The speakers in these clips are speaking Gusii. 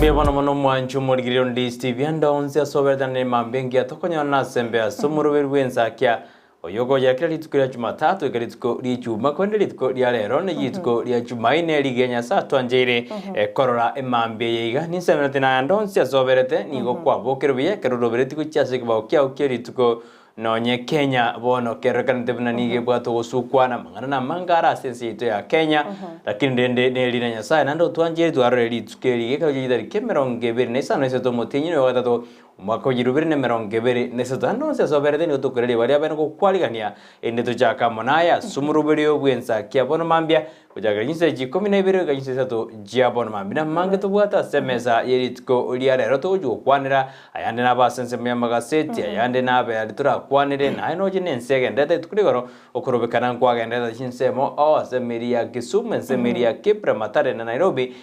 Mbuya mono mono omwanchi omorigereria onde Steve ande onsi ase oberetane nemambia engiya tokonyora ase embe ase omoroberi bw'ensakia oyo okoyera kera rituko ria Jumatatu goika rituko ria Ijumaa korende rituko ria rero ne rituko ria Jumaine rigiya Nyasae atwancheire korora emambia eye iga ninsemerete naye ande onsi ase oberete nigo kwabokire buya ekero oroberetie gochia ase ekebao kiao kie rituko Nonye Kenya bono kerorekanete buna nigo ebwate ogosukwa na amang'ana na amange are ase ense yaito ya Kenya, lakini rende neri na Nyasae naende otwancheire twarore rituko eri gekero kia chitariki 25 omotienyi oyo ogatato omwaka o 2023. Ande onsi ase oberete nigo tokoira ribaga ria bene gokwarigania erinde tochake amo naye ase omoroberio bw'ensakia bono mambia Gochakera chinsa echi ikomi na ibere goika chinsa isato chia bono mambia namange tobwate ase emesa ye rituko ria rero togochia gokwanera, ayande nabe ase ensemo y'amagaseti, ayande nabe aria torakwanere, naye noche nense egenderete rituko rigoro, okorobekana nkwagenderete chinsemo oo ase emeri ya Kisumu, ensemo eria ya Kibra, Mathare na Nairobi,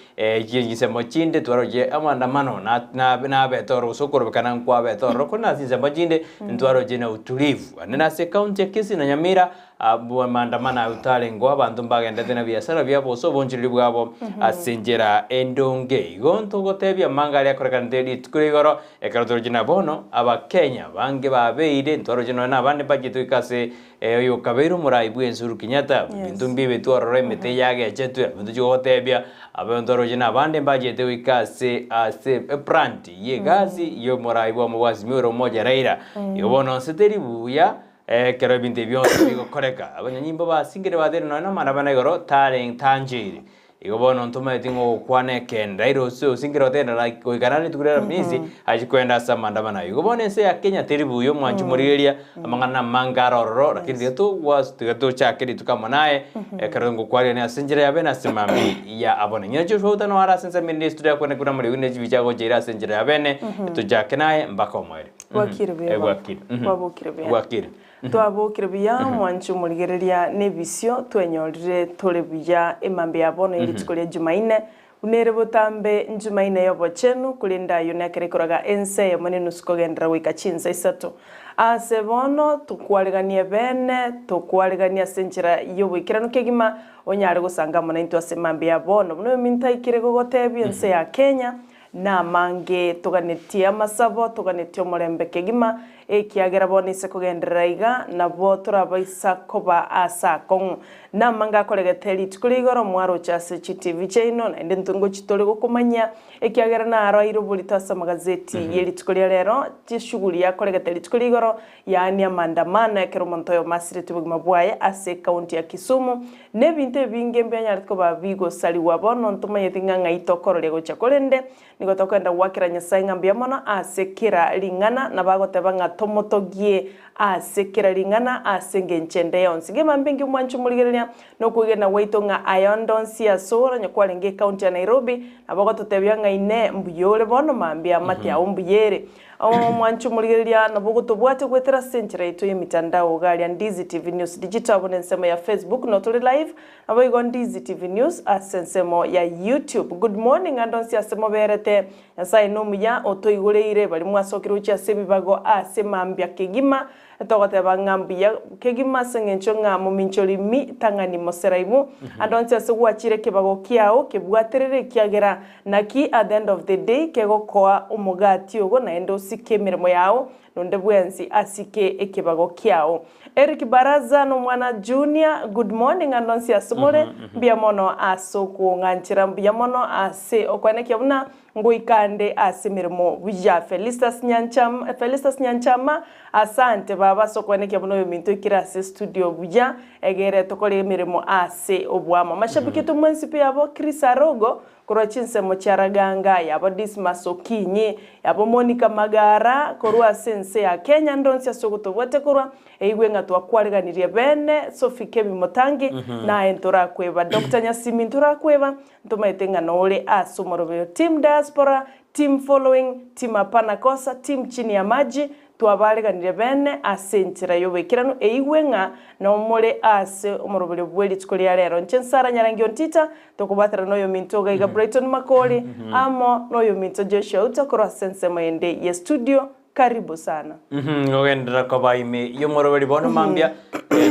chinsemo chinde twaroche amaandamano na nabe nabete ororo gose okorobekana nkwabete ororo, korende ase chinsemo chinde ntwaroche na utulivu. Ande nase ecounty ya Kisii na Nyamira, Abwo amaandamano ayio tarengeo, abanto mbagendete na ebiasara biabo gose obonchoreri bwabo ase enchera endonge. Igo ntogotebia amanga aria akorekanete rituko ria igoro, ekero toroche na bono Abakenya bange babeire, ntwaroche nonya na abande mbachete goika ase oyokabeire omorai bw'ense Uhuru Kenyatta, ebinto mbiebetwe ororo emete yagechetwe, abwo ntochia gogotebia, abe ntwaroche na abande mbachete goika ase ase eplant y'egasi y'omorai bwamo bwa Azimio la Umoja Raila. Igo bono nse teri buya. Ekero ebinto ebi bionsi bigokoreka, abanyanyimbo basingire bateire nonya namarabana igoro tare tancheiri. Igo bono ntomaeti ng'a ogokwana ekeene. Raila ose osingire goteba like goika nare rituko ria Aramisi achie koenda ase amandamano ayio. Igo bono ense ya Kenya teri buya omwanchi morigereria amang'ana namange are ororo lakini tiga togwas tiga tochake rituko amo naye ekero ngokwarigania ase enchera ya bene ase mambia ya abone. Ng'ina Joshua Outa noare ase ensemo ende estudio akwane kuna amarigu ne chibicha agocha ase enchera ya bene tochake naye mpaka omoerio. Bwakire buya baba. Bwakire. Mhm. Bwabokire buya. Bwakire. Twabokire buya mwanche omorigereria nebisio twenyorire tore buya emambia ya bono ye rituko ria Jumaine buna ere botambe njumaine y'obochenu korende ayio nekero ekoraga ense eyemo nenusu kogenderera goika chinsa isato. Ase bono tokwariganie bene tokwariganie ase enchera y'oboikeranu kegima onyare gosanga amo naintwe ase emambia ya bono buna oyominto aikire gogotebia ense ya Kenya Namange toganetie amasabo, toganetie omorembe kegima, ekiagera bono ise kogenderera iga, nabo torabaisa koba aase akong'u. Namange akoregete rituko ria igoro mwaroche ase chitivi chiaino, naende intwe ngochia tore gokomanyia, ekiagera naro aire oborito ase amagazeti ye rituko ria rero, chishughuli yakoregete rituko ria igoro, yaani amaandamano ekero omonto oyomo asiretie obogima bwaye ase ecounty ya Kisumu, na ebinto ebinge mbianyarete koba bigosarigwa. Bono ntomanyeti ng'a ng'ai tokororia gochia, korende nigo tokogenda goakera Nyasae ng'a mbuya mono ase kera ring'ana, na bagoteba ng'a tomotogie ase kera ring'ana ase engencho ende yonsi. Ngemambia engiya omwanche omorigereria, na okwegena gwaito ng'a aya onde onsi ase ore onye kwarenge ecounty ya Nairobi, nabo ogototebia ng'a inee mbuya ore bono mambia amate ao mbuya ere. Omwanche omorigereria nabo ogotobwatia goetera ase enchera yaito y'emitandao iga aria Ndizi TV News Digital abwo nensemo ya Facebook no tore live naboigo Ndizi TV News ase ensemo ya YouTube. Good morning ande onsi ase moberete Nyasaye nomuya otoigoreire baria mwasokire gochia ase ebibago ase mambia kegima Togoteba ng'a mbuya kegima ase engencho ng'a mominchori mi tang'ani moseraibu. Ande onsi ase gwachire ekebago kiao kebwaterere ekiagera naki at the end of the day kegokoa omogati ogo naende osike emeremo yao nonde bwensi asike ekebago kiao. Eric Baraza nomwana Junior good morning ande onsi ase more mbuya mono ase okong'anchera mbuya mono ase okoenekia buna Ngoika nde ase emeremo buya. Felistus Nyanchama Felistus Nyanchama, Asante baba ase okwenekia buna oyominto oikire ase studio buya egere tokore emeremo ase oboamo. Mashabiki aito mwensi pi yabo Chris Arogo korwa chinsemo chia Raganga, yabo Dismas Okinyi, yabo Monica Magara korwa ase ense ya Kenya ande onsi ase ogotobwatia korwa Eigwe ng'a twakwareganirie bene Sophie Kebi Mutangi naye ntorakweba Doctor Nyasimi ntorakweba Ntomaete ng'a nore ase omorobeo Team Diaspora, Team Following, Team Hapana Kosa, Team Chini ya Maji, twabareganire bene ase enchera y'oboikeranu eigwe ng'a nao more ase omoroberio bwe rituko ria rero. Inche Nsara Nyarangi Ontita, tokobwatana noyominto iga iga Brighton Makori, amo noyominto Joshua Outa korwa ase ensemo ende ye studio. Karibu sana. Ngogenderera koba ime y'omoroberi bono mambia,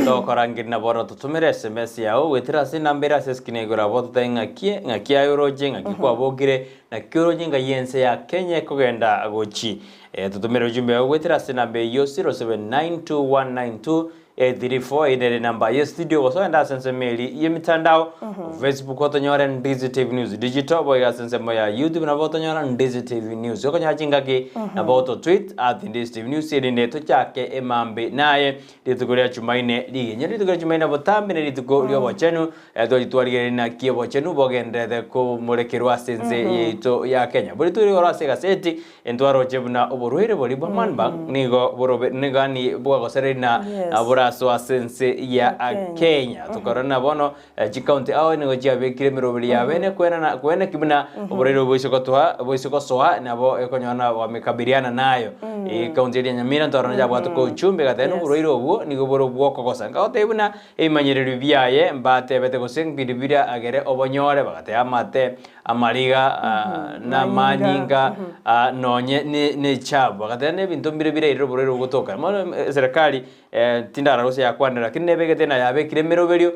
togokorangeria na bono totomere sms yao goetera ase enamba ere ase eskrini igoro abwo totabe ng'aki ng'aki aye oroche ng'aki kwabokire naki oroche ng'ai ense ya Kenya ekogenda gochi. Totomere ujumbe yao goetera ase enamba eyio 0792192834 eyio nere enamba ye studio gose ogende ase ensemo eria y'emitandao Facebook otonyore Ndizi TV News Digital boigo ase ensemo ya YouTube nabo otonyora Ndizi TV News. Okonyora chingaki nabo oto tweet at Ndizi TV News erinde tochake emambe naye rituko ria Jumaine rigenye rituko ria Jumaine botambe ne rituko riobochenu Tochi twarigereria naki obochenu bogendererete komorekerwa ase ense yaito ya Kenya. Bori tore igoro ase egaseti, ntwaroche buna oborwaire boria bwa Manburg nigo borobe nigo yaani bwagosereiri na Yes. borasoa ase ense ya Ya Kenya. Kenya. Tokarora na bono chikaunti ao nigo chiabekire emeroberi ya bene kwenana kweneki buna oborwaire obo boise gotoa boise gosoa nabo ekonyora na wamekabiliana nayo. Ekaunti eria ya Nyamira ntwarora yabwate kochumbi egateba Yes. oborwaire obwo nigo bore obwokogosa. Nkagotebia buna Ebimanyererio biaye mbatebete gose mbiri biria agere obonyore, bagateba amate, amariga, na amanyinga, nonye nechabu. Bagateba nebinto mbire birairire oborwaire obogotoka. Bono eserekari tindara gose yakwanire lakini nebegete na yabekire emeroberio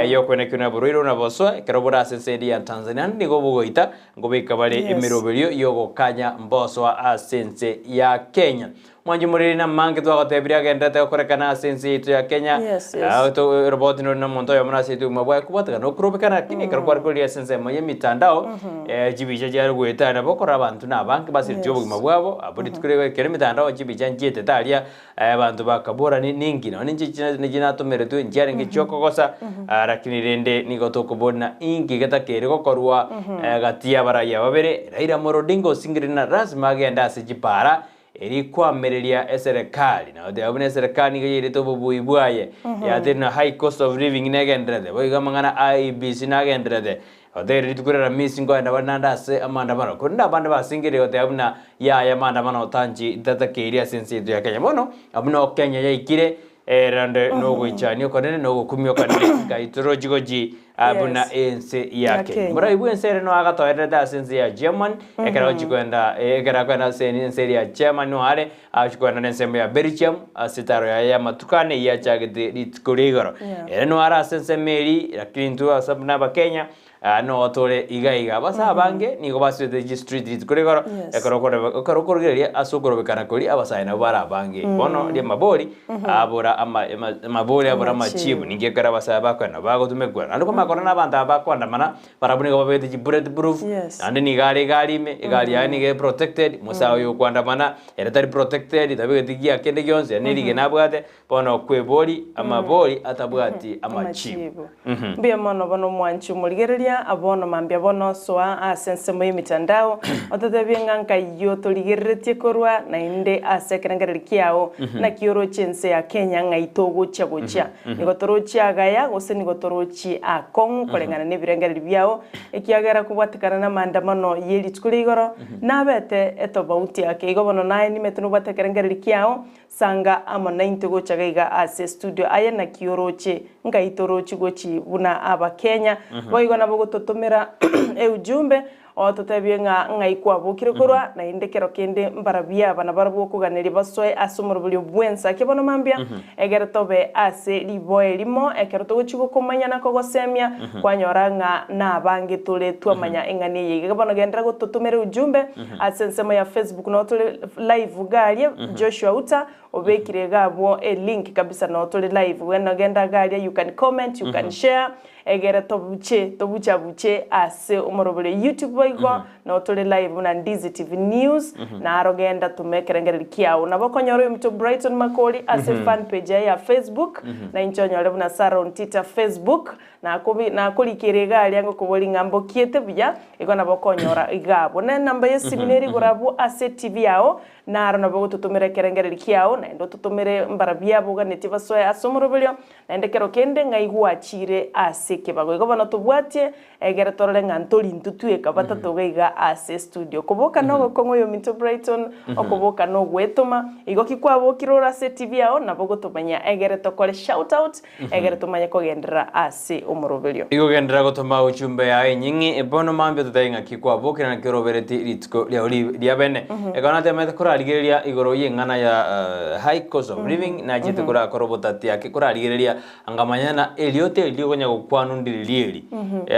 yokoenekia buna oborwaire buna bosoe ekero bore ase ense eria ya Tanzania. Naende nigo bogoita nkobeka bare emeroberio yogokanya mbosoa ase ense ya Kenya. Mwanche moriri namange twagotebirie agenderete gokorekana ase ense yaito ya Kenya. Yes, yes. Ah, to- roboti nore nomonto oyomo nase obogima bwaye kobwatekana okorobekana lakini ekero kware korigia ase ensemo ya emitandao eh, chibicha chiare goeta nabo okorora abanto na abange basiritie Yes. obogima bwabo abwo rituko riria ekero emitandao chibicha nchietete aria eh, abanto bakabora ni- ninki nonye ninche china- ninche natomeretwe nchiarenge chiokogosa ah, lakini rende nigo tokobori inki getakeire gokorwa eh, gati ya abaraiya babere Raila Amolo Odinga osingire na lasima agende ase chipara Erio kwamereria eserekari, na goteba buna eserekari nigo yairete obobui bwaye, yateire na high cost of living negendererete, boigo amang'ana a IEBC nagendererete, goteire rituko ria Aramisi nkoenda bare naende ase amaandamano. Korende abande basingereire goteba buna yaya amaandamano tanchi tatakeiri ase ense yaito ya Kenya. Bono abwo noo Kenya yaikire, Erande nogoichania okonene na ogokumia okonene ngai torochi gochi ah, buna Yes. ense ya Ya Kenya. Kenya. Morai bw'ense ere noa agatoererete ase ense ya German, ekero agochi kwenda eh, ekero akoenda ase ense eria ya German noa are agochi kwenda na ensemo ya Belgium ase etaro yaye y'amatuko ane eyio achagete rituko ria igoro. Yeah. Ere noa are ase ensemo eria, lakini intwe ase buna abakenya Aa noo tore iga iga. Abase abange nigo basibete chistreet rituko rigoro, Yes. ekero okoreba ekero okorigereria ase okorobekana koria abasae nabo bare abange. Bono riamabori abora ama ama amabori abora Amachibu. amachibu ninki ekero abasae bakoenda bagotumekwa. Naende okomanya korora na abanto aba bakoandamana, barabwo nigo babegete chi bullet proof, Yes. naende nigo are egari ime, egari yaye nigo ere protected, omosae oyo okoandamana, ere tari protected, tabegeti gear kende gionsi, ere nerigena abwate, Bono okwebori amabori atabwati amachibu. Amachibu. Mbuya mono bono omwanchi omorigereria, bono mambia bono soa ase ensemo y'emitandao, ototebie ng'a nkayio torigereretie korwa naende ase ekerengererio kiao, naki oroche ense ya Kenya ng'ai togochia gochia. Nigo torochie agaya gose nigo torochie akong'u koreng'ana nebirengererio biao, ekiagera kobwatekana namaandamano ye rituko ria igoro, nabete etobauti ake. Igo bono naye nimete nobwate ekerengererio kiao, Sanga amo naintwe gocha gaiga ase studio aye naki oroche ngai torochi gochi buna abakenya boigo nabo gototomera eujumbe ototebie ng'a ng'ai kwabokire korwa naende kero kende mbarabwo aba nabarabwo okoganeria basoe ase omoroberio bw'ensa ki bono mambia egere tobe ase riboe erimo ekero togochi gokomanya na kogosemia kwanyora ng'a nabange tore twamanya eng'ana eye iga bono genderera gototomera eujumbe Ase ensemo ya Facebook noo tore live iga aria, Joshua Uta obekire iga abwo e link kabisa noo tore live bweno genda iga aria you can comment, you can share egere tobuche tobuchabuche ase omorobori o YouTube boigo noo tore live buna Ndizi TV News naro genda toma ekerengereri kiao. Nabo okonyora oyominto Brighton Makori ase fan page yaye ya Facebook na inche onyore buna Sarah Ontita Facebook. Nakobi nakorikera iga aria ngokoboria ng'a mbokiete buya, igo nabo okonyora iga abwo. Na enamba y'esimi nere igoro abwo ase etibi yao, naro nabo ogototomera ekerengererio kiao, naende ototomere mbarabwo aboganetie basoe ase omoroberio, naende kero kende ng'ai gwachire ase. ekebago. Igo bono tobwatie egere torore ng'a ntori intwe tweka batato iga iga ase estudio. Koboka nogokong'u oyominto Brighton, okoboka nogwetoma, igo ki kwabokire ore ase etibi yao nabo ogotomanya egere tokore shout out egere tomanye kogenderera ase omoroberio. Igo genderera gotoma uchumbe yao enying'i, bono mambia totabe ng'aki kwabokire naki orobereti rituko riao ria bene. Ekero natemete korarigereria igoro y'eng'ana ya high cost of living, nachete korakora obotati ake korarigereria ngamanya ng'a erioto eri riokonya gokwanwa ndiri rieri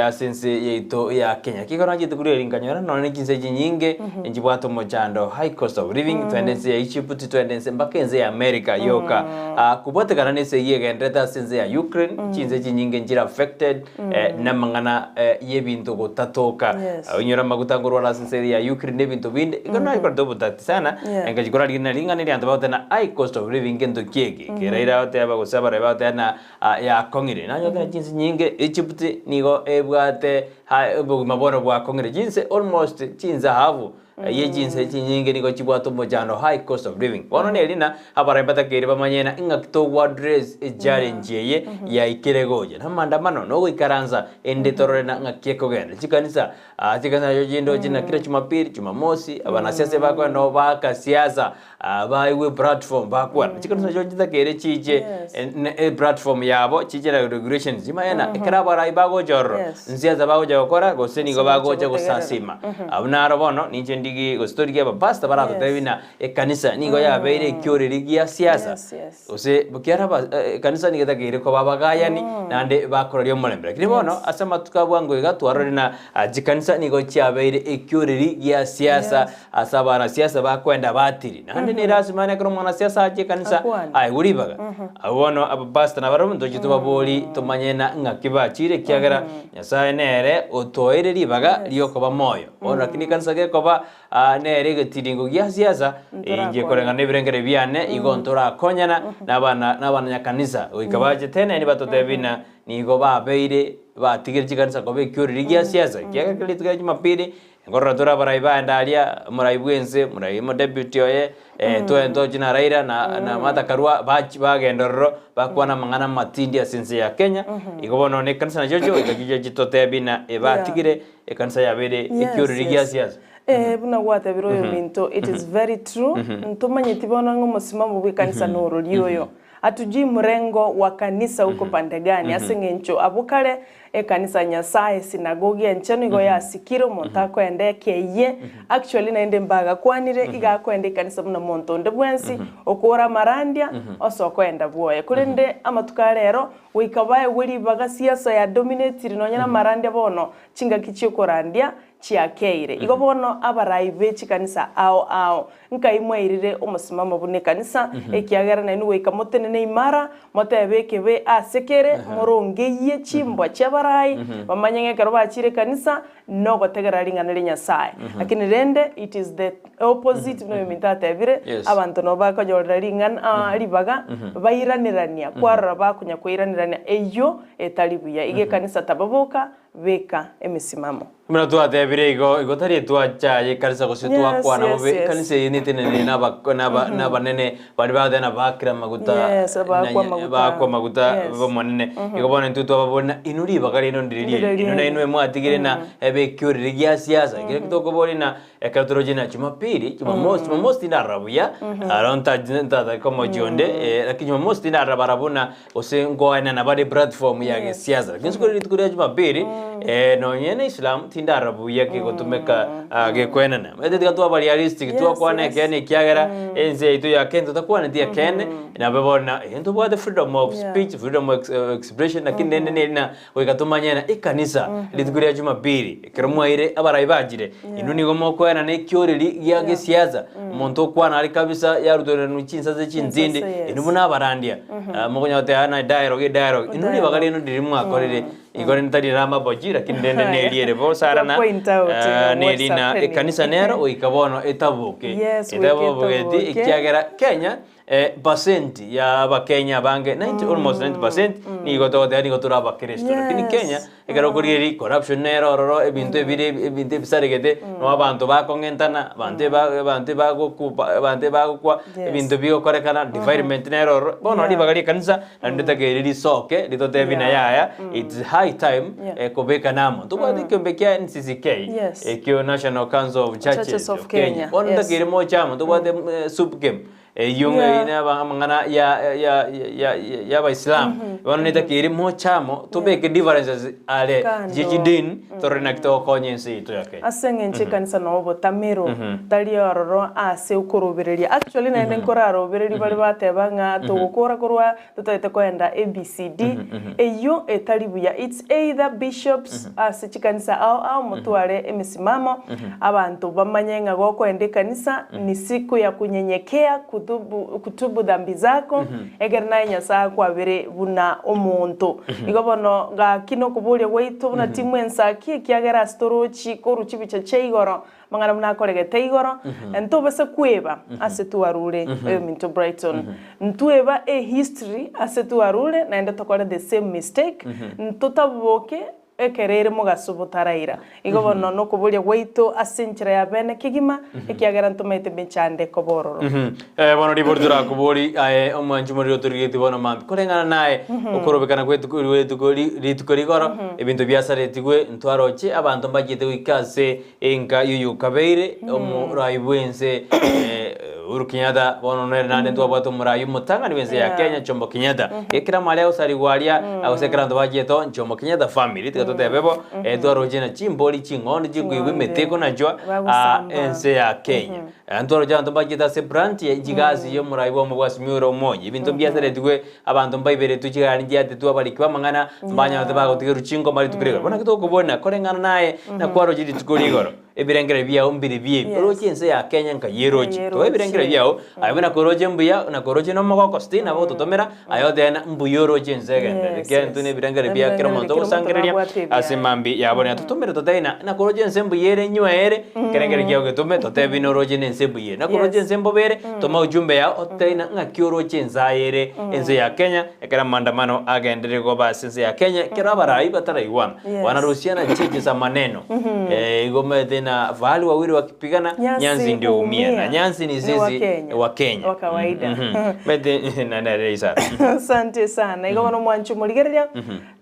ase ense yaito ya Kenya. Ekero nachete korwa eri nkanyora nonya ne chinse chinyinge nchibwate omochando high cost of living, twende ense ya Egypt, twende ense mpaka ense ya America yoka. Kobwatekana na esegi egendererete ase ense ya Ukraine, chinse chinyinge nchire affected namang'ana y'ebinto gotatoka. Yes. Onyore amaguta nkorwara ase ense ya Ukraine na ebinto binde, igo nakorete obotati sana, Yeah. engachi korarigia na ring'ana eri abanto bagoteba na high cost of living ngento ki eke? Kera ira agoteba gose abarai bagoteba na yakong'ire. Nanyora ng'a chinse chinyinge Egypt nigo ebwate high obogima bono bwakong'ire, chinse almost chinse half ye chinse chinyinge nigo chibwate omochando high cost of living. Bono neri ng'a abarai mbatakeire bamanye ng'a ing'aki togo address echallenge eye yaikire gocha. Na amaandamano na ogoikaransa ende torore ng'a ng'aki ekogenda. Chikanisa, chikanisa nachio chindoche ng'a kera jumapili, jumamosi, abanasiasa bakoenda oo baaka siasa, baigwe eplatform bakwana. Chikanisa nachio chitakeire chiche eplatform yabo chiche na regulations chimanye ng'a ekero abarai bagocha ororo, nsiasa bagocha gokora gose nigo Gose bagocha bagocha gosasima. Abwo naro bono ninche ndigi gose torigie abapastor baratotebi buna ekanisa nigo yabeire ekioreri gia siasa gose kiara aba ekanisa nigo etakeire koba abagayani naende bakoraria omorembe. Lakini bono ase amatuko a bwango iga twarorire ng'a chikanisa nigo chiabeire ekioreri gia siasa Ase abanasiasa bakwenda batiri, naende nerasima ane ekero omwanasiasa ache ekanisa Akwane. aegwe ribaga. Abwo bono abapastor nabarabwo ntoche tobabori tomanye na ng'aki bachire ekiagera Nyasaye nere otoeire ribaga riokoba moyo. Bono lakini ekanisa gekoba nere egetiringo gia siasa, inche koreng'ana na ebirengererio biane igo ntorakonyana na abana na abanyakanisa goika bache teneni batotebie ng'a nigo babeire batigire chikanisa koba ekioreri gia siasa ekiagera kera rituko ria jumapili Nkorora tore abarai baende aria, omorai bw'ense, omorai omodeputy oye, twaye ntochi na Raila na na Martha Karua bachi bagenda ororo bakwana amang'ana amatindi ase ense ya Kenya. Igo bono na ekanisa nachio chigoika chiche chitotebi ng'a ebatigire ekanisa yabeire Yes, ekioreri gia yes. siasa. Eh, buna gwatebire oyominto, it is very true, ntomanyeti bono ng'a omosimamo bw'ekanisa norori oyo. Hatujui mrengo wa kanisa uko pande gani, ase eng'encho abwo kare Ekanisa ya Nyasae, esinagogi enchenu igo yasikire, omonto akoenda ekeyie, actually naende mbagakwanire, iga akoenda ekanisa buna monto onde bwensi, okore amarandia, ase okoenda bwoye. Korende amatuko a rero, goika baegwe ribaga siasa ya dominatire nonye na amarandia bono, chingaki chiokorandia chiakeire. Igo bono abarai be chikanisa ao ao, nkai mwairire omosimamo buna ekanisa, ekiagera nainwe goika motenene imara, motebe ekebe ase kere, morongeyie chimbwa chi'abarai, bamanye ng'a ekero bachire ekanisa, nogotegerera ring'ana ria Nyasae. Lakini rende it is the opposite buna oyominto atebire, Yes. abanto nabo bakonyorera ring'ana ribaga, bairanerania, kwarora bakonya koiranerania, eyio etari buya. Iga ekanisa tababoka, Beka emesimamo. Buna twatebire igo, igo tari twachaye ekanisa gose Yes, twakwana yes, bobe, yes. ekanisa eye netenenire naba- naba- nabanene baria bagoteba ng'a bakire amaguta Yes, abaakwa na- amaguta. baakwa amaguta Yes. b'Omonene. Igo bono intwe twababoria ng'a inwe ribaga riaino ndire rieri, Ndire inwe rieri. nainwe mwatigire ng'a ebe ekioreri gia siasa, ekero tokoboria ng'a ekero toroche ng'a jumapili, jumamosi, jumamosi tindarora buya, aro nta- ntatake omochie onde, lakini jumamosi tindarora barabwo ng'a Gose nkoenena bare platform ya gesiasa. Lakini rituko rituko ria Jumapili, eh, nonye na Islam tindarora buya kegotumeka ah, gekoenena. Omanyete tiga twaba realistic, Yes, twakwana yes. ekeene ekiagera ense yaito ya Kenya totakwaneti ekeene, nabe bono na eh, ntobwate freedom of Yeah. speech, freedom of ex- expression, lakini rende neri na goika tomanye ng'a ekanisa rituko ria Jumapili, ekero mwaire abarai bachire, inwe nigo mokoenana ekioreri gia gesiasa, omonto okwana are kabisa yarutoranwa chinsase chintindi, Chinsase, yes. inwe buna abarandia, ah, mokonya goteba ng'a dialogue edialogue, inwe ribaga riaino ndiri mwakorire, igo rende tari ramabochi lakini rende neri ere bo sarana, Twa point out, ah, what's neri na happening. ekanisa nero goika bono etaboke, Yes, goika etabogeti etaboke. ekiagera Kenya. Percent ya abakenya abange 90 almost 90% nigo togoteba nigo tore abakristo. Lakini Kenya ekero okorigereria corruption nere ororo ebinto ebire ebinto ebisaregete nabo abanto bakong'entana abanto eba abanto ebagokuba abanto ebagokwa ebinto bigokorekana defilement nere ororo. Bono ribaga ria ekanisa naende totakeire risoke ritotebi na yaya it's high time kobekana amo. Ntobwate ekiombe kia NCCK ekio National Council of Churches of Kenya. Bono ntotakeire moche amo ntobwate SUPKEM Eyio ng'a eye naba amang'ana ya ya ya y'Abaisilamu. Bono netakeire moche amo tobeke differences are Kando. chie chidini torore naki togokonya ense yaito ya Kenya. Ase eng'encho ekanisa noo obotamero tari ororo ase okorobereria. Actually naende nkorarobereria baria bateba ng'a togokora korwa totaete koenda ABCD, eyio etari buya. It's either bishops ase chikanisa ao ao motware emesimamo, abanto bamanye ng'a gokoenda ekanisa ni siku ya kunyenyekea, kuthubu kutubu dhambi zako, ekero naye Nyasae akwabere buna omonto. Igo bono gaki nokoboria gwaito buna timwensaki ekiagera ase torochi korwa chibicha chia igoro Amang'ana buna akoregete igoro, ntobase kweba ase twarure oyominto Brighton. Ntweba e history ase twarure naende tokore the same mistake, ntotaboke ekero ere mogaso botaraira. Igo bono nokoboria gwaito ase enchera ya bene kegima, ekiagera ntomaete mechando ekoba ororo. Bono ribori torakobori aye omwanchi omoriri otorigetie bono mambia koreng'ana naye okorobekana gw'etuko rituko rituko rigoro ebinto biasaretigwe ntwaroche abanto mbachiete goika ase Enka y'oyokabeire omorai bw'ense Uhuru Kenyatta bono nere naende ntwabwate omorai omotang'ani bw'ense ya Kenya Jomo Kenyatta. Ekero amare agosarigwa aria gose ekero abanto bachiete oo Jomo Kenyatta family tiga totebe bo twaroche na chimbori ching'ondi chikoigwa emete ekonachwa ense ya Kenya. Ntwaroche abanto mbachiete ase branch ye chigasi ya omorai bwa omobwasimi ore omonye ebinto mbiasaretigwe Abanto mbaiberetwe chigari nchiatetwe abariki b'amang'ana, mbanyarete bagotigerwa chingoma rituko rigoro. Bono naki tokobona, koreng'ana naye nakwaroche rituko rigoro, ebirengererio biao mbire biebi. Oroche ense ya Kenya nka yeroche. Toa ebirengererio biao, aye buna koroche mbuya, na koroche nomogoko still nabo ogototomera, aye otebe ng'a mbuya oroche ense egenderere. Ekiagera intwe nebirengererio bia kera omonto ogosangereria ase mambia yabo. Rero totomere totebe ng'a nakoroche ense mbuya ere nywa ere, ekerengererio kiao getome totebe noroche nense mbuya ere. Nakoroche ense mbobe ere, Toma ujumbe yao otebie ng'a ng'aki oroche ense aye ere ense ya Kenya ekero amaandamano agenderire koba ase ense ya Kenya ekero abarai bataraigwana. Yes. Wanarusiana cheche za maneno. Eh, igo omanyete na fahali wawili wakipigana Nyasi nyansi ndio huumia. Na huumia. nyansi ni Ni sisi wa Kenya. wa Kenya. Wa kawaida. Omanyete na nere isara. Asante sana. Igo bono omwanchi omorigereria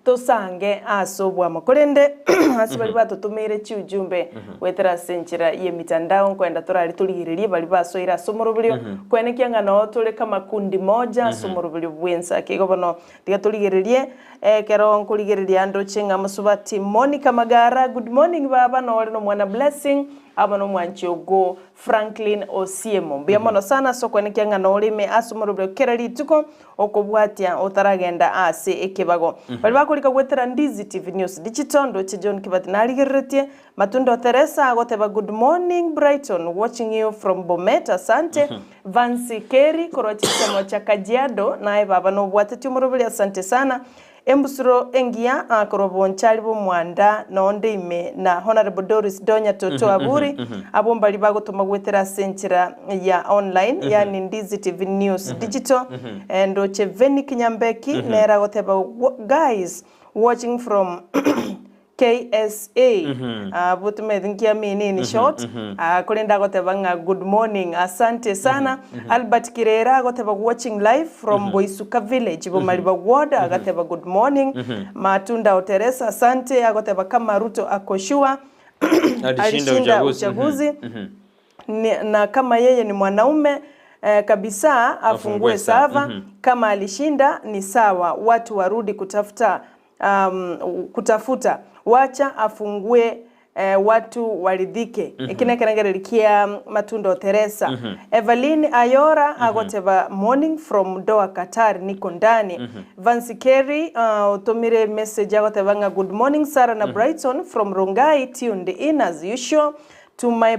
Tosange ase obwamo. Korende ase baria batotomeire chiujumbe goetera ase enchera y'emitandao nkoenda torare torigererie baria basoire ase omoroberio koenekia ng'a noo tore kama kundi moja ase omoroberio bw'ensake. Igo bono tiga torigererie ekero nkorigereria ndoche ng'a mosubati Monica Magara, good morning baba nore nomwana Blessing amo nomwanchi ogo Franklin Osiemo. Mbuya mono sana ase okoenekia ng'a nore ime ase omoroberio kera rituko Okobwatia otaragenda ase ekebago. Baria bakorika goetera Ndizi TV News Digital, ndoche John Kibati narigereretie, Matundo Teresa agoteba good morning Brighton watching you from Bomet asante, Vancy Kerry korwa chinsemo chia Kajiado naye baba nobwatetie omoroberi asante sana, Embusuro engiya korwa Bonchari b'Omwanda nonde ime na Honourable Doris Donya Toto Aburi, abwo mbaria bagotoma goetera ase enchera ya online yaani Ndizi TV News Digital. Ndoche Venick Nyambeki nere agoteba guys watching from KSA abwo timanyeti nki amini in short korende agoteba ng'a good morning asante sana. Albert Kirera agoteba watching live from Boisuka village Bomariba ward agateba good morning. Matunda Oteresa asante agoteba kama Ruto ako sure Alishinda alishinda uchaguzi. uchaguzi na kama yeye ni mwanaume kabisa afungue Afungue sa. sava kama alishinda ni sawa watu warudi kutafuta kutafuta wacha afungue watu waridhike. Eki nekerengererio kia Matundo Teresa. Evelyn Ayora agoteba morning from Doha Qatar niko ndani. Vancy Kerry otomire message agoteba ng'a good morning Sarah na Brighton from Rongai tuned in as usual. To my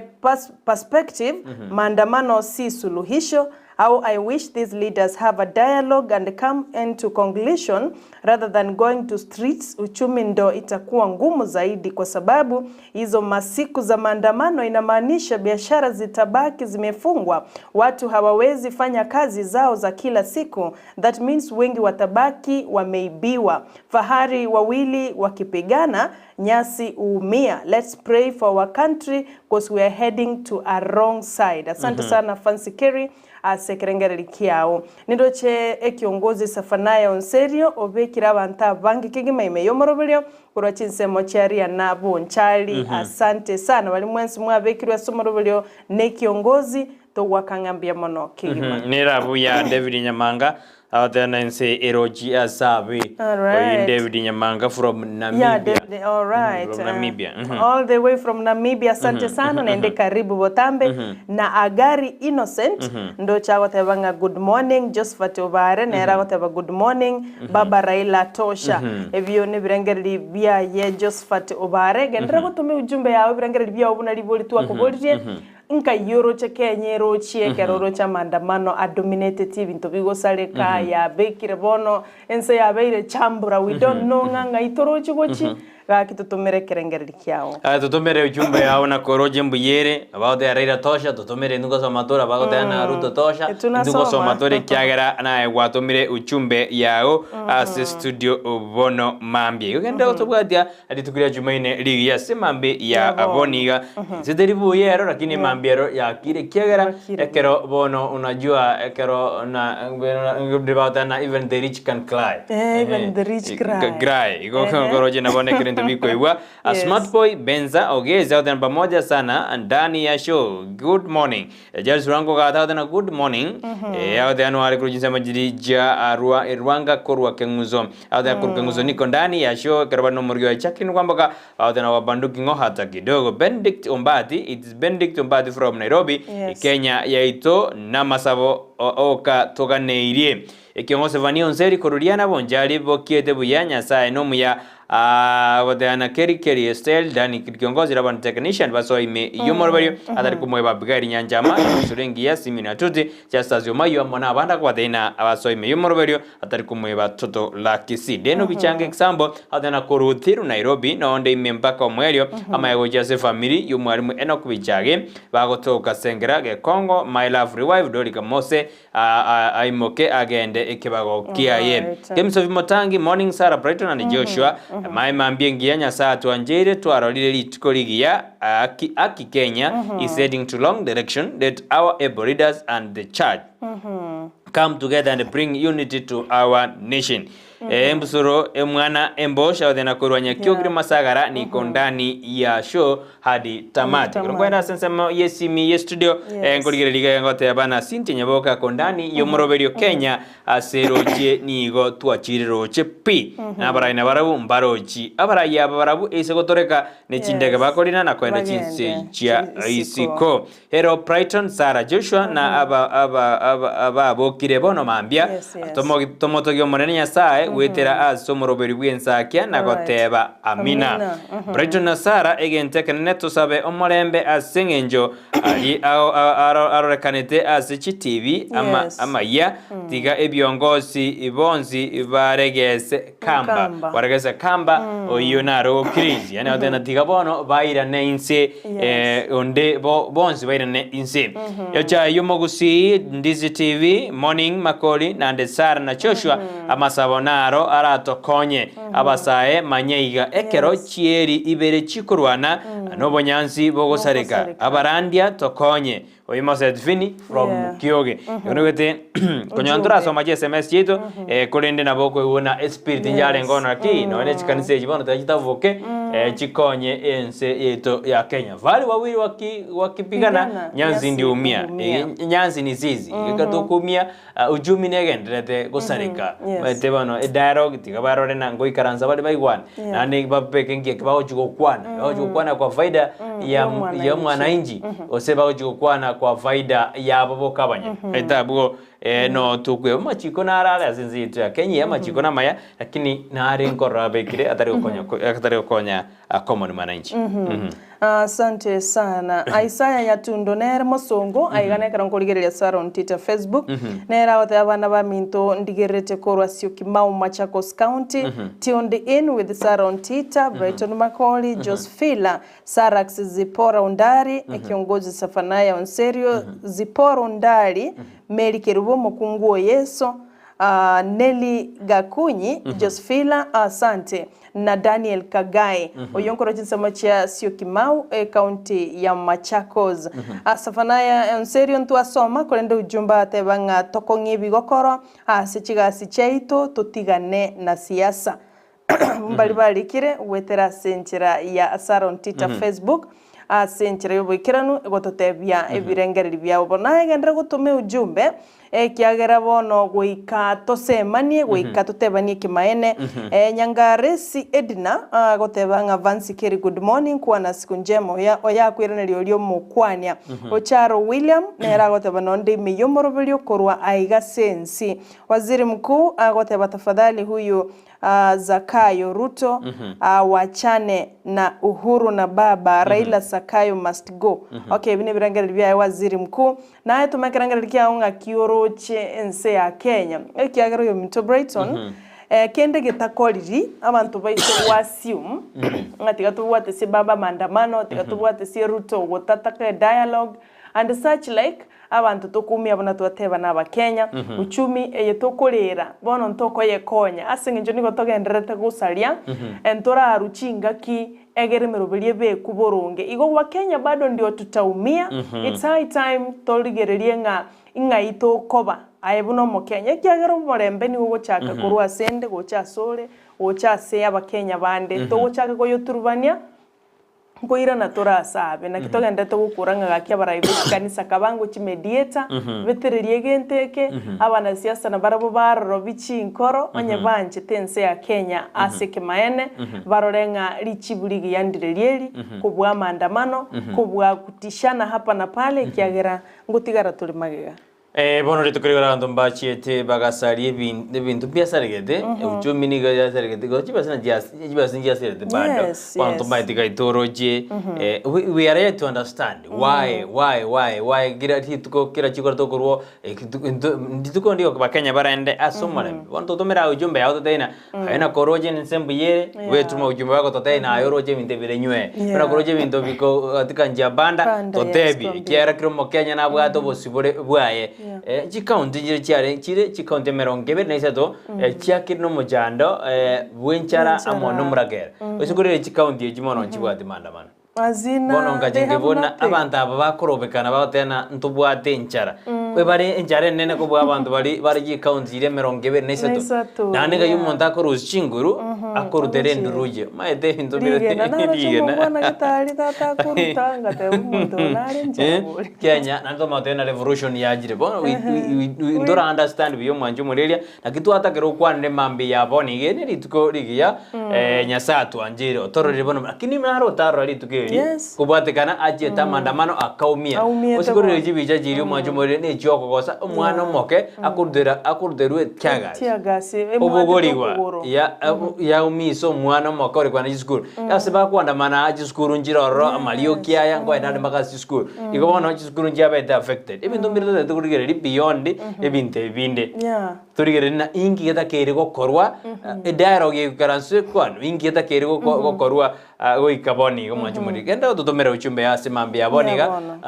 perspective maandamano si suluhisho. How I wish these leaders have a dialogue and come into conclusion rather than going to streets, uchumi ndo itakuwa ngumu zaidi kwa sababu hizo masiku za maandamano inamaanisha biashara zitabaki zimefungwa, watu hawawezi fanya kazi zao za kila siku. That means wengi watabaki wameibiwa. Fahari wawili wakipigana nyasi uumia. Let's pray for our country cause we are heading to a wrong side. Asante sana Fancy Kerry ase ekerengereri kiao. Nindoche ekiongozi Safanaya Onserio obekire abanto abange kegima ime y'omoroberio korwa chinsemo chia Riana Bonchari. Asante sana baria mwensi mwabekirwe ase omoroberio na ekiongozi togwaka ng'a mbuya mono kegima. Nere buya David Nyamanga agoteba ense erochi ase abe. Alright. Oyo David Nyamanga from Namibia. Yeah, David, all right. From Namibia. All the way from Namibia. Asante sana naende karibu botambe na Agari Innocent ndo chagoteba nga good morning Josephat Obare nera agoteba good morning Baba Raila Tosha ebio ni birengereri bia ye Josephat Obare gendera gotuma ujumbe yawe birengereri bia obuna ribori twakoboririe nkayoroche Kenya erochie ekero oroche maandamano adominated ebinto bigosareka yabekire bono ense yabeire chambura we don't know ng'a ng'ai torochi gochi gaki tutumire ekerengereri kiao. Aya tutumire ujumbe yao na koroje mbuyere abagote Raila tosha tutumire ndugo soma tora abagote na Ruto tosha Tunasoma. ndugo soma tora kiagera naye gwatumire ujumbe yao ase studio bono mambie ugende gotubwatia rituko Jumaine ligi ya semambe ya Ya bono. aboniga ziteri buyero lakini mambiero yakire kiagera Yakire. ekero bono unajua ekero na na even the rich can cry. Eh, even the rich cry. Cry. Igo koroje na bone kirindi bikoigwa. A Yes. smart boy Benza Ogeza then pamoja sana ndani ya show. Good morning. James Rango gatha tena good morning. Eh au anu ari kurujinsa majiri ja arua Rwanga korwa kenguzo. Au tena korwa kenguzo niko ndani ya show karaba no murgo ya Jacqueline kwambaka au tena wabanduki ngo hata kidogo. Benedict Ombati, it's Benedict Ombati from Nairobi, Yes. Kenya yaito na masabo oka toganeirie. Ekiongozi Vani Onseri koruriana bonjari bokiete buya Nyasaye nomuya goteana keri keri Estel Dani kiongozi raban technician baso ime yomorberio atari kumwe babigari nyanjama surengi ya simina tuti chastazio mayo amona abanda kwateina abaso ime yomorberio atari kumwe batoto la kisi deno bichange example atana koruthiru Nairobi nonde ime mpaka omwerio amaego jase family yomwarimu Enoch Bichage bagotoka Sengera Gekongo my love revive Dorika Mose aimoke agende ekibago kiaye Alright. Kemso Motangi morning Sarah Brighton and Joshua mai mambie ngiya Nyasaye atwanjeire twarorire rituko rigiya aki, aki Kenya is heading to long direction that our able leaders and the church come together and bring unity to our nation. Embusuro emwana embosha othena kurwanya kio masagara niko ndani ya show hadi tamati Tamati. kwenda sensemo yesimi ye studio. Yes. Ngorigereria ngote bana Cynthia Nyaboka ko ndani yomoroberio Kenya aseroche nigo twachire pi nabarai na barabu mbarochi abarai aba barabu ese gotoreka ne chindege Yes. bakorina na kwenda Bagende. chinse chia Isiko. isiko Hero Brighton Sarah Joshua na aba aba aba ababokire bono mambia Yes, yes. Tomotogi omonene Nyasaye gwetera ase omoroberi bw'ensakia na Alright. goteba amina. Amina. Brighton na Sarah egente kenene tusabe omorembe ase eng'encho ari arorekanete ase chitibi ama Yes. amaya tiga ebiongozi bonsi baregese kamba Kamba. baregese kamba oyo naro crazy yani otena tiga bono bairane inse onde bonsi bairane inse yocha yomogusi Ndizi TV morning Makoli nande Sarah na Joshua amasabo naro aratokonye abasae manyeiga ekero chieri ibere chikorwana nobonyansi bogosareka Bogosareka. abarandia tokonye oyo Moses Vini from Yeah. Kioge yonogete konyantura asoma che SMS chitu korende nabo koiwona esprit njare ngono ki none chikanisa echi bono tachitavuke chikonye ense yetu ya Kenya vali wawili wakipigana Pigana, nyanzi ndi umia umia. Nyanzi ni zizi ikatukumia ujumi negenderete gosareka Yes. bete bono dialogue tigabarore na ngoikaransa bari baigwana nandi babeke ngie bagochigokwana bagochigokwana kwa faida ya Ya ya mwananchi ose bagochigokwana kwa faida yabo bokabanya etabwo Eh, no tokweba amachiko naro are ase ense yaito ya Kenya, amachiko namaya, lakini nare nkorora abekire atari gokonya atari gokonya common mwananchi. Mhm. Asante sana. Isaiah Nyatundo nere mosongo aiga nekero nkorigereria Saron Tita Facebook nere agoteba abana baminto ndigererete korwa Syokimau Machakos County tuned in with Saron Tita Brighton Makori Josephila Sarax Zipporah Ondari ekiongozi Zephaniah Onserio Zipporah Ondari Mary Kerubo omokungu o Yeso Nelly Gakunyi, Josephila Asante, na Daniel Kagae, oyio nkorwa chinsemo chia Syokimau, ecounty ya Machakos. Zephaniah Onserio ntwasoma, korende ujumbe agateba ng'a tokong'ie ebigokoro ase chigasi chiaito totigane na siasa. Mbaria barikire goetera ase enchera ya Saron Tita Facebook ase enchera y'oboikeranu egototebia ebirengererio biabo. Bono naye gotoma ujumbe ekiagera bono goika tosemanie goika totebanie ekimaene. Nyangaresi Edna agoteba ng'a Vansi Kerry good morning kwana siku njema oya oyakoiraneria oria omokwania. Ocharo William nere agoteba nonde ime y'omoroberio korwa aiga ase ensi. Waziri Mkuu agoteba tafadhali huyu Zakayo Ruto awachane na Uhuru na baba Raila Zakayo must go. Okay ebi nebirengererio biaye Waziri Mkuu. Naye toma ekerengererio kiago ng'aki oroche ense ya Kenya ekiagera oyominto Brighton kende getakoriri abanto baito go assume ng'a tiga tobwate ase baba maandamano tiga tobwate ase Ruto gotataka edialogue and such like. Abanto tokoumia buna twateba nabakenya, uchumi eye tokorera bono ntokoyekonya ase eng'encho nigo togendererete gosaria, ntoraru chingaki egere emeroberio ebekwe boronge. Igo wakenya bado ndio tutaumia, it's high time torigererie ng'a ing'ai tokoba aye buna omokenya ekiagera omorembe nigo ogochaka korwa asende gocha asore, gocha ase abakenya bande. Togochaka koyoturubania. Nkoirana tore ase abe, naki togenderete gokura ng'a gaki abarai be chikanisa kabango chimediator, betererie egento eke, abanasiasa nabarabwo barorobie chinkoro, onye banchete ense ya Kenya ase ekemaene, barore ng'a richibu rigiya ndire rieri, kobua amaandamano, kobua kutishana hapa na pale, ekiagera ngotigara tore magega. Eh, bono rituko rigoro abanto mbachiete bagasaria ebin- ebinto mbiasaregete, uchumi nigo yasaregete, igo chibesa nachias chibesa nchiasirete bado, abanto Yes, yes. mbaeti gaitoroche, eh, we we are yet to understand why why why why kera rituko kera chikoro tokorwa rituko ndigo bakenya barende ase omorembe, bono totomera ujumbe yao totebie ng'a aye nakoroche ense mbuya ere, Yeah. wetuma ujumbe bagototebia naye oroche ebinto ebire nywe, buna Yeah. koroche ebinto biko katika njia panda, Panda, yes, totebie, twambie. ekiagera kera omokenya nabwate obosibore bwaye. Yeah. Eh, chikaunti chire chiare chire chikaunti emerongo ebere na isato, eh, chiakire nomochando eh, bw'enchara Bw'enchara. amo nomorakera. Ase korende chikaunti echi mono nchibwati maandamano. Hazina, Bono they nkachenkia have buna nothing. abanto aba bakorobekana bagoteba ng'a ntobwate enchara. Ebare enchara enene kobua abanto baria bare chikaunti chiria emerongo ebere na isato. Na isato, Naende ng'ai yeah. omonto akorusia chinguru, akorutere agochie. enduru eye. Omanyete ebinto bire Rigena naroche rigena. omongwana getari tata akoruta ngateba omonto oyo nare enchara bori. Kenya, naende tomanye goteba ng'a revolution yachire. Bono we we we ntora understand buya omwancho omoreria, Naki twatakire gokwanera emambia ya bono iga ere rituko rigiya, Nyasae atwancheire, otororire bono, lakini naro otarora rituko eri, Yes. kobwatekana achiete amandamano akaumia. Aumiete Ase korire bono. chibicha chiria omwancho omorere na echiokogosa, omwana Yeah. omoke akoruterwa akoruterwa etiagasi. Teargas, emwatete Obogorigwa okogoro. ya yaumisa omwana omoke ore kogenda chisukuru. Ase bakoandamana aa chisukuru nchire ororo, amarioki aya nkoenda ande mpaka ase chisukuru. Igo bono chisukuru nchiabete affected. Ebinto mbire totagete korigereria beyond ebinto ebi binde. Yeah. Torigererie ng'a inki getakeire gokorwa, edialogue egoikaransa ekwanwe, inki getakeire goko- gokorwa goika bono iga mwanche omoriri. Genda ototomere ujumbe ase mambia ya bono Ya iga, bono.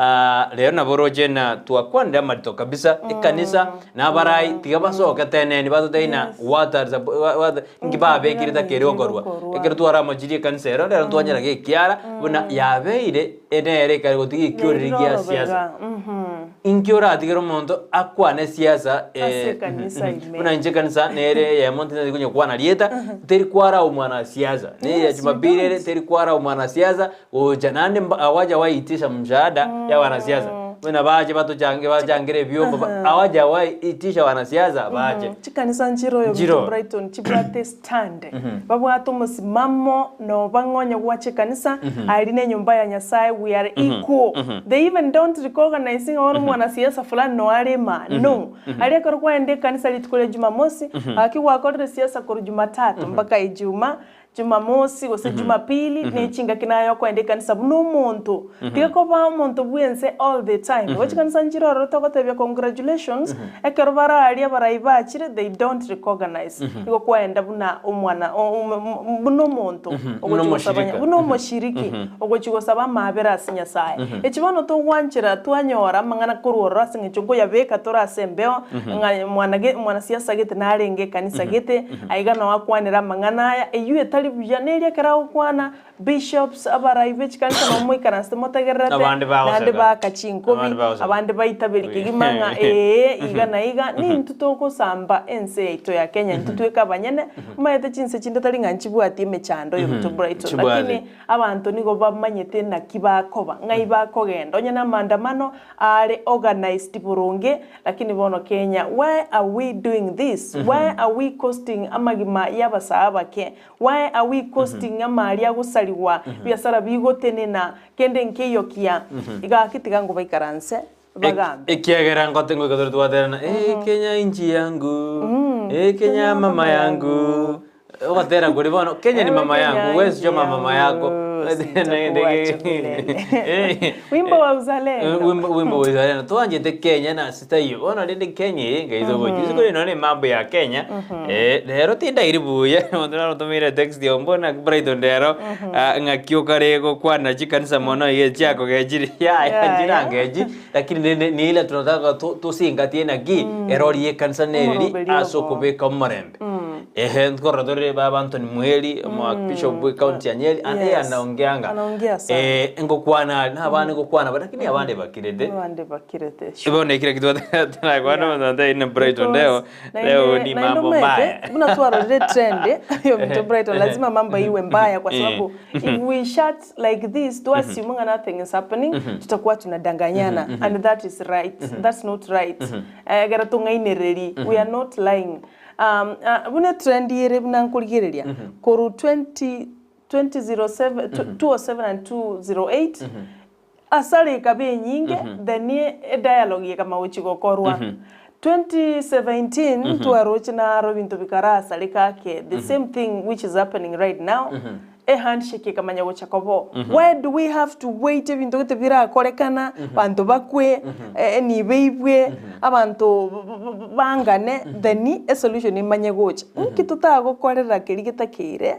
rero nabo oroche ng'a twakwanire amarito kabisa, ekanisa, na abarai, tiga basoke teneni batotebie ng'a Yes. what are the what inki babekire etakeire gokorwa. gokorwa. Ekero twaramochirie ekanisa ero, rero ntwanyora gekiara, buna yabeire nere ekare gotiga ekioreri gia siasa. Inki oratigere omonto akwane siasa Ase ekanisa ime. buna inche ekanisa nere eyemo ntinyaeti konya kwana rieta, teri kwarao omwana siasa, ne Yes, ya you jumapili ere don't. teri kwarao omwana siasa gocha naende mba hawajawahi itisha mshahada ya wanasiasa. Buna bache batochange bachangere ebiombo ba- hawajawahi itisha wanasiasa bache. Chikanisa nchire oyo Nchiro. Brighton chibwate stand babwate omosimamo noba ng'onye gwacha ekanisa aria ne enyomba ya Nyasaye we are equal they even don't recognize ng'a bono omwanasiasa fulani no are imaa no aria ekero kwaenda ekanisa rituko ria Jumamosi gaki gwakorire siasa korwa Jumatatu mpaka Ijumaa Jumamosi gose Jumapili ne chingaki naye okoenda ekanisa buna omonto. Tiga koba omonto bwense all the time. Igo chikanisa nchire ororo togotebia congratulations, ekero bare aria abarai bachire they don't recognize. Igo kwaenda buna omwana buna omonto Buna ogochia gosaba omoshirika. buna omoshiriki ogochia gosaba amaabera ase Nyasaye. Echi bono togwanchera twanyora amang'ana korwa ororo ase eng'encho nkoyabeka tore ase embeo ng'a mwana ge mwanasiasa gete narenge ekanisa gete Aiga nao akwanere amang'ana aya, eyio etari buya, neria ekero agokwana, bishops, abarai be chikanisa nabo moikaransete motegererete, Abande bagoseka. naende baaka chinkobi, Abande bagoseka. abande baitaberi kegima ng'a ee, iga na iga, nintwe togosamba ense yaito ya Kenya, intwe tweka abanyene, omanyete chinse chinde tari ng'a nchibwati emechando y'omonto Brighton, Chibwate. lakini abanto nigo bamanyete naki bakoba, ng'ai bakogenda, onye na amaandamano are organised boronge, Lakini bono Kenya why are we doing this? Why are we costing amagima y'abasaa abake? Why are we costing amari agosarigwa, ebiasara bigotenena, kende nkeiyo kiya? Gaki tiga ngo baikaranse bagambe. Ekiagera ngote ngoika tore twaterana eh Kenya inchi yangu eh Kenya mama yangu Ogotera kori bono Kenya ni Ewe mama Kenya yangu huwezi nchi choma mama yako yangu, sitakuacha milele. Wimbo wa uzalendo. Wimbo wimbo wa uzalendo twanjete Kenya na sitaiyo bono rende Kenya eye ngaiso gochia isiko rero nonye mambo ya Kenya eh rero tindairi buya omonto narotomeire text mbona Brighton rero ah, ng'aki okare gokwana chikanisa mono iga echiakogechire yaya Yaya. nchirangechi lakini rende ni ile tunataka tosingatie naki erori ya ekanisa nereri Omoroberio ase obo. okobeka omorembe. Ehe, nkorora tore baba Anthony Muheri, omoarchbishop bwe county ya Nyeri, ande Yes. anaongeanga. Anaongea sana. Eh, ngokwana are, na abande ngokwana bare, lakini abande bakirete. Abande bakirete. Sure. Bono ekero ekio twarakwana Yeah. omonto ine Brighton leo, Because leo naende ni naende mambo omanyete mbaya. buna twarorire trend ya omonto Brighton lazima mambo iwe mbaya kwa sababu if we shut like this to assume ng'a nothing is happening tutakuwa tunadanganyana and that is right that's not right egere tong'ainereri we are not lying Um, ah, buna etrend ere buna nkorigereria korwa 20 2007 207 and 208 asara ekaba enyinge then edialogue ekama gochia gokorwa 2017 twaroche naro ebinto bikarasareka ake the same thing which is happening right now E handshake ekamanya gocha koba oo. Why do we have to wait ebinto gete birakorekana, abanto bakwe, nibeibwe, abanto bangane, then esolution emanye gocha. Nki totagokorera keria getakeire,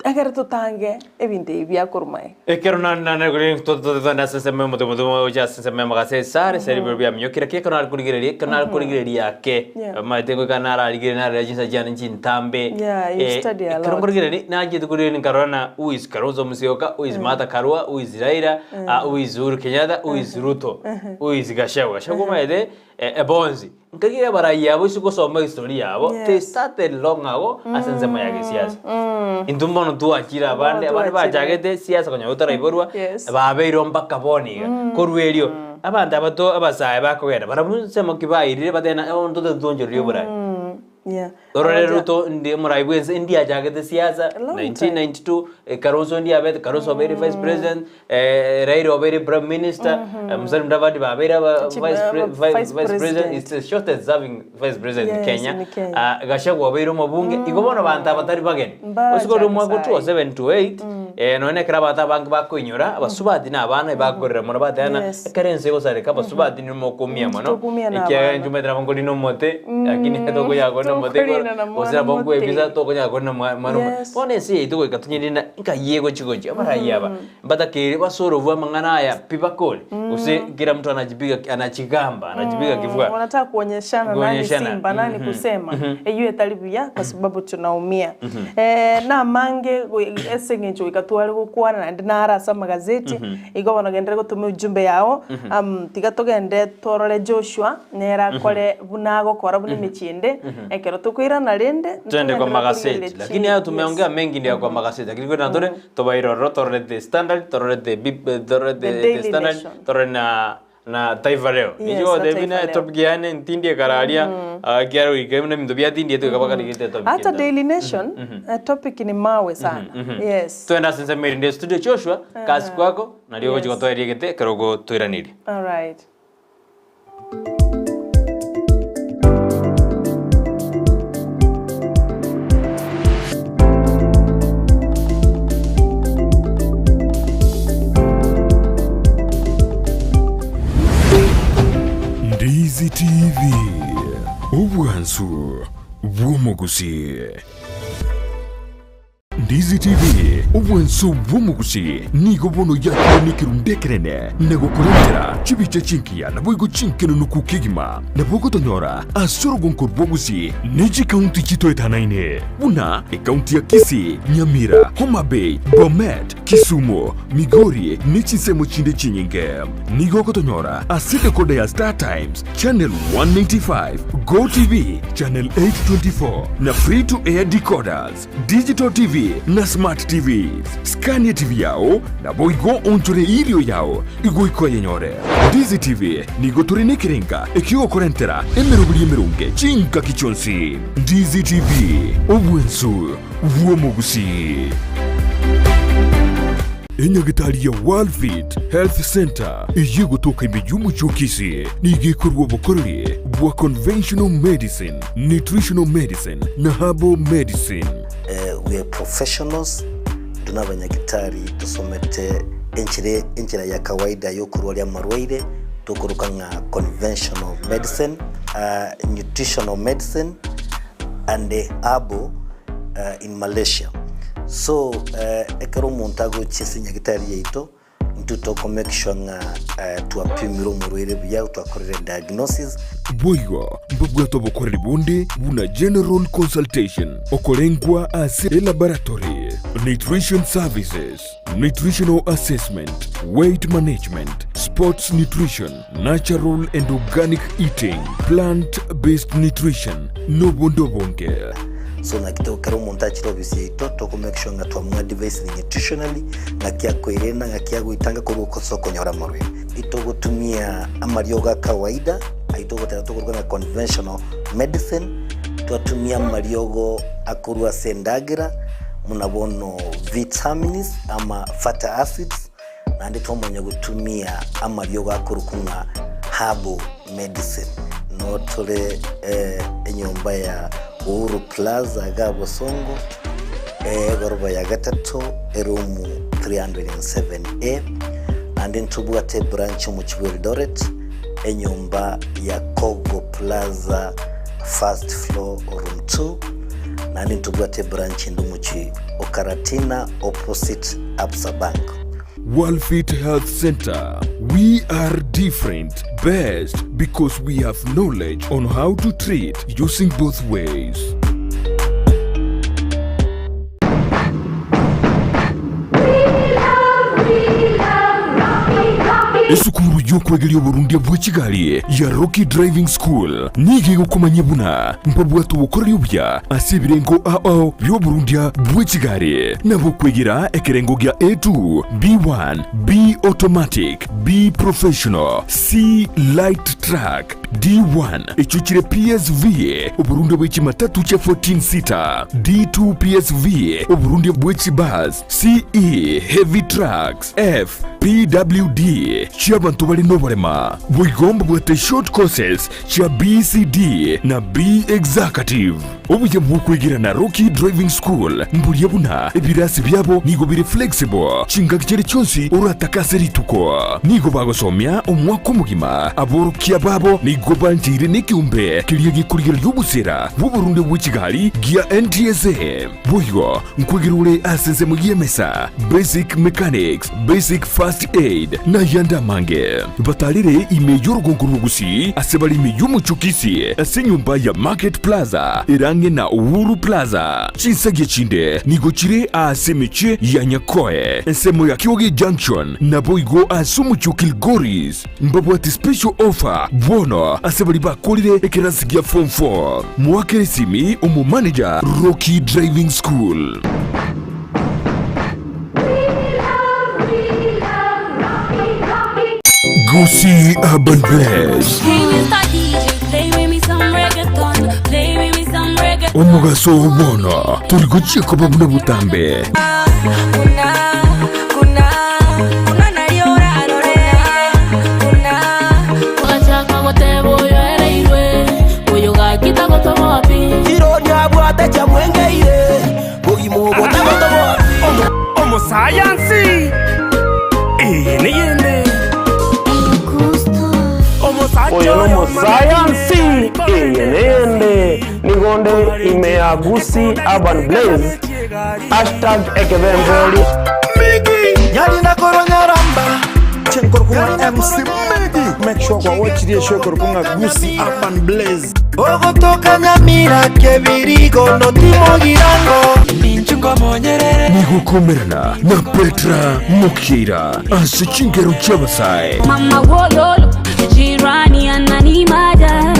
ekere totange ebinto ebi biakorwa magega. Ekero nare ase ensemo y'omote omote ogocha ase ensemo y'amagasa esare ase ribero biaminyokire, ki ekero nare korigereria, ekero nare korigereria ake, Yeah. omanyete goika nararigereria nararera chinsa chiane chintambe, Yeah, you eh, study a ekero lot. nkorigereria nachete korigereria nkarora na who is Kalonzo Musyoka, who is Martha Karua, who is Raila, ah, who is Uhuru Kenyatta, who is Ruto, who is Gachagua. Gachagua omanyete eh, bonsi. Nkagira abarai abo ase gosoma history yabo, they Yes. started long ago ase ensemo ya gesiasa. Intwe mbono twachire abande, Bono abande twachire. bachagete siasa konya otaraiborwa, Yes. babeirwe mpaka bono iga. Korwa erio, abanto aba to abasae bakogenda, barabwo ensemo ki bairire batebe ng'a bono totatwonchoreria oborai. Yeah. Orore Abaja- Ruto ndi omorai bwense ndi achagete siasa A long time. 1992 eh, Kalonzo ndi abete Kalonzo obeire vice president eh, Raila obeire prime minister eh, Musalia Mudavadi babeire aba Chief, vice, pre, vice vice, vice president president. is the shortest serving vice president in Yes, Kenya, in Kenya. Ah, Gachagua obeire omobunge igo bono banto aba tari bageni Mbacha osiko omwaka Nyasaye. 2007 to 8 eh, nonya ekero abanto abange bakoinyora abasubati na abana ebakorera mono bateba Yes. ekero ense egosareka abasubati nimokumia mono Tokumia na ekiagera abana. inche omanyete nabo nkorina omote lakini tokonyara korina omote Tokorina na gose mwana nabo omote. nkoebisa tokonyara korina mwana omote Yes. bono ense yaito goika tonyerinde nkai egochi gochia abarai aba mbatakeire basorobwe amang'ana aya pi bakore gose kera mtu anajipiga anachigamba anajipiga kifua Wanataka kuonyeshana nani Kuonyeshana. simba nani kusema eyio etari buya kwa sababu tunaumia eh, namange ase eng'encho goika tware gokwana naende nare ase amagazeti igo bono genderera gotoma ujumbe yao tiga togende torore Joshua nere akore buna agokora buna emechie ende ekero tokoirana rende Twende kwa ntogenderere magazeti korigereria lakini hayo chi- tumeongea yes. mengi ndio kwa magazeti lakini kwenda tore tobairorro torore the standard torore the big torore The the, the Daily standard Nation. torore na. Na Taifa Leo. Yes, Ninche na gotebia Taifa na Leo. etopic yane ntindie ekero aria, ekiagera goika buna ebinto biatindiete goika bakarigete etopic Hata ende. Daily Nation, topic ni mawe sana. Yes. Twende ase ensemo erinde estudio Joshua, kasi kwako, nario ogochia Yes. gotoeria egete ekero ogotoiraneria. Alright. Ndizi TV, obwansu bw'omogusii. Ndizi TV, obwansu bw'omogusii nigo bono yakire nekerundu ekenene na gokorentera chibicha chinkiya naboigo chinkenunuku kegima. Nabo ogotonyora ase orogonko rw'ogusii ne chikaunti chitoetanaine buna ekaunti ya Kisii, Nyamira, Homa Bay, Bomet, Kisumu, Migori ne chinsemo chinde chinyinge. Nigo ogotonyora ase decoder ya Star Times, Channel 195, Go TV, Channel 824 na Free to Air decoders, Digital TV na Smart TVs. Scan TV yao naboigo onchore irio yao igoika oyenyore. Ndizi TV nigo tore nekerenga ekiogokorentera emeroberi emeronge chingaki chionsi. Ndizi TV, obwensu bw'omogusii. Enyagitari ya Worldfit Health Centre eyio egotoka ime y'omochie o Kisii nigo ekorua obokoreri bwa conventional medicine, nutritional medicine na herbal medicine. We are professionals, intwe nabanyagitari tosomete enchera enchera ya kawaida yokorwaria amarwaire tokoroka ng'a conventional medicine, nutritional medicine and herbal in Malaysia. So ekero omonto agochia ase nyagitari yaito, intwe toko make sure ng'a twapimire omorwaire buya, twakorire diagnosis. Boigo mbabwate obokoreri bonde buna general consultation, okorengwa ase elaboratory, nutrition services, nutritional assessment, weight management, sports nutrition, natural and organic eating, plant based nutrition, nobonde obonge. So naki to ekero omonto achire ofisi yaito toko make sure ng'a twamoadvisire nutritionally, ng'aki akoirena, ng'aki agoitanga korwa ase okonyora amarwaire. Itogotumia amariogo a kawaida, ayio togoteba tokoruga ng'a conventional medicine, twatumia amariogo akorwa ase endagera, buna bono vitamins ama fatty acids, Naende twamanya gotumia amariogo akorokwa ng'a herbal medicine. Noo tore enyomba ya Uhuru Plaza iga Bosongo, egoroba ya gatato, eroom 307A. Naende ntobwate ebranch omochie bwa Eldoret, enyomba ya Kogo Plaza first floor room 2. Naende ntobwate ebranch ende omochie o Karatina opposite Absa Bank. Worldfit Health Centre, We are different, best because we have knowledge on how to treat using both ways. Esukuru y'okwegeria oborundia bwe chigari ya Rocky Driving School nigo egokomanyia buna mbabwate obokoreri obuya ase ebirengo ao bi'oborundia bwe chigari, nabo okwegera ekerengo gia A2, B1, B Automatic, B Professional, C Light Truck, D1 echio chire PSV, oborundia bwe chimatatu chia 14 seater, D2 PSV, oborundia bwe chibus, CE Heavy Trucks, F PWD chi'abanto bare noborema. Boigo mbabwate short courses chia BCD na B Executive. Obuya bw'okwegera na Rocky Driving School mboria buna ebirasi biabo nigo bire flexible chingaki chiria chionsi oratake ase rituko. Nigo bagosomia omwaka omogima. Aborokia babo nigo bancheire nekeombe keria gekorigereria obosera bw'oborunde bwe chigari gia NTSA. Boigo nkwegera ore ase ensemo y'emesa, basic mechanics, basic first aid, na ayande amange. Batarere ime y'orogongo rw'Ogusii ase bare ime y'omochie o Kisii ase enyomba ya Market Plaza ere ang'e na Uhuru Plaza. Chinsagia chinde nigo chire aase emechie ya Nyakoe, ensemo ya Kioge Junction, naboigo ase omochie o Kilgoris. Mbabwate special offer bono ase baria bakorire ekerasi gia form 4. Moakere esimi omomanager Rocky Driving School. Gusii Urban Blaze. Omogaso oo bono tori gochia koba buna botambe. Omosayansi, eye neyende. Oyo nomosayansi, eye neyende. Nigo nde ime ya Gusii Urban Blaze, hashtag ekebemberi. Chenkorokong'a MC Miggy. Make sure kwawochirie eshow ekorokong'a Gusii Urban Blaze. Ogotoka Nyamira kebirigo notimogirango. Nigo okomerana na Petra Mokeira ase chingero chi'abasae. Mama wololo jirani ananimada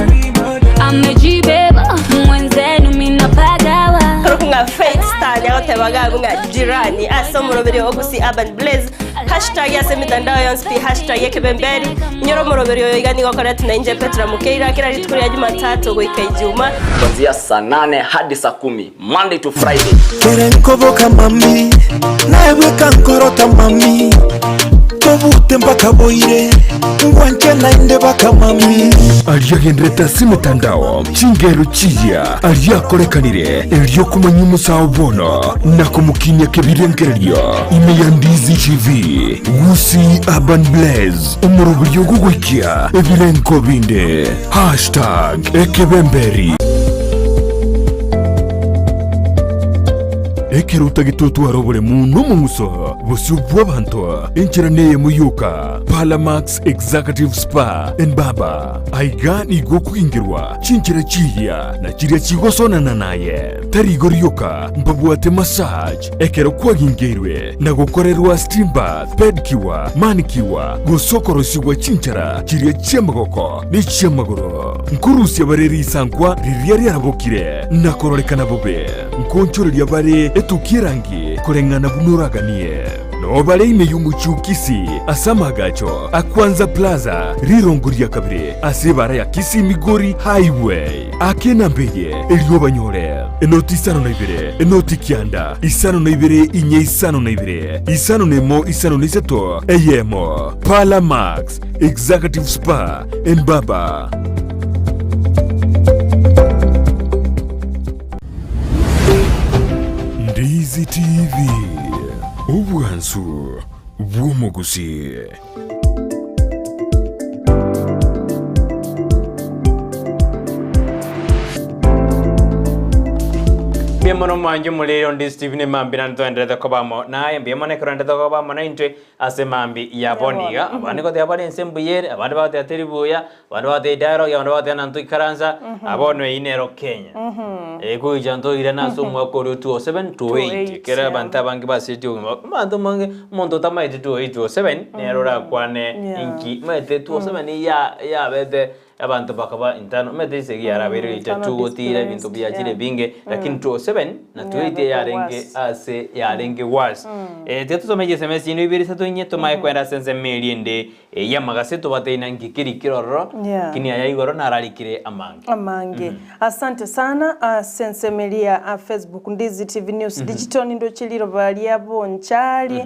amejibeba mwenzenu minapagawa Korokung'a Faith Star niagoteba gabu ng'a jirani ase omoroberi o Gusii Urban Blaze Hashtag ase emitandao yonsi pi hashtag ekebemberi. Inyora omoroberi oyo iga nigo okoretwe nainche Petra Mukeira kera rituko ria Jumatatu goika Ijuma. Kuanzia saa nane hadi saa kumi Monday to Friday. Kere nkoboka mami, naye bweka nkorota mami, tobute mpaka boire, ngwanche naende baka mami. Aria agenderete ase emetandao, chingero chiria aria akorekanire, erio komanya omosao bono na komokinia kebirengererio ime ya Ndizi TV, Gusii Urban Blaze, omoroberio ogogoikia ebirengo binde. Hashtag ekebemberi. Ekero otagete otware oboremu na omong'uso bosio bw'abanto, enchera neyemo yoka, Palamax Executive Spa and Barber. Aiga nigo okogingerwa chinchera chiria na chiria chigosonana naye. Tari igo rioka, mbabwate massage ekero kwagingeirwe na gokorerwa steam bath, pedicure, manicure, gose okorosigwa chinchera chiria chi'amagoko ne chi'amagoro. Nkorusia bare risankwa riria riarabokire na kororekana bobe. Nkoonchoreria bare etukia erangi koreng'ana buna oraganie. Noo bare ime y'omochie o Kisii ase amaagacho a Kwanza Plaza, rirongo ria kabere ase ebara ya Kisii Migori Highway. Aka enamba eye erio obanyore, enoti isano na ibere, enoti kianda, isano na ibere inye isano na ibere, isano na emo isano na isato, eyemo. Parlour Max, Executive Spa and Barber. Ndizi TV, obwansu bw'omogusii. Mbuya mono mwanche omorero onde Stephen emambi naende twaenderete koba amo naye mbuya mono ekero oenderete koba amo naintwe ase emambi ya bono iga abande goteba bare ense mbuya ere abande bagoteba teri buya Abande bagoteba dialogue, abande bagoteba na ntoikaransa, ah, bono eyio nero Kenya. Ekoicha ntoirane ase omwaka oria o 2007 28, ekero abanto abange basiretie obogima. Abanto mange, omonto otamaeti 2008 2007, nere orakwane inki. Omanyete 2007 ya yabete abanto bakaba intano, omanyete esegi yarabeire gocha Internal togotira ebinto displaced, biachire ebinge, lakini 2007 na 28 eyarenge ase yarenge worse. Tiga tosome chisms chinde ibere isato inye tomanye koenda ase ensemo eria ende. Eyio amagase tobateina nki kerikire ororo, lakini aya igoro nararikire amange. Amange. Asante sana ase ensemo eria ya Facebook Ndizi TV News Digital nindoche riroba ria Bonchari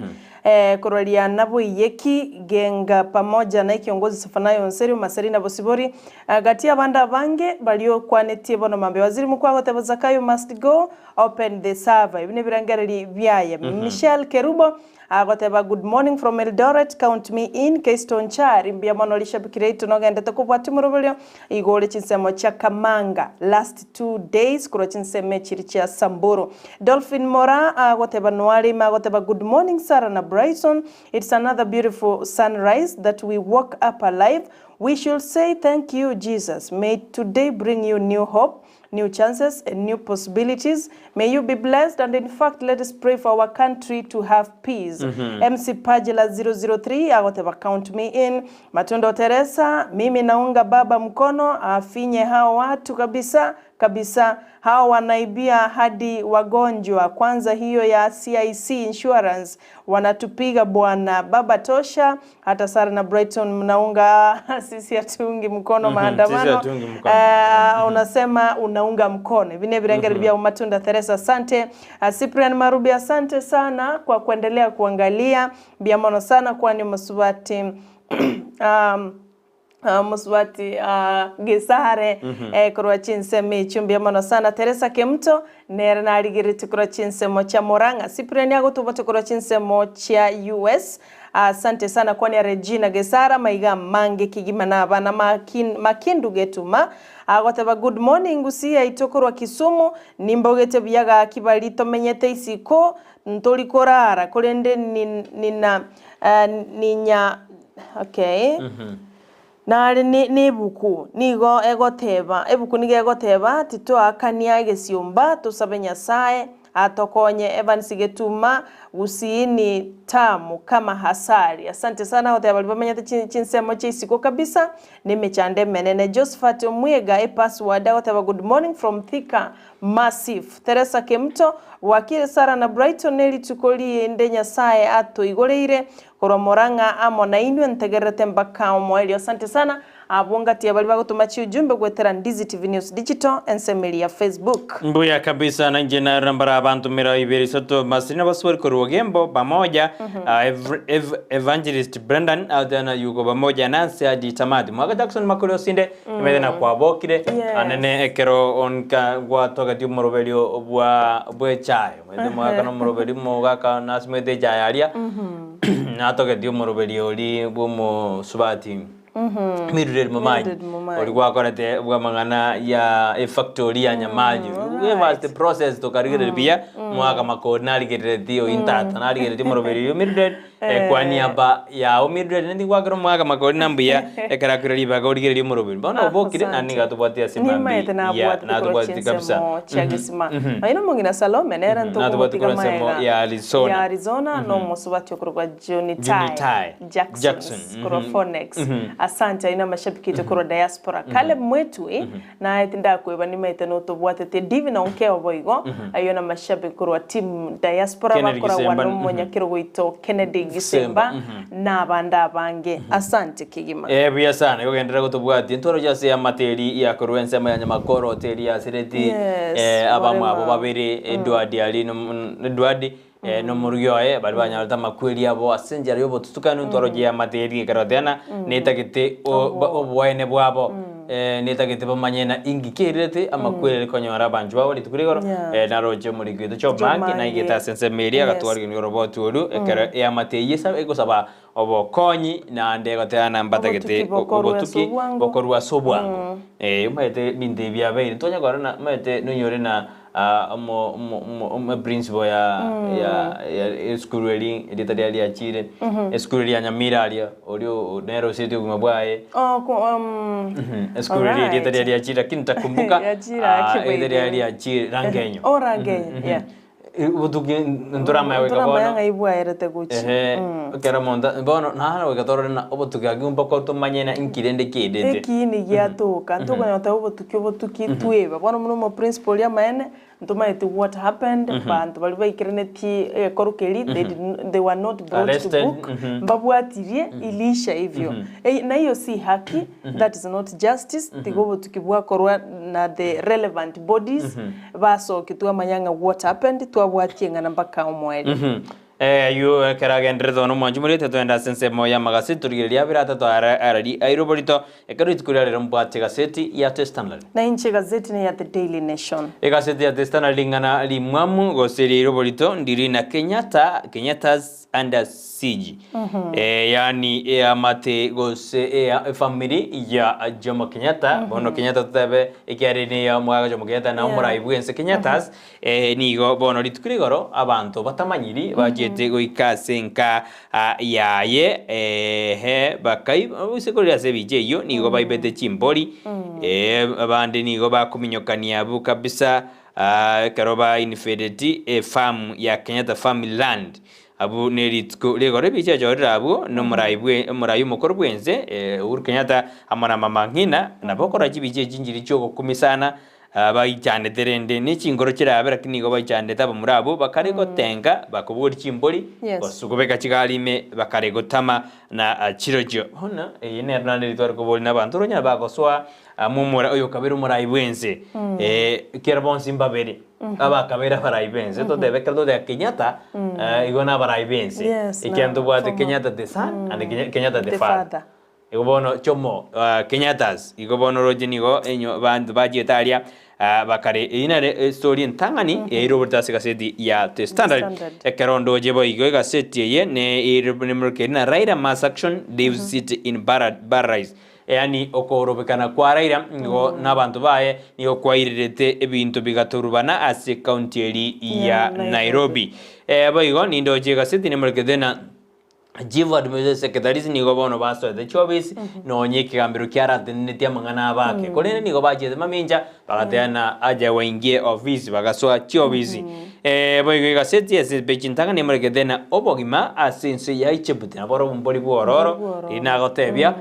korwa ria Naboiyeki Genga pamoja na ekiongozi Sefanayo Onseri Omaseri na Bosibori gati y'abande abange baria okwanetie bono mambia Waziri Mkuu agoteba Zakayo must go open the server ebi nebirengereri biaye Michelle Kerubo Agoteba good morning from Eldoret count me in Kesto Nchari mbuya mono rishabiki riaito nogendete kobwatia omoroberio igo ore chinsemo chia Kamanga last 2 days korwa chinsemo echiri chia Samburu Dolphin Moraa agoteba noare ime agoteba good morning Sarah na Bryson it's another beautiful sunrise that we woke up alive we should say thank you Jesus may today bring you new hope new chances and new possibilities may you be blessed and in fact let us pray for our country to have peace MC Pagela 003 agoteba count me in Matundo Teresa mimi naunga baba mkono afinye hao watu kabisa Kabisa hao wanaibia hadi wagonjwa kwanza hiyo ya CIC insurance wanatupiga bwana baba tosha hata Sara na Brighton mnaunga sisi hatuungi mkono Mhm, maandamano sisi hatuungi mkono. Eh, unasema unaunga mkono hivi ni virengere vya matunda Theresa asante Uh, Cyprian Marubi asante sana kwa kuendelea kuangalia biamono sana kwani musubati um, Uh, musubati uh, gisare Mhm. eh, korwa chinsemo echio mbuya mono sana Teresa Kemuto nere narigeretie korwa chinsemo chia Murang'a Cyprian agotobwate korwa chinsemo chia US asante sana kwania Regina Gesara maiga amange kegima na abana makin, makindu getuma agoteba good morning Gusii yaito korwa Kisumu nimbogete buya gaki bari tomenyete isiko ntori korara korende nina uh, ninya okay Nare nebuku nigo egoteba, ebuku nigo egoteba, Titoakania egesiomba, tosabe Nyasae atokonye. Evans Getuma, Gusii ni tamu kama hasari. Asante sana goteba baria bamenyete chinsemo chia isiko kabisa nemechando emenene. Josephat Omwega epassword agoteba good morning from Thika Massive. Teresa Kemuto, Bwakire Sarah na Brighton nerituko rinde Nyasae atoigoreire Korwa Murang'a amo nainwe ntegererete mpaka omoerio. Asante sana abwo ngati ya baria bagotoma chiujumbe goetera Ndizi TV News Digital ensemo eria ya Facebook. Mbuya kabisa na inche narora mbare abantomera ibere isato Masiri na Baswari korwa Ogembo pamoja ah, Ev- Ev- Evangelist Brendan Adana yuko pamoja nase hadi tamati Mwaka Jackson Makori Osinde emete na kwabokire Yes. anene ekero onka gwatogeti omoroberio bwa bw'echae omanyete omogaka na omoroberi omogaka nasimete echae aria Natogetie omoroberi oria bw'omosubati Mildred Momanyi Mildred Momanyi. oria gwakorete bw'amang'ana ya efactory ya Nyamaji. Give us the process tokarigereria buya mwaka makori narigereretie oyi ntata narigereretie omoroberi oyio Mildred eh, kwa niaba yao Mildred nindi gwakera omwaka makori na mbuya ekero akoira ribaga origererie omoroberi. Bono Ah, obokire asante. naende niga tobwate ase Nimaete mambia nabwatete korwa natobwatete kabisa. chinsemo chia gesima. Nonya na omong'ina Salome nere Natobwate ntokomotiga korwa ensemo maega ya Arizona. ya Arizona na omosubati okorokwa Junitai Junitai Jackson Jackson, korwa mhm. Phoenix. Mhm. Asante aye namashabiki aito korwa diaspora. Caleb Mwetui naye tindakweba nimaete notobwatete Divina Onkeo boigo ayio namashabiki korwa team diaspora Kennedy bakoragwa Gisemba, na mhm. omonyakero goito Kennedy Gisemba Gisemba, mhm. na abande abange. Asante kegima. Eh, buya sana igo genderera gotobwatia ntwaro ase amateri yakorwa ensemo ya nyamakoro hoteli ya sereti Yes, eh, abamwabo Morema. babere Edward ari nom- Edward eh, nomorugi oye baria banyarete amakweri abo ase enchera y'obotutukanu ntwaro ya amateri ekeroteana netagete o- ba- oboene bwabo eh, netagete bamanye na inki kerirete amakweri ari konyora abanchwa babo rituko rigoro Yeah. eh, naroche omoriki oito Job Mangi naigete ase ensemo eria Yes. agatwarigania oroboti oru ekero eamate eyio esa- egosaba obokonyi naende egoteana mbatagete Obotuki bokorwa ase obotuki obwango. bokorwa ase obwango. Eh, omanyete ebinto ebi biabeire ntwanya korora na omanyete nonyore na ah, omo omo omo omo principal ya ya ya esukuru eri erieta riaye riachire esukuru eria Nyamira aria oria o nere osiretie obogima bwaye. Oh, ku, um, Esukuru eria erieta alright. riaye riachire lakini ntakumbuka Yachire ah, ake erieta riaye by the way. riachire Rangenyo. Oh, Rangenyo, yeah. Obotuki ntoramanya goika Ntoramanya bono. ng'ai bwaerete gochia. Ehe, ekero omonto bono naro goika torore ng'a obotuki agwo mpaka tomanye ng'a inki rende kiendete. Ekiini giatoka, ntokonyara goteba obotuki obotuki tweba. Bono buna omoprinciple oria amaene, ntomaeti what happened, banto baria baikeranetie egekorwa keria, they did they were not brought to Arrested, book, mbabwatirie iliisha hivyo. Ey na hiyo si haki, that is not justice, tiga obotuki bwakorwa na the relevant bodies, Basoke twamanya ng'a what happened, twabwatia eng'ana mpaka omoerio. Eh, ayio ekero agenderete bono omwanchi morete twende ase ensemo y'amagaseti torigererie abere atato ara arari aire oborito ekero rituko ria rero mbwate egaseti ya The Standard. Na inche egazeti neya The Daily Nation. Egaseti ya The Standard ring'ana rimwamu gose riaire oborito ndiri na Kenyatta, Kenyatta's under siege. Eh, yaani eamate gose ea efamiri ya Jomo Kenyatta bono Kenyatta totebe ekiareri niya omogaka Jomo Kenyatta na omorai bwense Kenyatta's eh, nigo bono rituko rigoro abanto batamanyiri bachiete goika ase enka ah, yaye ehe bakai ase korire ase ebicha eyio nigo baibete chimbori eh, abande nigo bakominyokania abwo kabisa ah, ekero ba invaded efarm ya Kenyatta family land Abwo nerituko rigoro ebicha echorire abwo nomorai bwe omorai omokoro bwense Uhuru Kenyatta amo na mama ng'ina nabo okora chibicha echi nchiri chiogokumia sana. Baichandete rende ne chingoro chirabe, lakini nigo baichandete abamura abwo bakare gotenga bakobogoria chimbori, gose kobeka chigari ime bakare gotama na chirochio. Bono eye nero naende ritware koboria nabanto oronyare bagosoa momura oyo okabere omorai bw'ense, ekero bonsi mbabere abakabere abarai b'ense, totebe ekero toteba Kenyatta igo nabarai b'ense, ekiagera ntobwate Kenyatta the son and Kenyatta the father. Igo bono chomo Kenyatta's igo bono roche nigo enyo banto bachiete aria bakare eyio nere estory entang'ani yairoborete ase egaseti ya The Standard. Ekero ndoche boigo egaseti eye ne nemorokeri na Raila mass action leaves city in paralyzed yaani okorobekana kwa Raila nigo na abanto baye nigo kwairerete ebinto bigatorubana ase ekaunti eri ya Nairobi. Boigo nindoche egaseti nemorokete na Chief Administrative Secretaries nigo bono basoete chiofisi nonye ekegambero kiaratenenetie amang'ana abo ake. Korende nigo bachiete mamincha bagateana aja waingie ofisi bagasoa chiofisi. Boigo egaseti ase epeji ntang'ani emorekete na obogima ase ense ya Egypt nabo ore obombori bw'ororo riria nagotebia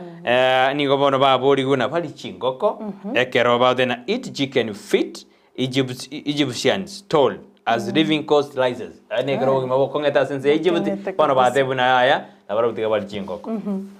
nigo bono baborigwe na barie chingoko ekero bagoteba eat chicken feet Egypt, Egyptians told as living cost rises. Yaani ekero obogima bokong'ete ase ense ya Egypt, Bokong'ete bono kabisa. batebwa buna yaya, nabarabwo tiga barie chingoko.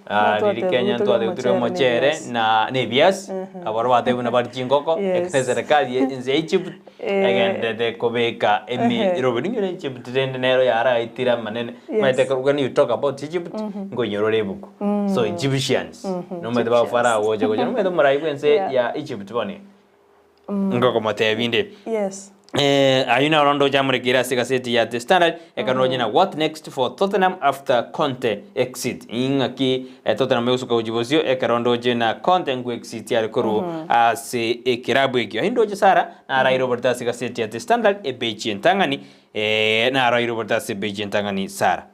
Ah, Natwatebwa riri Kenya tore ntwatebwa tore omochere omochere nebiasi. na nebiasi, abarabwo batebwa buna barie chingoko, Yes. ekero eserekari ya ense ya Egypt Eh. egenderete kobeka emiroberio. Nigo Egypt rende nero yaraetire amanene. Yes. Omanyete ekero when you talk about Egypt, nkoinyora ore ebuku. So Egyptians, nomanyete ba Farao gocha gocha, nomanyete omorai bwa ense Yeah. ya Egypt bono iga. Ngokomotebia inde. Yes. Eh, ayio naro ndoche amorekeire ase egaseti ya The Standard ekero ndoche na what next for Tottenham after Conte exit ing'aki eh, Tottenham egosuka gochia bosio ekero ndoche na Conte nko exit are korwa ase ekerabu ekio ayio ndoche Sarah naraire oborito ase egaseti ya The Standard epeji entang'ani eh, naraire oborito ase epeji entang'ani Sarah.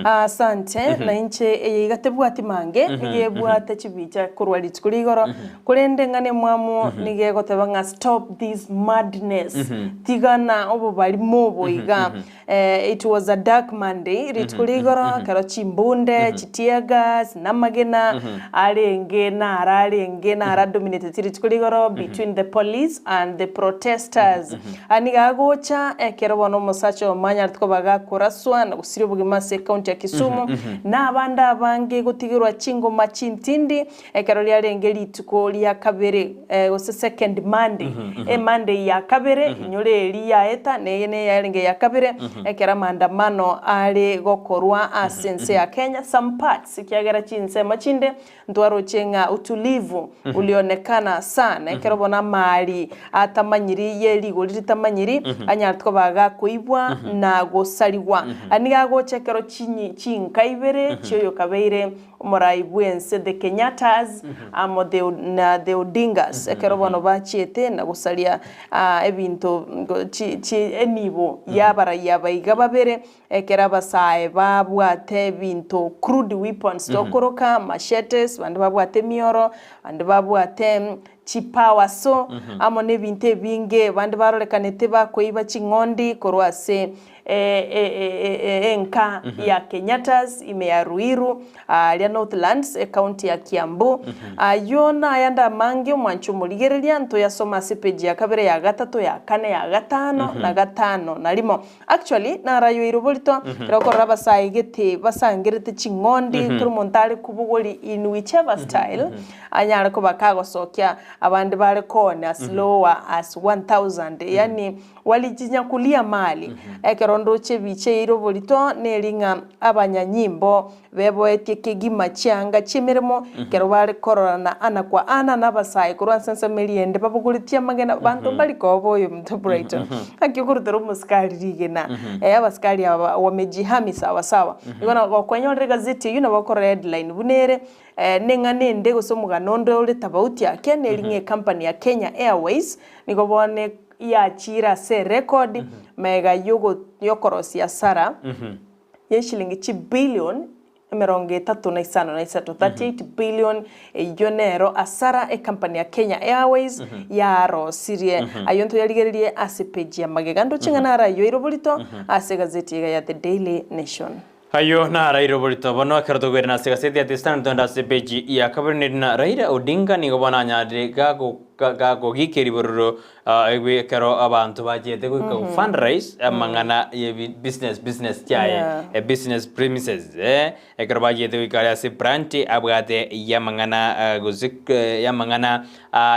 Asante, na inche eye iga tebwati mange, nigo ebwate chibicha korwa rituko ria igoro, korende ng'a nemwamu nigo egoteba ng'a stop this madness, tigana obobarimo obo iga. It was a dark Monday, rituko ria igoro, ekero chimbunde, chitear gas, na amagena arenge naro arenge naro adominateti rituko ria igoro between the police and the protesters. Aya nigo agocha ekero bono omosacha oyomo anyarete koba gakoraswa na gosiria obogima ase ecounty ya Kisumu, na abande abange gotigerwa chingoma chintindi ekero riarenge rituko ria kabere gose second Monday, emonday ya kabere inyore eria yaeta na eye neye yarenge eya kabere ekero amaandamano are gokorwa ase ense ya Kenya some parts ekiagera chinsemo chinde Ntwaroche ng'a utulivu ulionekana sana, ekero bono amari atamanyiri ye rigori ritamanyiri anyarete koba gakoibwa na gosarigwa. Aya nigo agocha ekero chinyi chinka ibere chioyokabeire omorai bw'ense the Kenyattas amo the na the Odingas ekero bono bachiete na gosaria ebinto chi chi enibo y'abarai aba iga babere Ekero abasae babwate ebinto crude weapons tokoroka machetes, bande babwate emioro, bande babwate chipower saw, amo nebinto ebinge, bande barorekanete bakoiba ching'ondi korwa ase enka ya Kenyattas ime ya Ruiru aaria Northlands ecounty ya Kiambu. Ayio nayande amange omwanche omorigereria ntoyasome ase epeji ya kabere ya gatato ya kane ya gatano na gatano na rimo. Actually narayoire oborito ekero okorora abasae gete basangerete ching'ondi kera omonto are kobogori in whichever style anyare koba kagosokia abande bare koona as lower as 1000 yaani walijinyakulia mali ekero ndoche ebicha eire oborito neri ng'a abanyanyimbo beboetie kegima chianga chi'emeremo ekero bare kororana ana kwa ana n'abasae korwa ase ensemo eria ende babogoretie amagena abanto mbari koba oyominto Brighton naki okorutera omosikari rigena eh abasikari aba wamejihami sawa sawa igo nabo gokwenyorera egazeti eywo nabo okorora headline buna ere neng'ana ende gose omogano onde ore tofauti ake neri ng'a ecompany ya Kenya Airways nigo bono yachiire ase erecord magega yogo yokorosia hasara. Y'eshilingi chibilioni emerongo etato na isano na isato, 38 billion, eyio nero asara ecompany ya Kenya Airways yarosirie. Ayio ntoyarigererie ase page ya magega. Ndoche ng'a naro ayio aire oborito ase egazeti iga ya The Daily Nation. Ayio naraire oborito bono ekero togwere ase egaseti ya The Standard toende ase epeji ya kabere neri na Raila Odinga nigo bono anyarire gakogika ribororo ekero abanto bachete goika go fundraise amang'ana ye business business chiaye business premises ekero bachete goika aria ase plant abwate yamang'ana gose yamang'ana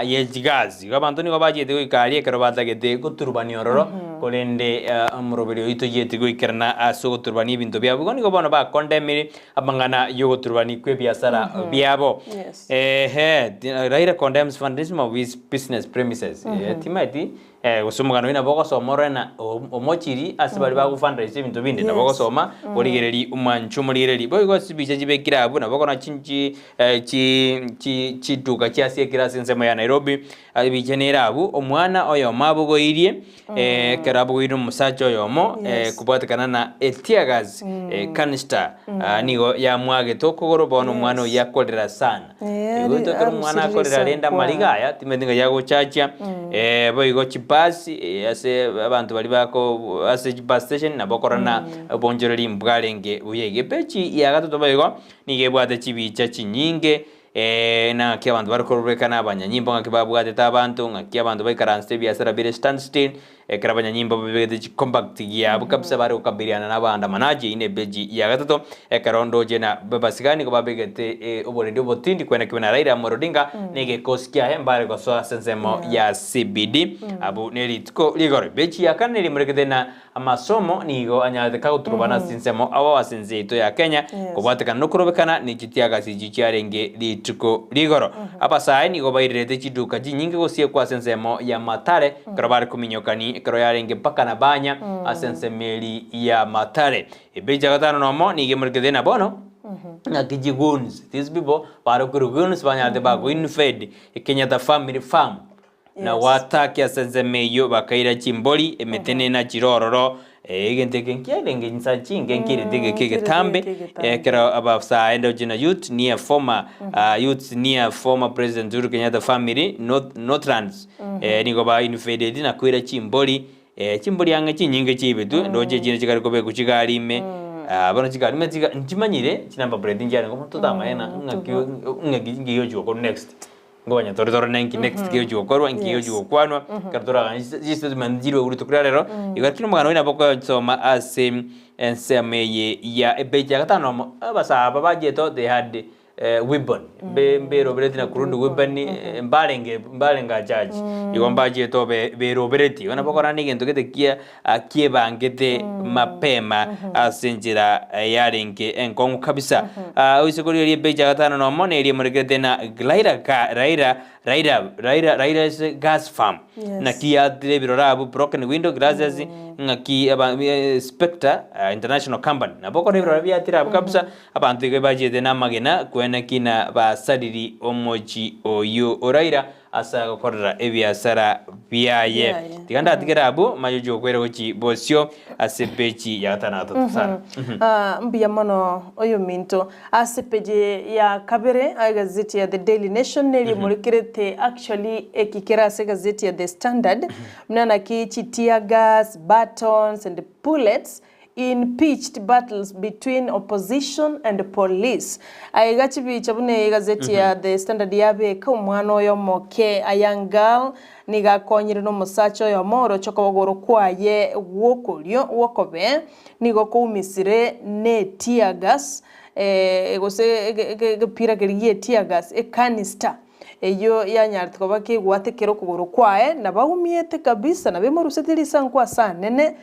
ye chigasi. Igo abanto nigo bachete goika aria ekero batagete goturubania ororo, korende omoroberi oyio tochieti goikerana ase ogoturubania ebinto biabo. Igo nigo bono bakondemire amang'ana y'ogoturubania kw'ebiasara biabo. Ehe, Raila condemns vandalism of his business premises. Timaeti Gose omogano oyio nabo ogosoma orore na omochiri ase baria bagofundraise ebinto binde nabo ogosoma origererie omwancho omorigererie. Boigo ase chibicha chibekire abwo nabo okonyora chinchi chi chi chiduka chiasiekire ase ensemo ya Nairobi, ebicha nere abwo omwana oyomo abogoirie ekero abogoirie omosacha oyomo kobwatekana na eteargas canister nigo yamwagete okogoro bono omwana oyio akorera sana. Igo ekero omwana akorera rende amariga aya, timanyeti ng'a yagochachia, boigo chibus ase abanto baria bako ase chibus station nabo okorora na obonchoreri mbwarenge buya iga. Epeji ya gatato boigo, nigo ebwate chibicha chinyinge naki abanto bare korobekana abanyanyimbo ng'aki babwatete abanto, ng'aki abanto baikaransete ebiasara bire stand still. Ekero abanyanyimbo babegete chicompact giabo kabisa bare gokabiliana na abaandamanaji, eyio nepeji ya gatato. Ekero ndoche na abasigari nigo babegete oborendi obotindi kwene kibe na Raila Amolo Odinga na egekosi kiaye mbare gosoa ase ensemo ya CBD. Abwo nerituko rigoro. Epeji ya kane nerimurekete na amasomo nigo anyarete kagoturubana ase ensemo ao ase ense yaito ya Kenya kobwatekana nokorobekana ne chitiagasi echio chiarenge rituko rigoro. Abasae nigo bairerete chiduka chinyinge gosiekwa ase ensemo ya Mathare Ekero bare kominyokani, ekero yarenge mpaka na banya ase ensemo eri ya Mathare. Epeji ya gatano nomo nigo emorekete na bono ng'aki chigoons, these people bare korwa goons banyarete bago invade Kenyatta family farm na goataki ase ensemo eyio bakaira chimbori, emete nena chire ororo, egento eke nkiarenge chinsa chinke nkirete egeke egetambe, ekero abasae ndoche na youth near former youths near former president Uhuru Kenyatta family north northlands nigo ba invaded na koira chimbori, chimbori ang'e chinyinge chiaibetwe ndoche echinde chikare kobekwa chigari ime, bono chigari ime chiga nchimanyire chinumber plate nchiarenge bono totamanye ng'a ng'aki ng'aki nki gegochi gokorwa next. Ngonya tore tore nenki next gegochi gokorwa, nki gegochi gokwanwa, ekero toraganye chistatement nchirwe rituko ria rero, igo lakini omogano oyio nabo okosoma ase ensemo eye ya epeji ya gatano omo, abasae aba bachete they had weapon, mbe mberobereti na crude weapon, mbarenge mbarenge achache, igo mbachete obe berobereti, igo nabo okorora na egento gete kia kiebangete mapema ase enchera yarenge enkong'u kabisa. Oise korigereria epeji ya gatano nomo neria emorekerete na Raila ga Raila Raila Raila Raila's gas farm. Naki yatire ebirore abwo broken window glasses ng'aki aba Spectre International Company. Nabo okora ebirore biatire abwo kabisa abanto iga bachiete namagena kweneki na basariri omochi oyio o Raila Ase agokorera ebiasara biaye. Tiga ndatigere abwo, manye ochia gokwera gochia bosio ase peji ya gatano na gatato. Sara. Mbuya mono oyominto. Ase peji ya kabere egazeti ya The Daily Nation neri emorekerete actually eki kere ase egazeti ya The Standard buna naki chi tear gas, batons and bullets In pitched battles between opposition and police. Aiga chibicha buna eye egazeti ya The Standard yabeka omwana oyo omoke, a young girl, nigo akonyire nomosacha oyomo oroche okogoro kwaye gwokorio gwokobee nigo koumisire ne tear gas gose egepira keria gie tear gas, ecanister. Eyio yanyarete koba kegwatekera okogoro kwaye, na baumiete kabisa, na bemorusetie risanku ase anene,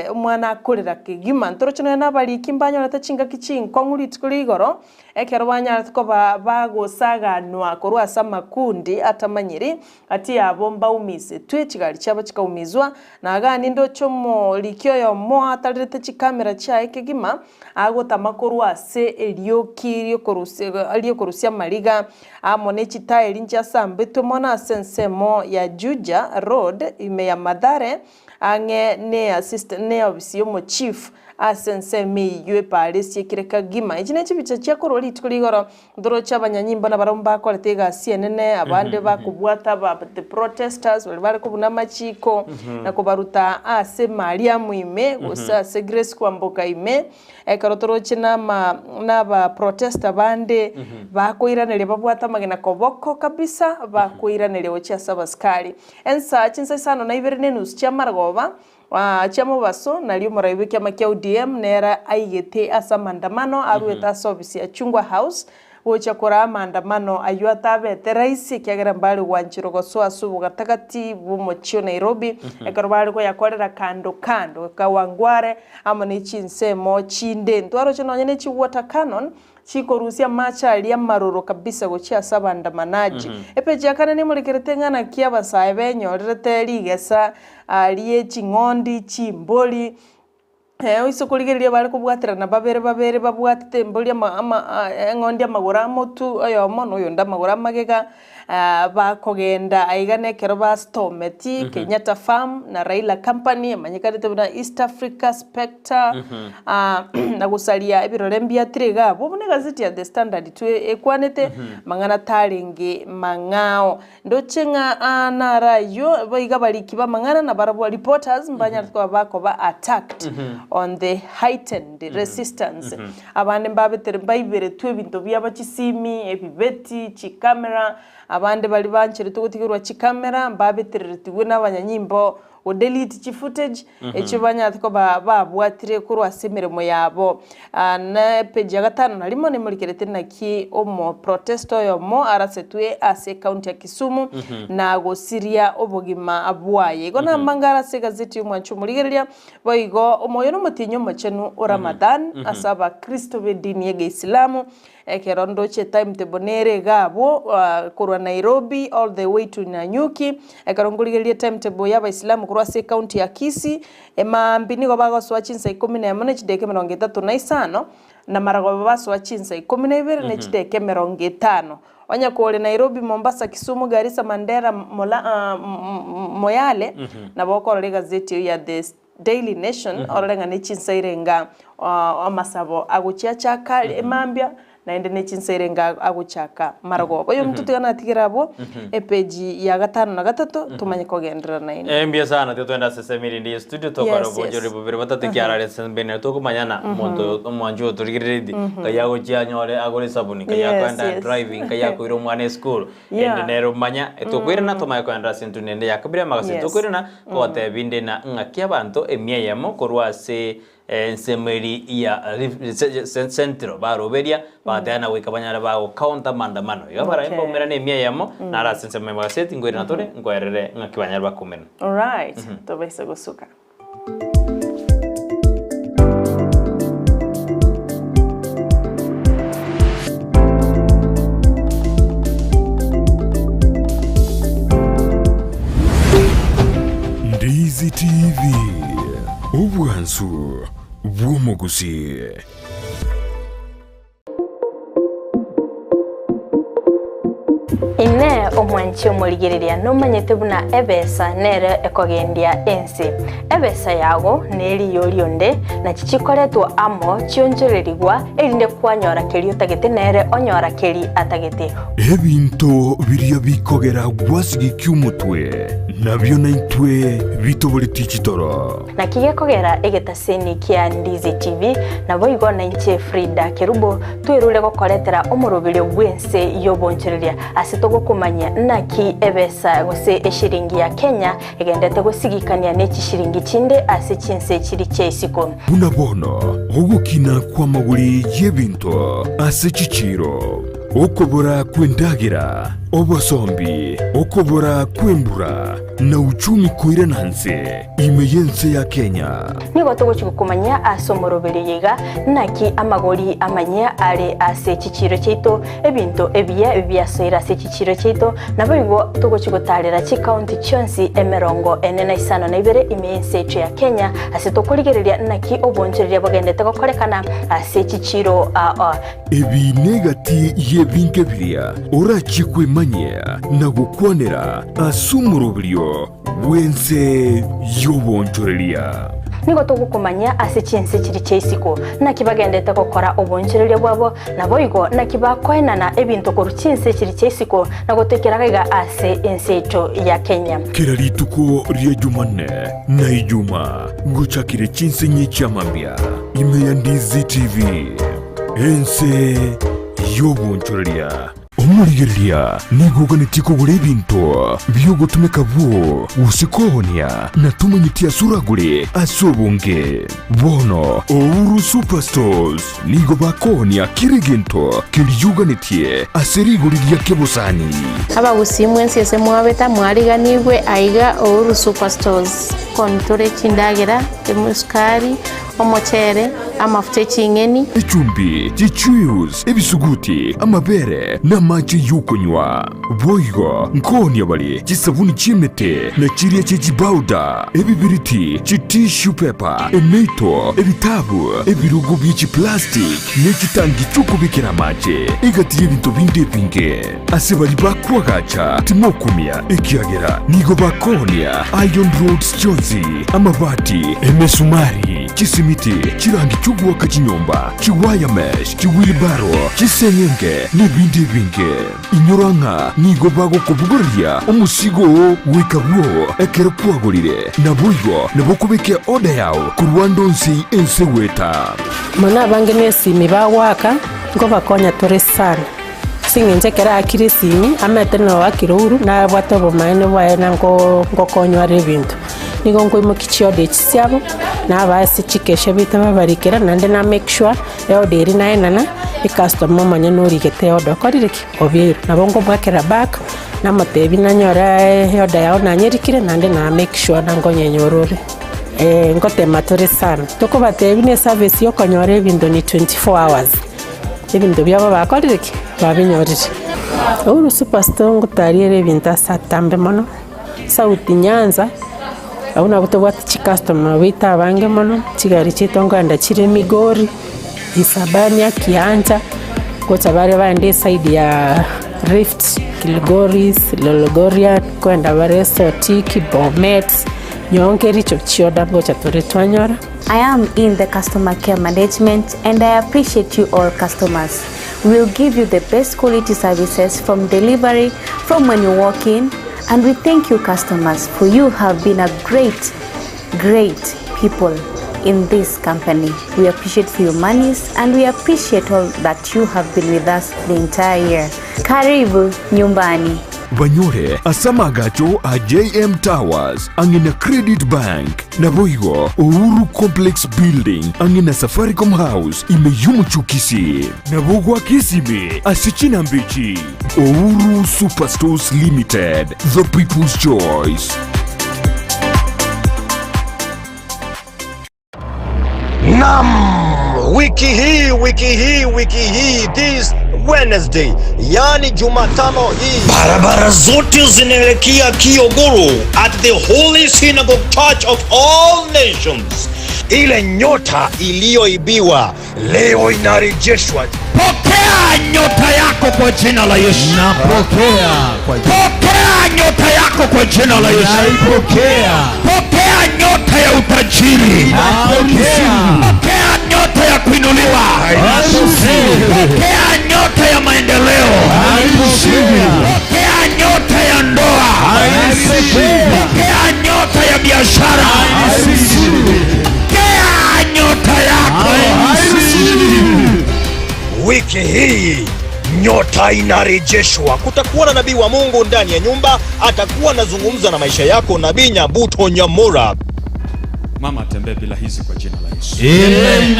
omwana akorera kegima. Ntoroche nonya nabariki mbanyorete chingaki chinkong'u rituko ria igoro, ekero banyarete koba bagosaganwa korwa ase amakundi atamanyiri, gati yabo mbaumisetwe, chigari chiabo chikaumizwa, na agani ndoche omoriki oyomo atarerete chikamera chiaye kegima, agotama korwa ase erioki riokorusia amariga, amo ne chitaeri nchiasambetwe mono ase ensemo ya Juja Road, ime ya Mathare, ang'e neofisi y'omochief. Ase ensemo eyio epaara esiekire kagima. Echi nechibicha chiakorwa rituko rigoro, ntoroche abanyanyimbo nabarabwo mbakorete egasi enene, abande bakobwata aba the protesters baria bare kobuna amachiko, na kobaruta ase Mariamu ime, gose ase Grace Kwamboka ime, ekero toroche nama naba protester bande bakoiraneria babwate amagena koboko kabisa, bakoiraneria gochia ase abasikari. Ensa chinsa isano na ibere na enusu chiamaragoba, Chiamobaso, nario omorai bw'ekiama kia ODM nere aigete ase amandamano aruete ase ofisi ya Chungwa House gocha koraa amandamano ayio atabete raisi ekiagera mbare gwancherwa gosoa ase obogatagati bw'omochie o Nairobi ekero bare koyakorera kando kando Kawangware amo ne chinsemo chinde. Ntwaroche nonye ne chi water cannon Chikorusia amache aria amaroro kabisa gochia ase abandamanaji. Epeji ya kane nemorekerete ng'a naki abasae benyorerete rigesa rie ching'ondi, chimbori, oise korigereria bare kobwaterana babere babere babwatete embori ama ama eng'ondi amagoro amotu oyomo na oyonde amagoro amagega, bakogenda aiga na ekero bastormeti Kenyatta farm na Raila company emanyekanete buna East Africa Spectre na gosaria ebirore mbiatire iga abwo buna egazeti ya The Standard twe ekwanete mang'ana tarenge mang'ao. Ndoche ng'a naro ayio boigo abariki b'amang'ana nabarabwo reporters mbanyarete koba bakoba attacked on the heightened resistance. Abande mbabetere mbaiberetwe ebinto biabo chisimi, ebibeti, chikamera, abande baria bancheretwe gotigerwa chikamera mbabetereretigwe nabanyanyimbo go delete chi footage echio banyarete koba babwatire korwa ase emeremo yabo. Na epeji ya gatano na rimo nemorikerete naki omo protester oyomo arasetwe ase ecounty ya Kisumu na gosiria obogima bwaye. Igo namangare ase egazeti y'omwancho omorigereria Boigo omoyo nomotienyi omochenu o Ramadhan ase abakristo b'edini y'egeisilamu, ekero ndoche timetable nere iga abwo korwa Nairobi all the way to Nanyuki, ekero nkorigereria timetable y'abaisilamu korwa ase ecounty ya Kisii, emaambia nigo bagosoa chinsa ikomi na emo ne chidakika emerongo etato na isano, na maragoba basoa chinsa ikomi na ibere ne chidakika emerongo etano. Onye kore Nairobi, Mombasa, Kisumu, Garissa, Mandera, Mola, Moyale, nabo okorora egazeti eyio ya The Daily Nation, orore ng'a ne chinsa irenga amasabo agochiachaka mambia, naende ne chinsa irenga agochaka marogoba. Oyominto tiga natigere abwo, epeji ya gatano na gatato, tomanye kogenderera naende. Mbuya sana tiga twende ase esemi erinde ye studio tokore obonchoreri bobere batato ekiagera are ase mbene tokomanyana omonto oyo omwanchi oyo torigereretie nkai agochia anyore agore esabuni nkai akoenda driving nkai akoira omwana esukuru ende nere omanya tokoirana tomanye koenda ase intwe nende yakabere amagasi tokoirana kogotebia inde na ng'aki abanto emia eyemo korwa ase Ensemo eria ya Rift Central baroberia, bagateba na goika banyare bagocounter maandamano. Iga barabe mbaumerane emia eyemo, naro ase ensemo ya magaseti nkoirana tore, nkoerere ng'aki banyare bakoumera. Alright, tobaisa gosuka. Ndizi TV. Obwansu bw'omogusii. Inee omwanchi omorigereria nomanyete buna ebesa nere ekogendia ense? Ebesa yago neriyo rionde, nachi chikoretwa amo chionchorerigwa, erinde kwanyora keria otagete nere onyora keri atagete. Ebinto biria bikogera gwasigikia omotwe, nabio naintwe bitoboretie chitoro. Naki gekogera egetaseni kia Ndizi TV, naboigo nainche Frida Kerubo twerure gokoretera omoroberio bw'ense y'obonchoreria ase togokomanyia naki ebesa gose eshiringi ya Kenya egendete gosigikania ne chishiringi chinde ase chinse chiri chia isiko. Buna bono ogokina kw'amagori y'ebinto ase chichiiro. Okobora kw'endagera, obosombi, okobora kw'embura, na uchumi koirana nse ime y'ense ya Kenya. Nigo togochia gokomanyia ase omoroberio oyo iga, naki amagori amanyia are ase chichiiro chiaito, ebinto ebiya biasoire ase chichiiro chiaito, naboigo togochia gotaarera chikaunti chionsi emerongo ene na isano na ibere ime y'ense yaito ya Kenya, ase tokorigereria naki oboonchoreria bogendete gokorekana ase chichiiro aa. Ebi negati y'ebinto biria orachie kwemanyia na gokwanera ase omoroberio bw'ense y'oboonchoreria. Nigo togokomanyia ase chinse chiria chia isiko, naki bagendete gokora oboonchoreria bwabo, naboigo naki bakoenana ebinto korwa chinse chiria chia isiko na gotoikera gaiga ase ense yaito ya Kenya. Kera rituko ria Jumanne na Ijuma ngochakire chinsenyi chi'amambia ime ya Ndizi TV, ense y'obonchoreria. Omorigereria nigo oganetie kogora ebinto bi'ogotumeka bwoo gose koonia, na tomanyeti ase oragore ase obonge. Bono Ouru Superstores nigo bakoonia kera egento keria oganetie ase rigori ria kebosani. Abagusii mwensi ase mwabeta mwariganigwe aiga Ouru Superstores. Kontore chindagera, esukari, Omochere, amafuta e ching'eni. Echumbi, chichuius, ebisuguti, amabere, na amache y'okonywa. Boigo nkoonia bare chisabuni chi'emete, na chiria chie chibauda, ebibiriti, chitissue paper, emeito, ebitabu, ebirogo bie chiplastic, ne chitangi chi'okobekera amache, egati y'ebinto binde ebinge. Ase baria bakoagacha timokumia, ekiagera nigo bakoonia iron rods chionsi, amabati, emesumari, chisimiti, chirangi chi'ogoaka chinyomba, chiwire mesh, chiwheelbarrow, chiseng'enge, nebinde ebinge. Inyora ng'a nigo bagokobogoreria omosigo oo goika bwoo ekero kwagorire, naboigo nabo okobeka eorder yao korwa ande onsi ense goeta. Mono abange nesimi bagoaka, nkobakonya tore sana. Ase eng'encho ekero aakire esimi, amaete na oakire ouru, nabwate obomaene bwaye na nko nkokonywa are ebinto. Nigo nkoimokia chiorder echi chiabo, nabaa ase chikesha baito babarikera, naende na make sure, eorder eria naenana, ecustomer omonyene origete eorder okorire ki? Obeirwe. Nabo nkomoakera back, namotebia nanyora eorder yago nanyerikire, naende na make sure na nkonyenyora ore. Ngotema tore sana. Tokobatebia na eservice ya okonyora ebinto ni 24 hours. Ebinto biabo bakorire ki? Babinyorire. Uhuru Superstore ngotariere ebinto ase atambe mono, South Nyanza, abwo nabwo tobwate chicustomer baito abange mono, chigari chiaito nkoenda chire Migori, Isabania, Kianja, gocha bare baende eside ya Rift, Kilgoris, Lolgorian, nkoenda bare Sotik, Bomet, Nyonke, richo chioda ngocha tore twanyora. I am in the customer care management and I appreciate you all customers. We will give you the best quality services from delivery, from when you walk in, and we thank you customers for you have been a great, great people in this company. We appreciate for your monies and we appreciate all that you have been with us the entire year. Karibu nyumbani. Banyore ase amagacho a JM Towers ang'e na Credit Bank. Naboigo Uhuru Complex Building ang'e na Safaricom House ime y'omochie o Kisii. Nabo goaka esimi ase chinamba echi, Uhuru Superstores Limited, the people's choice. Nam, wiki hii wiki hii wiki hii this Wednesday, yani Jumatano hii, barabara zote zinaelekea Kiogoro at the Holy Synagogue Church of All Nations. Ile nyota iliyoibiwa leo inarejeshwa. Pokea nyota yako kwa jina la Yesu. Napokea kwa jina. Pokea nyota yako kwa jina la Yesu. Naipokea. Pokea nyota ya utajiri. Napokea. Pokea nyota ya kuinuliwa. Pokea nyota ya maendeleo. Pokea nyota ya ndoa. Pokea nyota ya biashara. Pokea nyota yako. Wiki hii nyota inarejeshwa. Kutakuwa na nabii wa Mungu ndani ya nyumba, atakuwa anazungumza na maisha yako, Nabii Nyabuto Nyamura. Mama atembee bila hizi kwa jina la Yesu. Amen.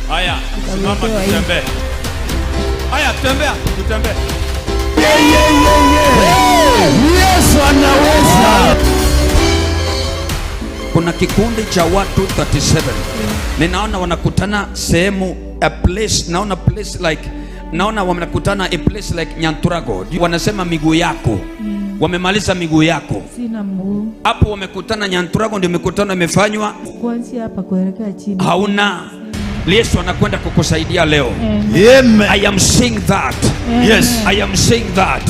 Haya, simama tutembee. Haya, tembea, tutembee. Yesu anaweza. Kuna kikundi cha watu 37 ninaona wanakutana sehemu a place, naona place like naona wanakutana a place like Nyanturago, wanasema miguu yako wamemaliza miguu yako Sina mguu hapo, wamekutana Nyanturago, ndio mikutano imefanywa, kuanzia hapa kuelekea chini. hauna Yesu anakwenda kukusaidia leo. Amen. I am seeing that. Yes. I am saying that.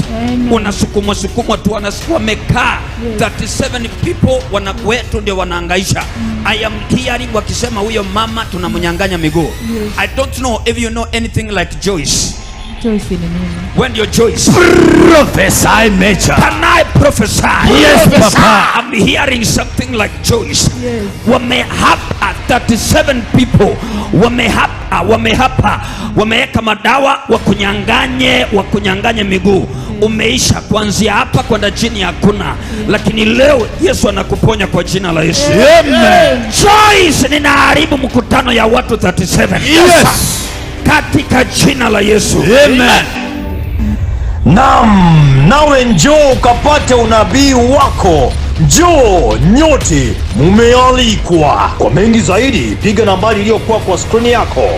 Unasukumwa sukumwa tu wanasikia wamekaa 37 people wana wetu ndio wanaangaisha. I am hearing wakisema huyo mama tunamnyang'anya miguu. Yes. I don't know if you know anything like Joyce. Joyce ni mimi. When your Joyce Prophesy major. Can I prophesy? Yes, Papa. I'm hearing something like Joyce. Yes. Wamehapa 37 people wamehapa, wamehapa, wameweka madawa wakunyanganye, wakunyanganye miguu. Umeisha kuanzia hapa kwenda chini hakuna, lakini leo Yesu anakuponya kwa jina la Yesu. Amen. Joyce, ninaharibu mkutano ya watu 37. Yes. Katika jina la Yesu. Amen. Naam, nawe njoo ukapate unabii wako. Njoo nyote mumealikwa. Kwa mengi zaidi, piga nambari iliyokuwa kwa skrini yako.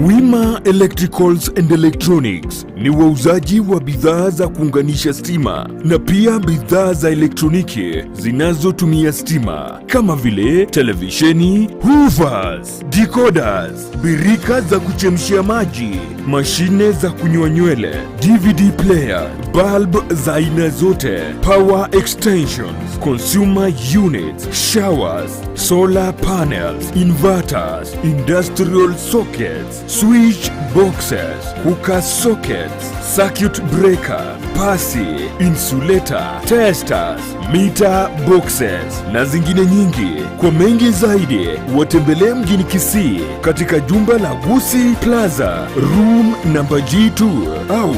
Wima Electricals and Electronics ni wauzaji wa bidhaa za kuunganisha stima na pia bidhaa za elektroniki zinazotumia stima kama vile televisheni, hoovers, decoders, birika za kuchemshia maji, mashine za kunyoa nywele, DVD player, bulb za aina zote, power extensions, consumer units, showers, solar panels, inverters, industrial sockets, switch boxes, hooker sockets, circuit breaker, pasi, insulator, testers, meter boxes na zingine nyingi. Kwa mengi zaidi, watembelee mjini Kisii katika jumba la Gusi Plaza, room namba G2 au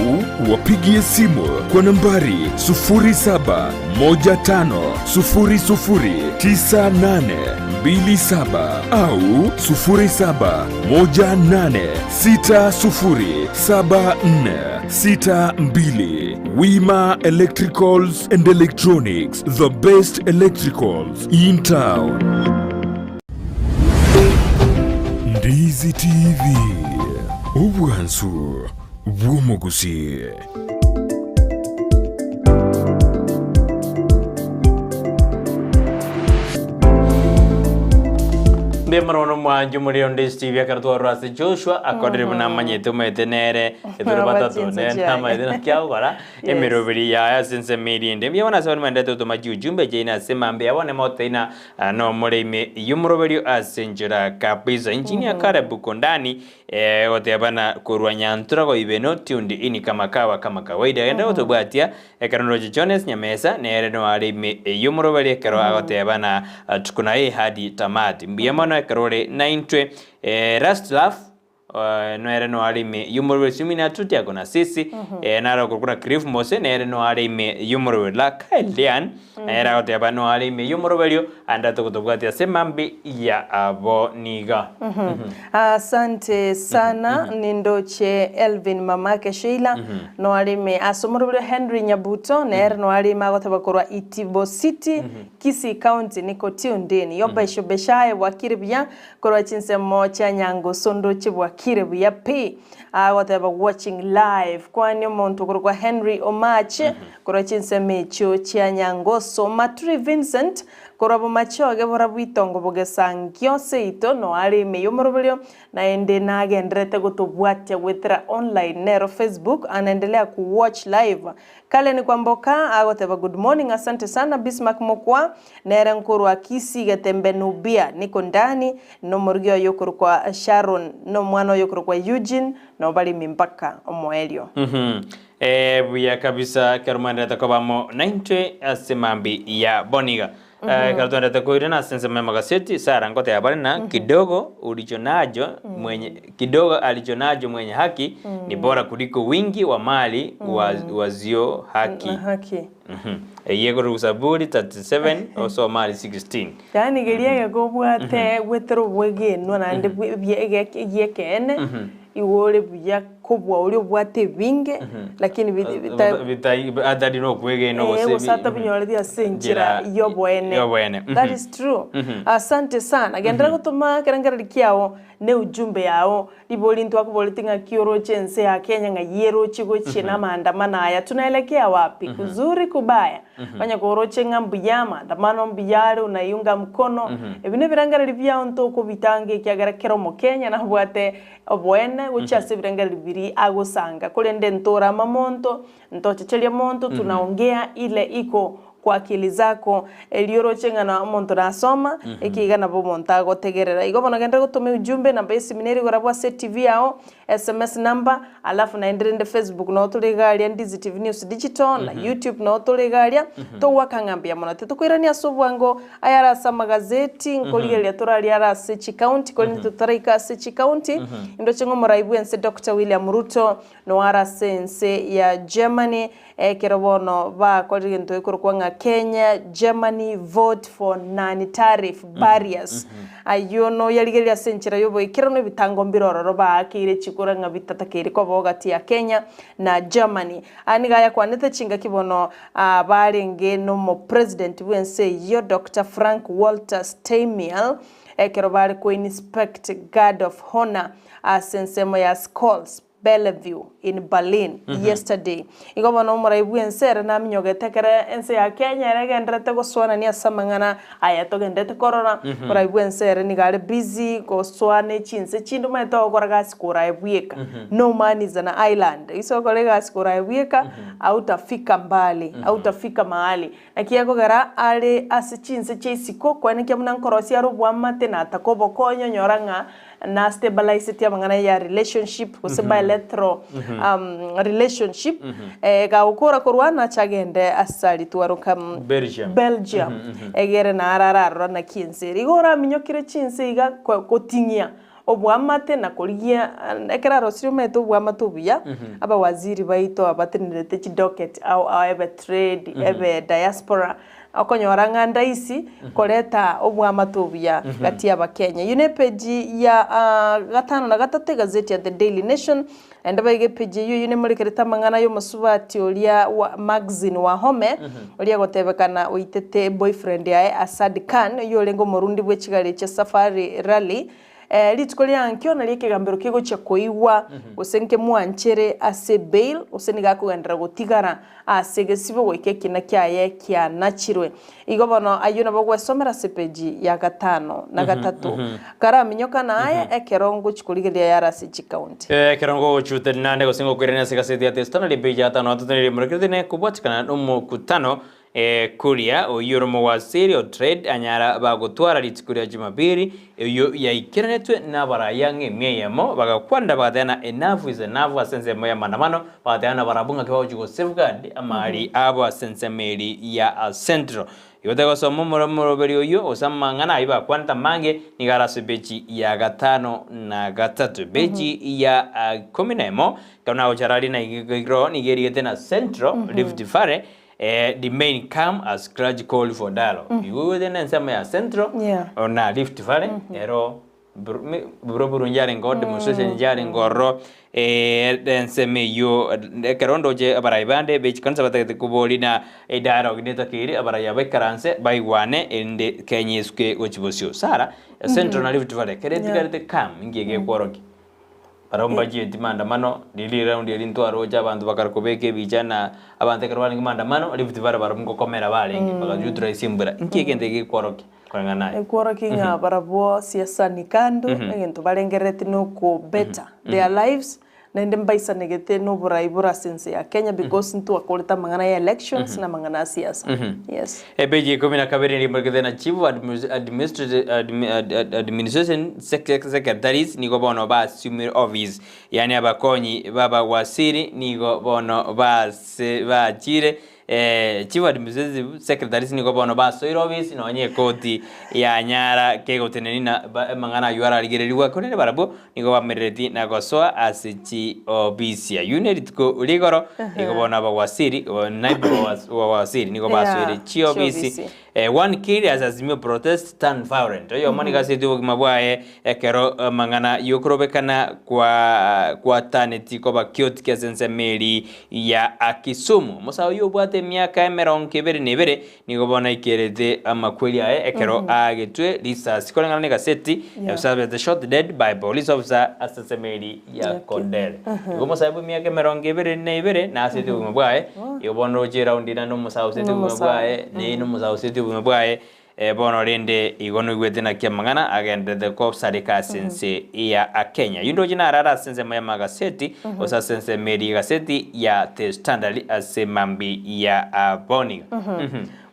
wapigie simu kwa nambari 0715009827 au 0718607462. Wima Electricals and Electronics, the best electricals in town. Ndizi TV, obwansu bw'omugusi. Mbe mono mwanju muri onde Steve akatwarwa ase Joshua akorire buna amanyete omanyete nere ethure batato Abachinso nere chiaye. namanyete nakiagokora Yes. emeroberi yaya ase ensemo eria ende mbuya bono ase abana maendete gotoma chiujumbe chiaino ase mambia bono moteina no omoremi yomoroberio ase enchera kabisa engineer Caleb Kondani gotebana korwa Nyantura goibeno tuned in kama kawa kama kawaida genda gotobwatia ekero nroche Jones Nyamesa nere no arime eyomoroberi ekero agotebana tuko naye hadi tamati mbuya mono ekero ore naintwe Rastlaff noere no arime yomoroberi sumina tutiako na sisi naro korokora Cliff Mose nere no arime yomoroberi la Kaelian nere agoteba no arime yomoroberio ande togotobwatia ase mambi ya abo niga. Asante sana nindoche Elvin mamake Sheila noarime asomorobire Henry Nyabuto nere noarime agoteba korwa Itibo City Kisii County niko tuned in yobaisho beshaye bwakire buya korwa chinsemo chia Nyango Sondoche bwakire buya pi agoteba watching live kwani omonto korwa Henry Omache korwa chinsemo echio chia Nyangoso Maturi Vincent korwa bomachoge bora bwitongo bogesangio seito noarime yomoroberio naende nagenderete gotobwatia gwetera online nero Facebook anaendelea kuwatch live kale ni kwamboka agoteba good morning asante sana Bismarck Mokwa nere nkorwa Kisii Getembe Nubia niko ndani nomorugio oyo korwa Sharon no mwana oyo korwa Eugene no bali mimpaka omoelio. Buya kabisa ekero mwenderete kobamo naintwe ase mambi ya boniga. Ekero twenderete koirana ase ensemo ya magaseti Sara ngoteba bare na kidogo ulichonacho mwenye kidogo alichonacho mwenye haki ni bora kuliko wingi wa mali wazio haki. Na haki. Eye korwa Zaburi 37 osome mali 16. Yaani geria gekobwate gwetera obwegenwa naende giekene igo ore buya kobua oria obwate ebinge, lakini bita Bitai atari na okwegena Eh, gose gose atabinyoreti ase enchera Njera y'oboene. y'oboene. That is true. Asante sana. Genderera gotoma ekerengererio kiao ne ujumbe yao, ribori ntwakoboreti ng'aki oroche ense ya Kenya ng'ai eroche gochia na amaandamano aya, tunaelekea wapi? Kuzuri kubaya? Onye koroche ng'a mbuya amaandamano mbuya are unaiunga mkono, ebi nebirengererio biao ntokobitanga ekiagera kera omokenya nabwate oboene gochia ase ebirengererio biria agosanga, korende ntorama monto, ntochecheria monto, tunaongea ile iko kwa akili zako, erio oroche ng'a na omonto nasoma, ekiga nabo omonto agotegerera. Igo bono genderera gotoma ujumbe, namba y'esimi nere igoro abwo ase etivi yao, Sms number, alafu naende rende Facebook noo tore iga aria Ndizi TV News Digital, na YouTube noo tore iga aria, togoaka ng'a mbuya mono. Titokoirania ase obwango ayare ase amagazeti, nkorigereria tore aria are ase chicounty, korende totaraika ase chicounty, indoche ng'a omorai bw'ense Doctor William Ruto noo are ase ense ya Germany, Ekero bono bakorire egento gekorokwa ng'a Kenya Germany vote for non tariff barriers, ayio noyarigereria ase enchera y'oboikeranu ebitango mbire ororo baakeire chikura ng'a bitatakeire koba gati ya Kenya na Germany. Aya nigo ayakwanete chingaki bono barenge nomopresident bw'ense eyio Doctor Frank Walter Steinmeier ekero bare ko inspect guard of honour ase ensemo ya Scholz Bellevue in Berlin yesterday. Igo bono omorai bw'ense ere naminyogete ekero ense ya Kenya ere egendererete gosoanania ase amang'ana aya togendererete korora. Omorai bw'ense ere nigo are busy gosoa ne chinse chinde omanyete ogokora gasi korae bweka. No man is an island. Gose okore egasi korae bweka hautafika mbali, hautafika mahali. Naki ekogera are ase chinse chia isiko koenekia buna nkorosia are oboamate na ataka obokonyi onyora ng'a na stabiliseti amang'ana ya relationship gose bilateral relationship gagokora korwa nache agende ase aria twaroka Belgium. Belgium egere naro ararora naki ense ere. Igo oraminyokire chinse iga goting'ia oboamate na korigia ekero arosirie omanyete oboamate obuya, abawaziri baito abatenenerete chidocket ao ao ebe trade, ebe diaspora, okonyora ng'a ndaisi koreta oboamate obuya gati y'Abakenya. Eyio ne epage ya gatano na gatato egazeti ya The Daily Nation, naende boigo epage eyio eyio nemorekerete amang'ana y'omosubati oria wa Maxine Wahome, oria egotebekana oitete eboyfriend yaye Asad Khan, oyio orenge omorundi bwe chigari chia Safari Rally. Rituko ria ankio nario ekegambero kegochia koigwa, gose nkemwanchere ase bail, gose nigo akogenderera gotigara ase egesibo goika ekina kiaye kianachirwe. Igo bono ayio nabo ogwesomera ase epeji ya gatano na gatato. Karaminyoka naye ekero ngochia korigereria yare ase chikaunti. Ekero ngogochuteria naende gose ngokoirania ase egaseti ya The Standard epeji ya gatano na gatato nere emorekerete ne kobwatikana nomokutano Kuria oyio ore omowasiri o trade anyara bagotwara rituko ria Jumapili, eyio yaikeranetwe nabarayia ang'e emia eyemo, bagakwanera bagateba enough is enough ase ensemo y'amandamano, bagateba nabarabwo ng'aki bagochia go safeguard amari abo ase ensemo eria ya Central. Igo tagosoma omoroberi oyio gose amang'ana ayio bakwanete amange nigo are ase epeji ya gatano na gatato. Epeji ya ikomi na emo, ekero nagochara aria nigo erigete na Central Rift Valley, Remain calm as clergy call for dialogue. Igo ogocha na ensemo ya Central na Rift Valley ero buru burungi arenge oo demonstration yarenge ororo ensemo eyio ekero ndoche abarai bande be chikanisa batagete koboria na edialogue netakeire abarai aba baikaranse baigwane erinde Kenya esuke gochia bosio. Sarah, Central na Rift Valley ekero etigarete calm inki egekworokia? Barabwo mbachieti maandamano, riria riraundi eri ntwaroche abanto bakara kobeka ebicha na abanto ekero barenge maandamano, Rift Valley barabwo ngokomera barenge, baka neutralize embura. Inki egento eke gekworokia koreng'ana naye? Ekworokia ng'a barabwo siasa ni kando, egento barengerereti na oko better their lives, naende mbaisanegete na oborai bore ase ense ya Kenya because ntwakorete amang'ana ya elections na amang'ana a siasa. Yes. Epeji ya ikomi na kabere nigo na Chief Administration Secretaries nigo bono basiumire office, yaani abakonyi b'abawaziri nigo bono bachire Chief Administrative Secretaries nigo bono basoire office nonye ekoti yanyara kegotenenia na amang'ana aywo ararigererigwe korende barabwo nigo bamerereti na gosoa ase chiofisi. Aywo nerituko rigoro, nigo bono abawaziri, naibu wawaziri nigo basoire Yeah, chiofisi chiofisi. One killed as Azimio protest turn violent. Oyomo nigo asetie obogima bwaye ekero amang'ana y'okorobekana kwa kwataneti koba kiotiki ase ensemo eri ya Kisumu. Omosae oyio obwate emiaka emerongo ebere na ebere nigo bono aikerete amakweri aye ekero aagetwe risasi koreng'ana na egaseti Elizabeth shot dead by police officer ase ensemo eri ya Kondele. Igo omosae bw'emiaka emerongo ebere na ebere nasete obogima bwaye, igo bono roche eraundi naende omosae osete obogima bwaye, neye nomosae osete obogima bwaye, bono rende igo noigwete naki amang'ana agenderete kosareka ase ense ya Kenya. Eyio ndoche narare ase ensemo y'amagaseti, gose ase ensemo eria y'egaseti ya The Standard ase mambia ya bono iga.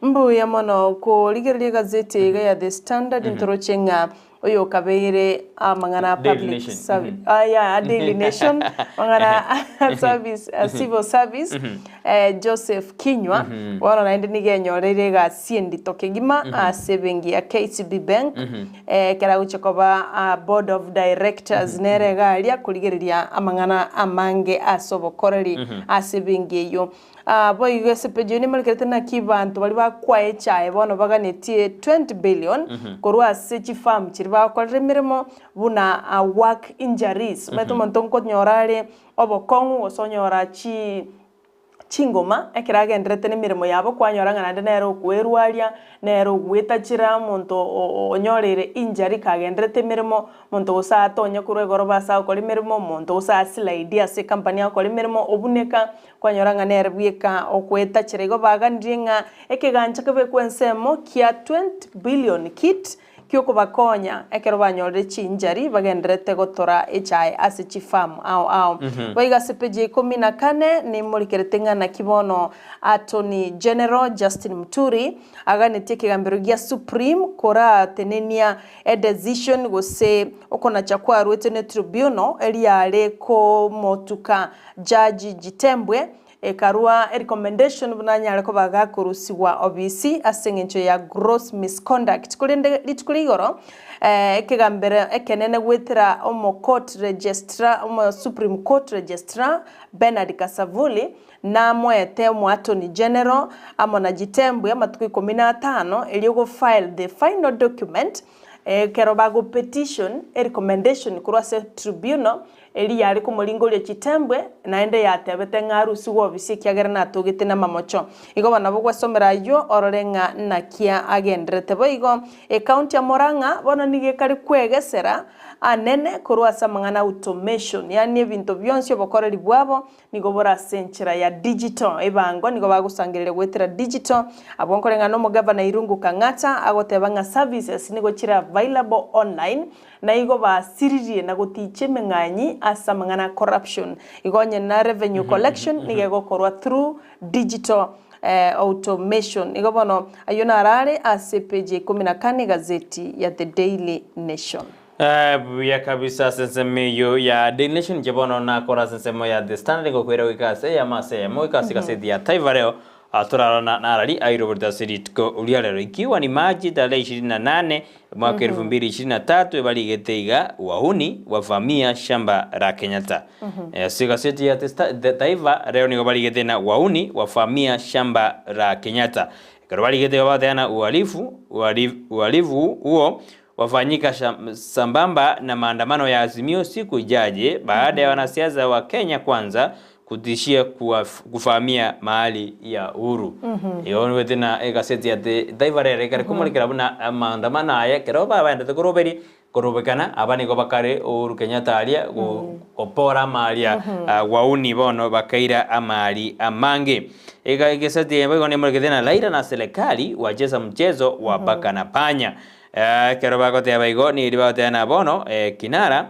Mbuya mono korigereria egazeti eye iga ya The Standard ntoroche ng'a Oyokabeire amang'ana a Daily public Nation. service ah, yeah, a Daily Nation amang'ana a service a civil service eh, Joseph Kinyua bono naende nigo enyoreire egasi endito kegima ase ebenki ya KCB Bank eh, ekero agochia koba ah, board of directors nere iga aria korigereria amang'ana amange ase obokoreri ase ebenki eyio. Boigo ase page eyio nimarekerete naki banto baria bakwa echae bono baganetie 20 billion korwa ase chifarm chiria bagokorera emeremo buna work injuries. Omanyete omonto nkonyora are obokong'u gose onyora chi chingoma ekero agenderete na emeremo yabo kwanyora ng'a naende nere okwerwaria, nere ogwetachera omonto onyoreire injury kagenderete emeremo, Omonto gose atonye korwa egoroba ase agokora emeremo, omonto gose aslide ase ecompany agokora emeremo, obuneka, kwanyora ng'a nere bweka okoetachera. Igo baganirie ng'a ekegancha kebekwe ensemo kia 20 billion kit kiokobakonya ekero banyorire chinjari bagendererete gotora echae ase chifarm ao ao. Boigo ase page ya ikomi na kane nimorikerete ng'a naki bono Attorney General Justin Muturi aganetie ekegambero gia Supreme koratenenia Edecision gose okonacha kwaruetwe ne tribunal eriare komotuka Judge Jitembwe ekarua erecommendation buna anyare koba gakorusigwa obisi ase eng'encho ya gross misconduct. Korende rituko ria igoro ekegambero ekenene goetera omo court registrar omo Supreme Court Registrar Bernard Kasavuli namoete omo Attorney General amo na Jitembwe amatuko ikomi na atano erio go file the final document ekero bago petition erecommendation korwa ase tribunal eria yare komoringoria Chitembwe naende yatebete ng'a arusigwe obisi ekiagera natogete namamocho. Igo bono nabo gwesomera ayio orore ng'a naki agenderete. Boigo ecounty ya Murang'a bono nigo ekare kwegesera anene korwa ase amang'ana automation yaani ebinto bionsi obokoreri bwabo Nigo bore ase enchera ya digital, ebango nigo bagosangereria goetera digital, abwo nkoreng'ana na omogavana Irungu Kang'ata agoteba ng'a services nigo chire available online, na igo basiririe na gotichia emeng'anyi ase amang'ana a corruption. Igo onye na revenue collection nigo egokorwa through digital automation. Igo bono ayio naro are ase epage ya ikomi na kane egazeti ya The Daily Nation. Buya kabisa ase ensemo eyio ya Daily Nation inche bono nakora ase ensemo ya The Standard ngokwera goika ase eyemo ase eyemo goika ase egaseti ya Taifa Leo torarora narari airoborete ase rituko ria rero ikiwa ni Machi tarehe 28 mwaka 2023 ebarigete iga wahuni wavamia shamba la Kenyatta ase egaseti ya The Taifa Leo nigo barigete na wahuni wavamia shamba la Kenyatta ekero barigete iga bagoteba na uhalifu uhalifu huo wafanyika sambamba na maandamano ya Azimio siku ijaje baada ya wanasiasa wa Kenya Kwanza kutishia kuvamia mahali ya Uhuru. Igo nigo na egaseti ya Taifa Leo ekare komorekera buna amaandamano aya ekero babaendete koroberia korobekana aba nigo bakare Uhuru Kenyatta aria gopora amaria wauni bono bakaira amari amange. Egaseti eye boigo nemorekete na Raila na serikali wacheza mchezo wa paka na panya. Ekero bagoteba igo, nigo bagoteba na bono kinara,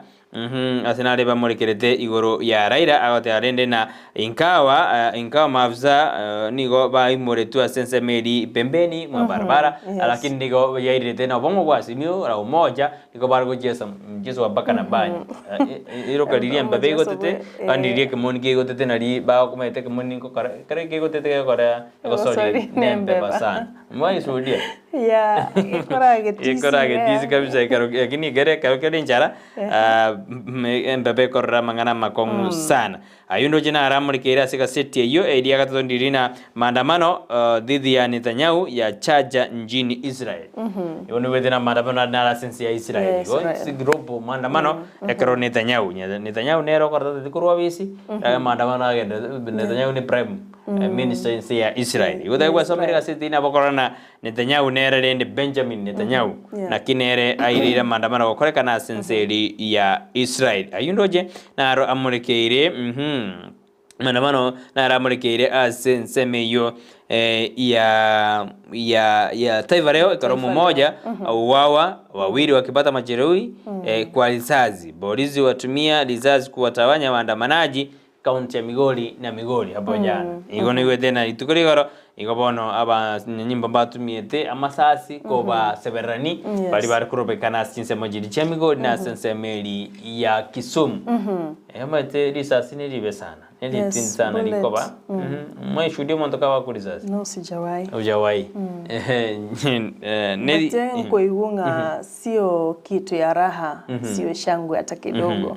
ase nare bamorekerete igoro ya Raila, agoteba rende na inkawa, inkawa maafisa nigo baimoretwe ase ensemo eria pembeni mwa barabara, lakini nigo yairerete na obong'o bwa Azimio la Umoja, nigo bare gochiesa mchezo wa paka na panya. Eroka riria embabe egotete, kandi riria ekemoni kegotete nari bakomanyete ekemoni nkokora, ekero kegotete gegokora egosori nembeba sana. Mwaisudia? Yeah, gekorage tisi Gekorage yeah. tisi kabisa ekero lakini ekere ekero kere enchara ah, embebe ekorora amang'ana amakong'u sana. Ayio ndoche naramorekeire ase egaseti eyio eria gatato ndiri na maandamano dhidi ya Netanyahu ya chaja nchini Israel. Igo niwete na maandamano nare nare ase ense ya Israel. Ya Igo Israel. ase global maandamano ekero Netanyahu. Netanyahu nere okoreta korwa obisi, maandamano agende Netanyahu ni prime minister ense ya Israel. Igo tari gwasomera egaseti nabo okorora na Netanyahu nere rende Benjamin Netanyahu naki nere aireire amaandamano gokorekana ase ense eri ya Israel. Ayio ndoche naro amorekeire mhm maandamano naro amorekeire ase ensemo eyio ya ya ya Taifa Leo ekero mmoja auawa wawili wakipata majeruhi kwa risasi. Polisi watumia risasi kuwatawanya waandamanaji County ya Migori na Migori hapo jana. Igo naigwete na rituko rigoro, igo bono abanyanyimbo mbatumiete amasasi kobasebererani baria bare korobekana ase chinsemo chiria chia Migori na ase ensemo eri ya Kisumu. Omanyete risasi neribe sana, neritini Yes, sana bullet. rikoba. Mwaishuhudia omonto kabakwa risasi? No, sijawahi. Hujawahi. Neri But nkoigwa ng'a sio kitu ya raha, sio shangwe hata kidogo.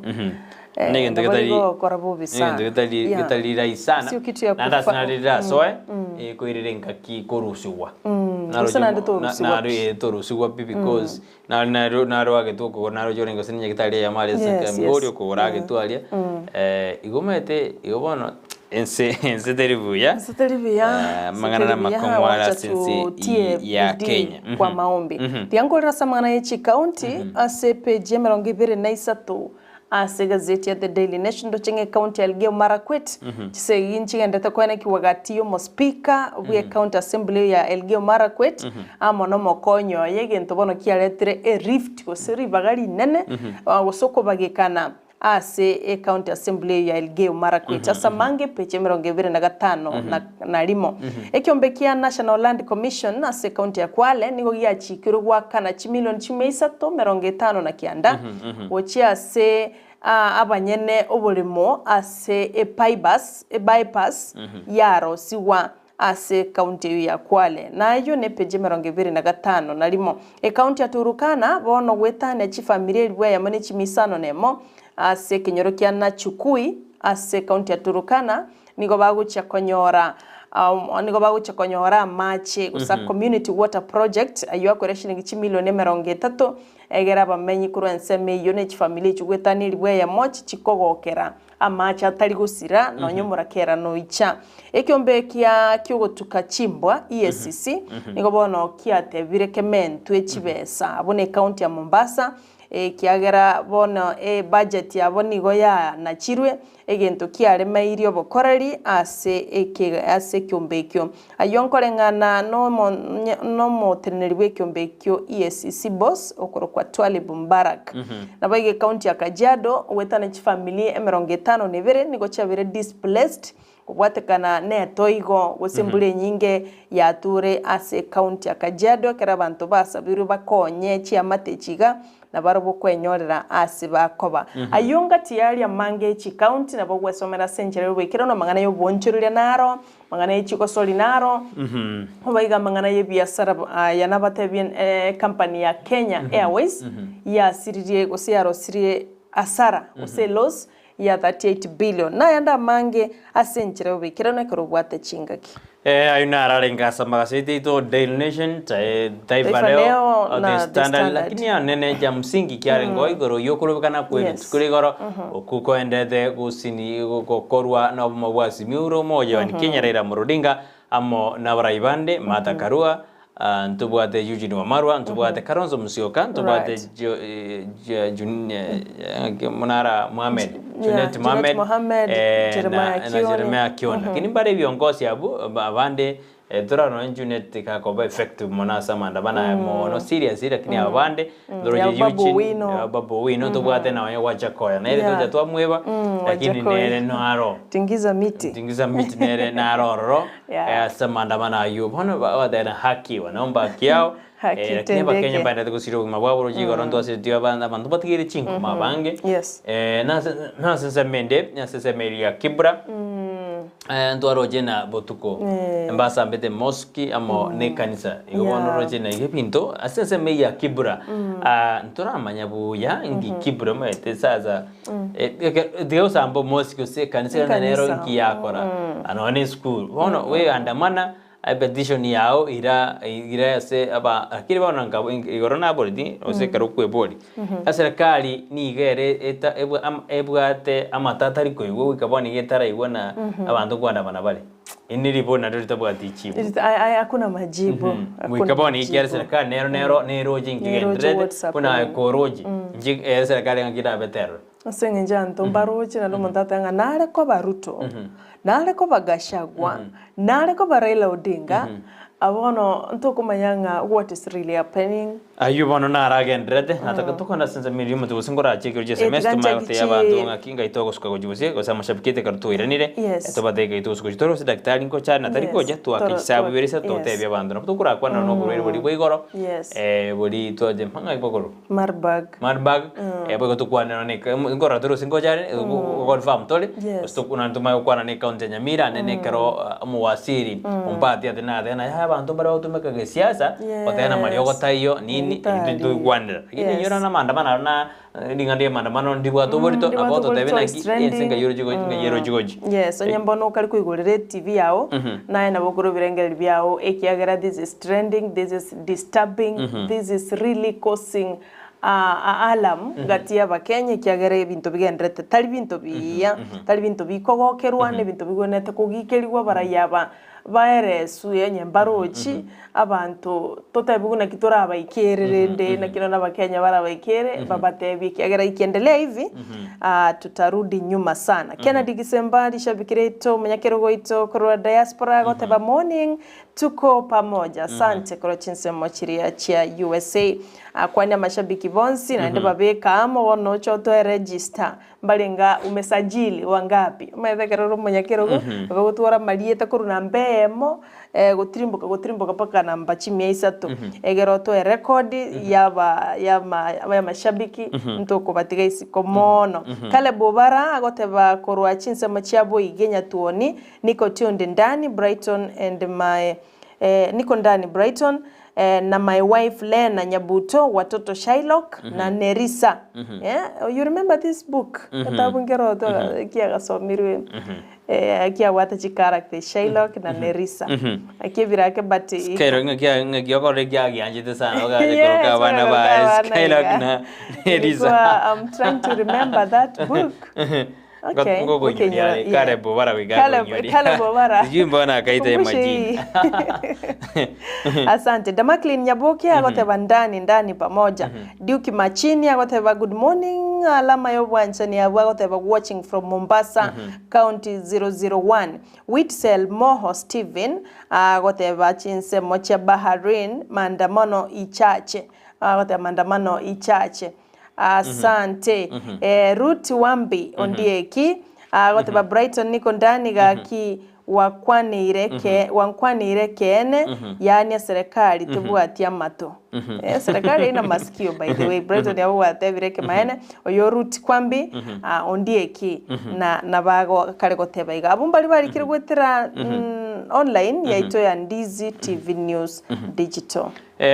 Negento nabo getari igo gokora bobe sana. negento getari Yeah. getari rahisi sana. Sio kitu ya Naende ase kufa- nari rirasoe ekoirere engaki korusigwa. Gose naende torusigwa Naro pi. torusigwa pi because naro naro naro agetwa okogoro naro orenge gose nyagetari eyemo aria ase Migori okogoro agetwa aria. Igo omanyete igo bono ense ense teri buya. Ense teri buya, ense Amang'ana teri buya, namakong'u are wacha ase ense tutie ya bidii Kenya. kwa maombi. Tiga nkorere ase amang'ana ye chikaunti ase epeji ya emerongo ebere na isato Ase egazeti ya The Daily Nation ndoche ng'a ecounty ya Elgeyo Marakwet chisegi nchigendete koenekiwa gati y'omospika bwe county assembly ya Elgeyo Marakwet amo nomokonyi oye egento bono kiaretire erift gose ribaga rinene gose okobagekana ase ecounty assembly eyo ya Elgeyo Marakwet ase amange epeji 25 na rimo. Ekiombe kia National Land Commission ase ecounty ya Kwale nigo giachikirwe goakana chimilioni chimia isato 59 gochia ase abanyene oboremo ase epaibas ebypass yarosigwa ase ecounty eyio ya Kwale. Na ayio nepeji 25 na rimo. Ecounty ya Turukana bono goetania chifamiri elifu eyemo ne chimia isano na emo ase ekenyoro kia Nachukui ase ecounty ya Turukana nigo bagochia konyora nigo bagochia konyora amache gose Community Water Project ayio akore shilingi chimilioni 30 Egere abamenyi korwa ensemo eyio ne chifamiri echio goetania elifu eyemo chichikogokera amaache atari gosira nonya omorakera noicha. Ekiombe kia ki'ogotuka chimbwa, EACC, nigo bono kiatebire kementwe chibesa buna ecounty ya Mombasa ekiagera bono ebudget yabo nigo yanachirwe Egento kiaremeirie obokoreri ase eke ase ekiombe ekio. Ayio nkoreng'ana nomoteneneri bw'ekiombe ekio EACC boss okorokwa Twalib Mbarak. Naboigo ecounty ya Kajiado goetana chifamiri 52 nigo chiabeire displaced kobwatekana netoigo gose embura enyinge yature ase ecounty ya Kajiado ekero abanto basabirwe bakonye chiamate echi iga Nabarabwo kwenyorera aase bakoba. Ayio ngati yaria amange e chikaunti nabo ogwesomera ase enchera y'oboikeranu amang'ana y'oboonchoreria naro, amang'ana ye chigosori naro, oboigo amang'ana y'ebiasara aya nabatebie ecompany ya Kenya Airways yasiririe gose yarosirie hasara gose eloss ya 38 billion nayande amange ase enchera y'oboikeranu ekero obwate chingaki. Ayio naro arenge ase amagaseti aito Daily Nation, Taifa Taifa Leo, Leo The na The Standard, Standard. lakini anene cha msingi kiarenge igoro y'okorobekana kwe rituko rigoro okwo koendete gosini gokorwa na obomo bwa Simiyu ore omoya wa Kenya Raila Amolo Odinga amo nabarai bande Martha Karua Ntobwate Eugene Wamalwa, ntobwate Kalonzo Musyoka, ntobwate Munara Mohamed, Junet Mohamed, Jeremiah na Kioni. Jeremiah Kioni. Lakini mbare ebiongosi abwo abande torora nonye Junet gakoba effective mono ase amaandamano aya mono serious lakini aba bande ntoroche Ya Babu Eugene, Owino. Babu Owino ntobwate nonye Wajackoyah nere tocha twamweba lakini Wajackoyah. nere naro. Tingiza miti. Tingiza miti nere naro ororo ase amaandamano ayio. Bono bagateba haki wanaomba haki yao Haki lakini itendeke. abakenya mbaendete gosira obogima bwabo roche igoro ntwasire abanto batigeire chinkuma abange. Nase ensemo ende, nase ensemo eria ya Kibra. Eh, ntwaroche na botuko Eh. mbasambete mosque amo ne ekanisa igo bono Yeah. oroche na iga ebinto ase ensemo eye ya kibra Mm. ah, ntoramanya buya nki Mhm. kibra omanyete sasa Mm. eh, eke- tiga gosamba omosque gose ekanisa ere nero Ekanisa. nki yakora Mm. Ah, nonye na esukuru bono weandamana epetition yao ira ira ase aba lakini bono nka igoro naboreti gose Mm. ekero okweboria Mhm. eserikari niga ere eta ebwa ama ebwate amato atari koigwa goika bono iga etaraigwa na Mhm. abanto nkoandamana bare. Eri ne ribori nario ritabwati chibu. It- ai- ai, Hakuna majibu. Mhm. Hakuna Goika bono iga ekiagera majibu. eserikari nero nero neroche Neroche nkigendererete what's buna aye happening. koroche Mm. inche ere serikari ng'aki erabe terore. Ase eng'encho abanto mbaroche naende omonto atebe ng'a nare koba Ruto, nare koba Gachagua, nare koba Raila Odinga, abwo bono ntokomanya ng'a what is really happening. Ayio bono naragendererete, nataka tokwana ase ensemo eria omonto gose nkorache ekero chia Eh, SMS tiga tomanye nchaki gotebia abanto chi- ng'aki ngai togosuka gochia gose gose amashabiki aito ekero twairanire, Yes. tobatebie ngai togosuka gochia tore gose daktari nkocha are na tari Yes. gocha twake Toro- chisabu twa- ibere isato yes. totebie abanto nabo tokorakwana na oborwaire boria bwa igoro, Yes. boria twache ng'aki bokorokwa? Marburg. Marburg, Mm. eh, boigo tokwanera ne nkorora tore gose ngocha are, goconfirm tore, Yes. gose tokwana naende tomanye gokwana ne ecounty ya Nyamira naende ekero omowasiri ombati ate nateba naye abanto mbare bagotumeka gesiasa, goteba na mariogo Yes. taiyo nini, Tari. intwe toigwanera. Lakini Yes. inyora na maandamano aro na ring'ana ria maandamano ndibwate oborito, ndibwate nabo ototebie oborito, naki it's trending. ense ngai oroche gochi ngai eroche gochi. Yes, onye mbono okare koigorera etv yao, naye nabo okore ebirengererio biao ekiagera this is trending, this is disturbing, this is really causing alarm gati y'abakenya ekiagera ebinto bigendererete tari binto biya, tari binto bikogokerwa, na ebinto bigwenerete kogikerigwa abarai aba baereswe onye mbarochi, abanto totebiwe naki torabaikere rende, naki nonya abakenya barabaikere, babatebie ekiagera ikiendelea hivi, tutarudi nyuma sana. Kennedy Gisemba rishabiki riaito, omonyakerogo oito korwa diaspora agoteba morning, tuko pamoja, asante korwa chinsemo chiria chia USA. Akwane amashabiki bonsi naende babeke amo bono oche otoe register mbarenga umesajili wangapi omanyete ekero ore omonyakerogo nabo ogotwara amarieta korwa namba eyemo gotirimboka gotirimboka mpaka namba chimia isato egere otoe record yaba yama yamashabiki ntokobatiga isiko mono. Caleb Obara agoteba korwa chinsemo chia Boigie Nyatuoni niko tuned ndani Brighton and my niko ndani Brighton na my wife Lena Nyabuto, watoto Shylock na Nerissa. Yeah, you remember this book? Gatabu nkeroto kiagasomirwe kiabwate chicharacter Shylock na Nerissa. Akebirake but Skylock ng'aki ng'aki okorora kiagianchete sana okacha Yes, koroka abana baye abana Skylock iga. na Nerissa. Ilikuwa, I'm trying to remember that book. Okay, Ngokonyoria okay, yeah. Caleb Obara goika Caleb- akonyoria. Caleb Obara. Sijui mbona akaita ye Kumbushe majina. hii. Asante. Damaklin Nyaboke agoteba ndani ndani pamoja. Duke Machini agoteba good morning. Alama yobwanchani abwo agoteba watching from Mombasa County 001. Witsel Moho Steven agoteba chinsemo chia Bahrain maandamano ichache. Agoteba maandamano ichache. Asante. Ruth Wambi Ondieki agoteba Brighton niko ndani gaki wakwanire ke wankwanire kene yaani serikali tebwati amato. Serikali ina masikio by the way Brighton yabo watebire kemaene oyo Ruth Kwambi Ondieki na nabago kare goteba iga abo mbari barikire gwetera online yaito ya Ndizi TV News Digital.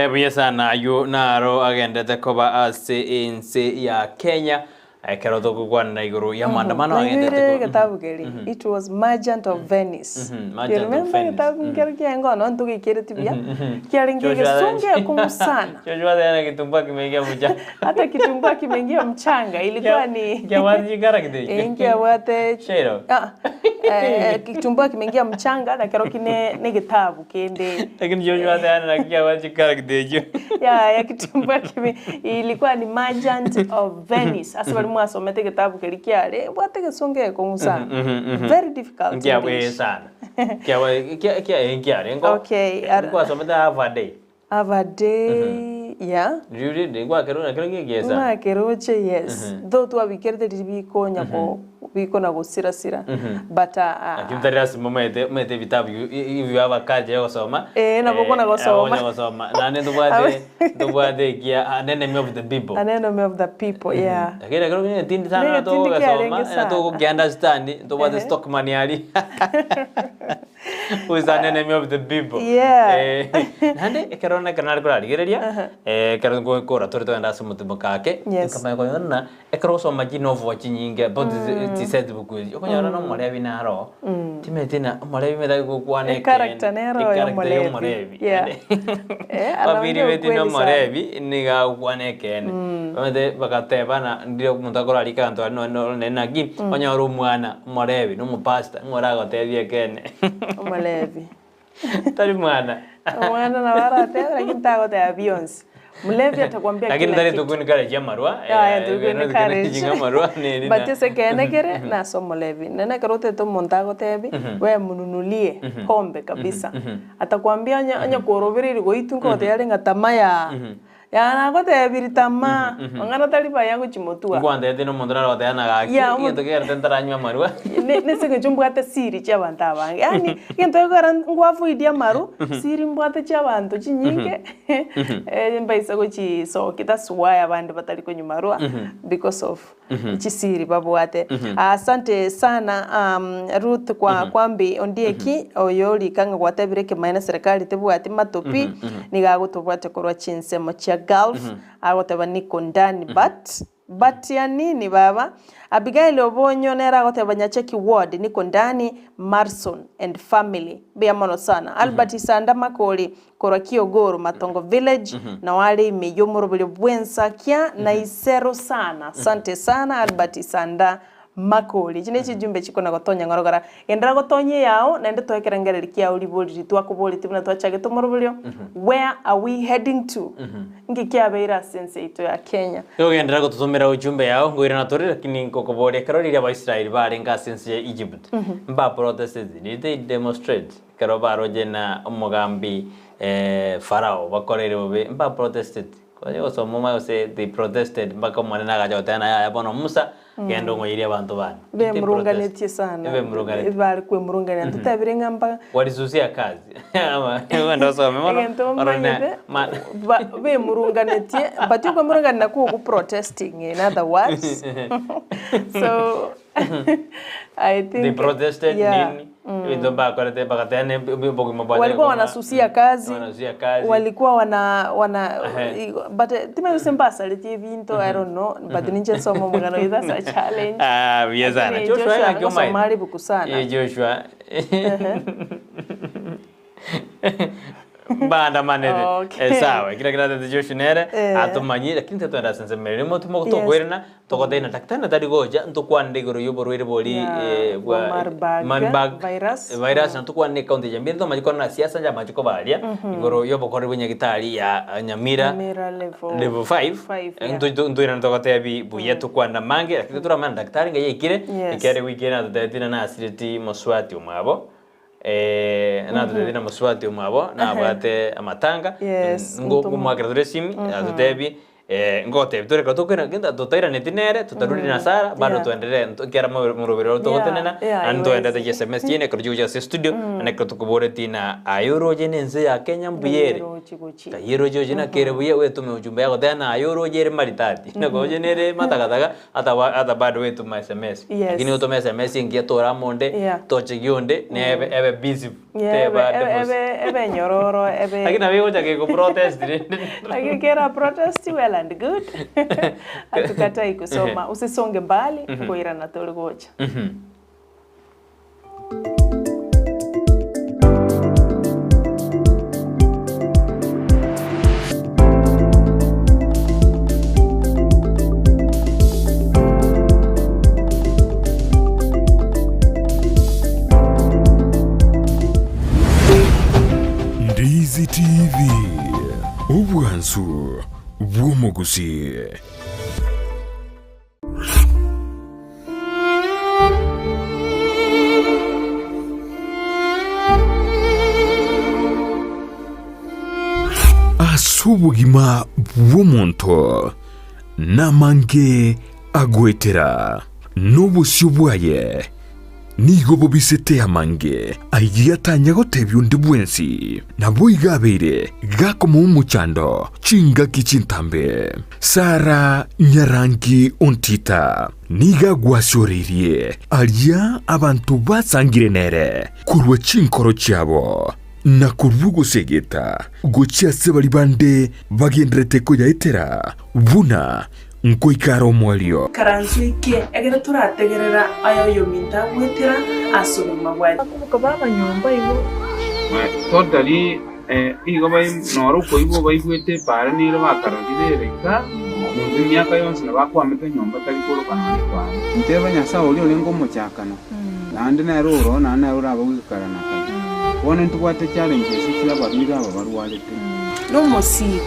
Buya sana aywo naro agendete koba ase ense ya Kenya ekero togokwanera igoro ya maandamano agendete Naigwire ko getabu keri it was Merchant of Venice. Mhm, You Merchant of remember Venice. getabu nkero kiaye ngono ntogekereti buya kiarenge Joshua egesungu ekongu sana. Joshua tena kitumbua kimeingia mchanga. Hata kitumbua kimeingia mchanga ilikuwa ni Kiabwate chikarakita echi. Nkiabwate Shairo. Ah, kitumbua kimeingia mchanga na kero kine ne getabu kende. Lakini Joshua tena na kiabwate chikarakita echo. Ya ya kitumbua kime ilikuwa ni Merchant of Venice. Ase bari mwasomete getabu keri kiare bwate gesungu ekongu sana. Very difficult Nkiabwe English. sana. Kiabwe kia kia nkiare ngo. Okay, Nkwasomete half a day. Have a day. Yeah. Riuri nigwakero nakero gigiesa. Mwakeroche yes. Though twabikerete riri bikonya ko bikona gosirasira but Lakini tari lasima omanyete omanyete ebitabu ebi abakache gosoma. Eh, nabo okona gosoma. Okonya gosoma. Naende ntobwate ntobwate ekia an enemy of the people. An enemy of the people, yeah. Lakini ekero kere etindi sana Negetindi togogesoma, kiarenge sana. togokiunderstand, ntobwate Stockman aria. Who is an enemy of the people. Yeah. Eh, naende ekero ekero nare korarigereria, eh, ekero nkokora tore togenda ase omotemo kake, Yes. nkamanya konyora ng'a ekero ogosoma chinovel chinyinge about chisetbook echi, okonyora na omorebi naro oo, timanyeti na omorebi omanyete aye gokwana E character nero ekeene, ya echaracter ya omorebi. omorebi. Yeah. Eh, Babiri anaongea beti na ukweli sana. omorebi niga agokwana ekeene. Omanyete bagatebana ndire omonto akorarika abanto baria nonye nonye naki, onyore omwana omorebi na omopastor, ng'o oragotebie ekeene. Omorebi. Tari mwana. Omwana nabo aratebe lakini tagoteba bionsi. Mlevi atakwambia Lakini kila tari kitu. tuku encourage amarwa, Yaya, tuku encourage. amarwa neri But ase ekeene kere nase omolevi. Nonye ekero otagete omonto agotebi, we mununulie pombe kabisa. Atakwambia onye onye kworobereirie goitwa nkogotebia are ng'a tamaa yaa. Yaa nagotebirie tamaa, mang'ana tari buya gochimotua. Nkwantebeti na omonto nare goteba ng'a gaki, Yeah, omo- egento kegerete ntaranywa amarwa. Ne- nase eng'encho mbwate siri chi'abanto abange, yaani egento gekogera ngwavoidia amaru, siri mbwate chi'abanto chinyinge, mbaisa gochisokia, that's why abande batari konywa marwa, because of chisiri babwate. Asante sana Ruth kwa kwambi Ondieki, oyo rika ng'a gwatebire ekemanyererio serikali tebwati matopi, nigo agotobwatia korwa chinsemo chia Gulf, agoteba niko ndani but but ya nini baba? Abigail Obonyo nere agoteba Nyacheki ward niko ndani, Marson and family mbuya mono sana. Albert Isanda Makori Korwa Kiogoro, Matongo Village, nao are ime y'omoroberio bw'ensakia na isero sana. Asante sana Albert Isanda Makori. Echi nechijumbe chikona gotonya ng'orogora. Genderera gotonya eyao naende toe ekerengererio kiao ribori riria twakoboretie buna twachagete omoroberio, where are we heading to? Nki kiabeire ase ense yaito ya Kenya? Nigo ogenderera gototomera ujumbe yao, nkoirana tore, lakini nkokoboria ekero riria Abaisraeli barenge ase ense ya Egypt, mbaprotesteti, did they demonstrate? Ekero baroche na omogambi Farao bakoreire bobe, mbaprotesteti. Konya gosoma omanye gose they protested mpaka Omonene agacha goteba ng'a yaya bono Musa, genda ong'oirie abanto bane. Did they protest? Bemurunganetie sana. Ebemurunganetie. Bare kwemurungania. Ntotebire ng'a mba Walisusia kazi. Ama ogende osome mono. Egento orore omanyete, ma- bemurunganetie, but okwemurungania nakwo okwo protesting in other words. So I think They protested yeah. nini? Ebinto mbakorete bagateba ne obogima bwa Walikuwa wanasusia kazi, Wanasusia kazi. walikuwa wana wana Ehe. but timanyeti gose mbasaretie ebinto I don't know but ninche nsome omogano oyo that's a challenge. Ah, buya sana. Lakini Joshua Joshua ng'aki agosoma omaete? are buku sana. Eh, Joshua. Mbaandamanete. Okay. Eh, sawa. Kira kira tete Joshua nere Eh. atomanyire lakini tetwenda ase ensemo ere rimo timo tokoirana togotebi na daktari natari gocha ntokwanere igoro ya oborwaire bori Yeah, eh, bwa bwa Marburg Marburg virus. virus na tokwanere ekaunti ya Nyamira ntomache korora na siasa nchamache kobaria igoro ya obokoreri bwa nyagetari ya Nyamira Nyamira level level 5 five, yeah. ntoirane togotebi buya tokwana mange lakini toramanya daktari ng'ai yaikire Yes. ekiagera ewiki eye natotebeti ng'a nasireti mosubati omwabo Natotebie na mosubati omwabo nabwate amatanga, Yes, ngomoakera tore esimi, atotebie ngotebia tore ekero tokoirana gento totairaneti nere, totarurire na Sarah, bado toenderere ekiagera moroberi oro togotenena, naende toenderete chiSMS chiaino ekero chigocha ase estudio, naende ekero tokoboretie ng'a aye oroche na ense ya Kenya mbuya ere? Aye oroche oche naki ere buya, wetome ujumbe agoteba ng'a aye oroche ere maridadi, nabo oche nere matagataga, Ata ba ata bado wetuma sms. Yes. Lakini otome sms engiya tore amo onde, Yeah. tochegia onde, nebe ebe busy. Yeah, Teba ebe, ande ebe, mos- ebe, ebe nyororo, ebe Lakini nabo egocha geko protest rende. Lakini kera protest well and good. Hatukatai kusoma. Usisonge mbali, nkoirana tore gocha. Ndizi TV, obwansu bw'omogusii. Ase obogima bw'omonto namange agoetera, na obosio bwaye nigo bobisete amange ayio atanya gotebia onde bwensi. Naboigo abeire gakomoa omochando chingaki chintambe. Sara nyarangi ontita nigo agwasioreirie aria abanto basangire nere korwa chinkoro chiabo. Na korwa ogosegeta gochia ase baria bande bagendererete koyaetera, buna nkoika are omoerio. Ikaranso eke, ekero torategerera aya oyominto agwetera ase obogima bwaye. Bakoboka baba nyomba igo. Totally igo noro okoigwa baigwete epaara nere bakarorire ere iga, omonto emiaka yonsi nabo akwamete nyomba tari koroka nonya epaara. Nteba Nyasae oria orenge omochakano, naende nere oro, naende nere orabe goikara na kare. Bono ntobwate challenges chia abarwaire aba barwarete. Nomosiibo,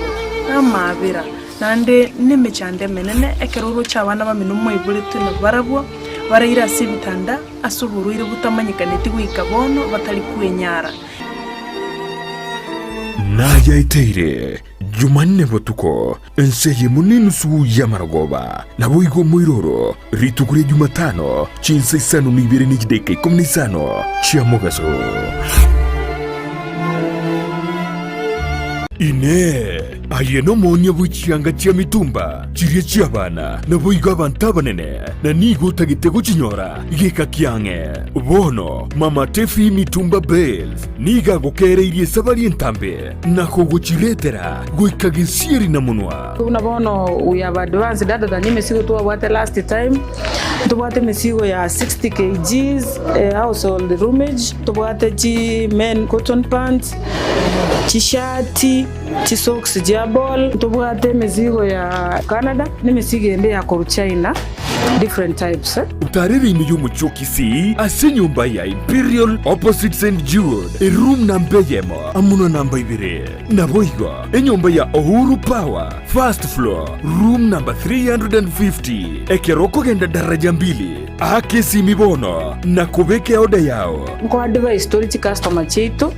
namaabera, naende nemechando emenene, ekero oroche abana bamino mwaiboretwe nabarabwo, baraire ase ebitanda ase oborwaire botamanyekaneti goika bono, batari kwenyara. Nayaeteire Jumanne botuko, ense eyemo nenusu y'amarogoba, naboigo omoiroro, rituko ria Jumatano, chinsa isano na ibere ne chidaeka ikomi na isano chia mogaso. Inee! Aye nomoonia bwe chianga chia mitumba, chiria chi'abana, naboigo abanto abanene, na nigo otagete gochinyora geka kiang'e? Bono Mama Tefi Mitumba Bales nigo agokeereirie esabari entambe na kogochiretera goika gesieri na monwa. Buna bono we have advanced other than emesigo twabwate last time, ntobwate emesigo ya 60 kgs household roomage, ntobwate chi men cotton pants, chishati, chisocks chia ball, ntobwate emesigo ya Canada na emesigo ende ya korwa China different types. Otarere ime y'omochie o Kisii ase enyomba ya Imperial opposite St Jude, eroom namba eyemo amo na namba ibere. Naboigo enyomba ya Uhuru Power, first floor, room number 350. Ekero okogenda daraja mbili, aka esimi bono na kobeka eoda yao. Nko advise tore chicustomer chiaito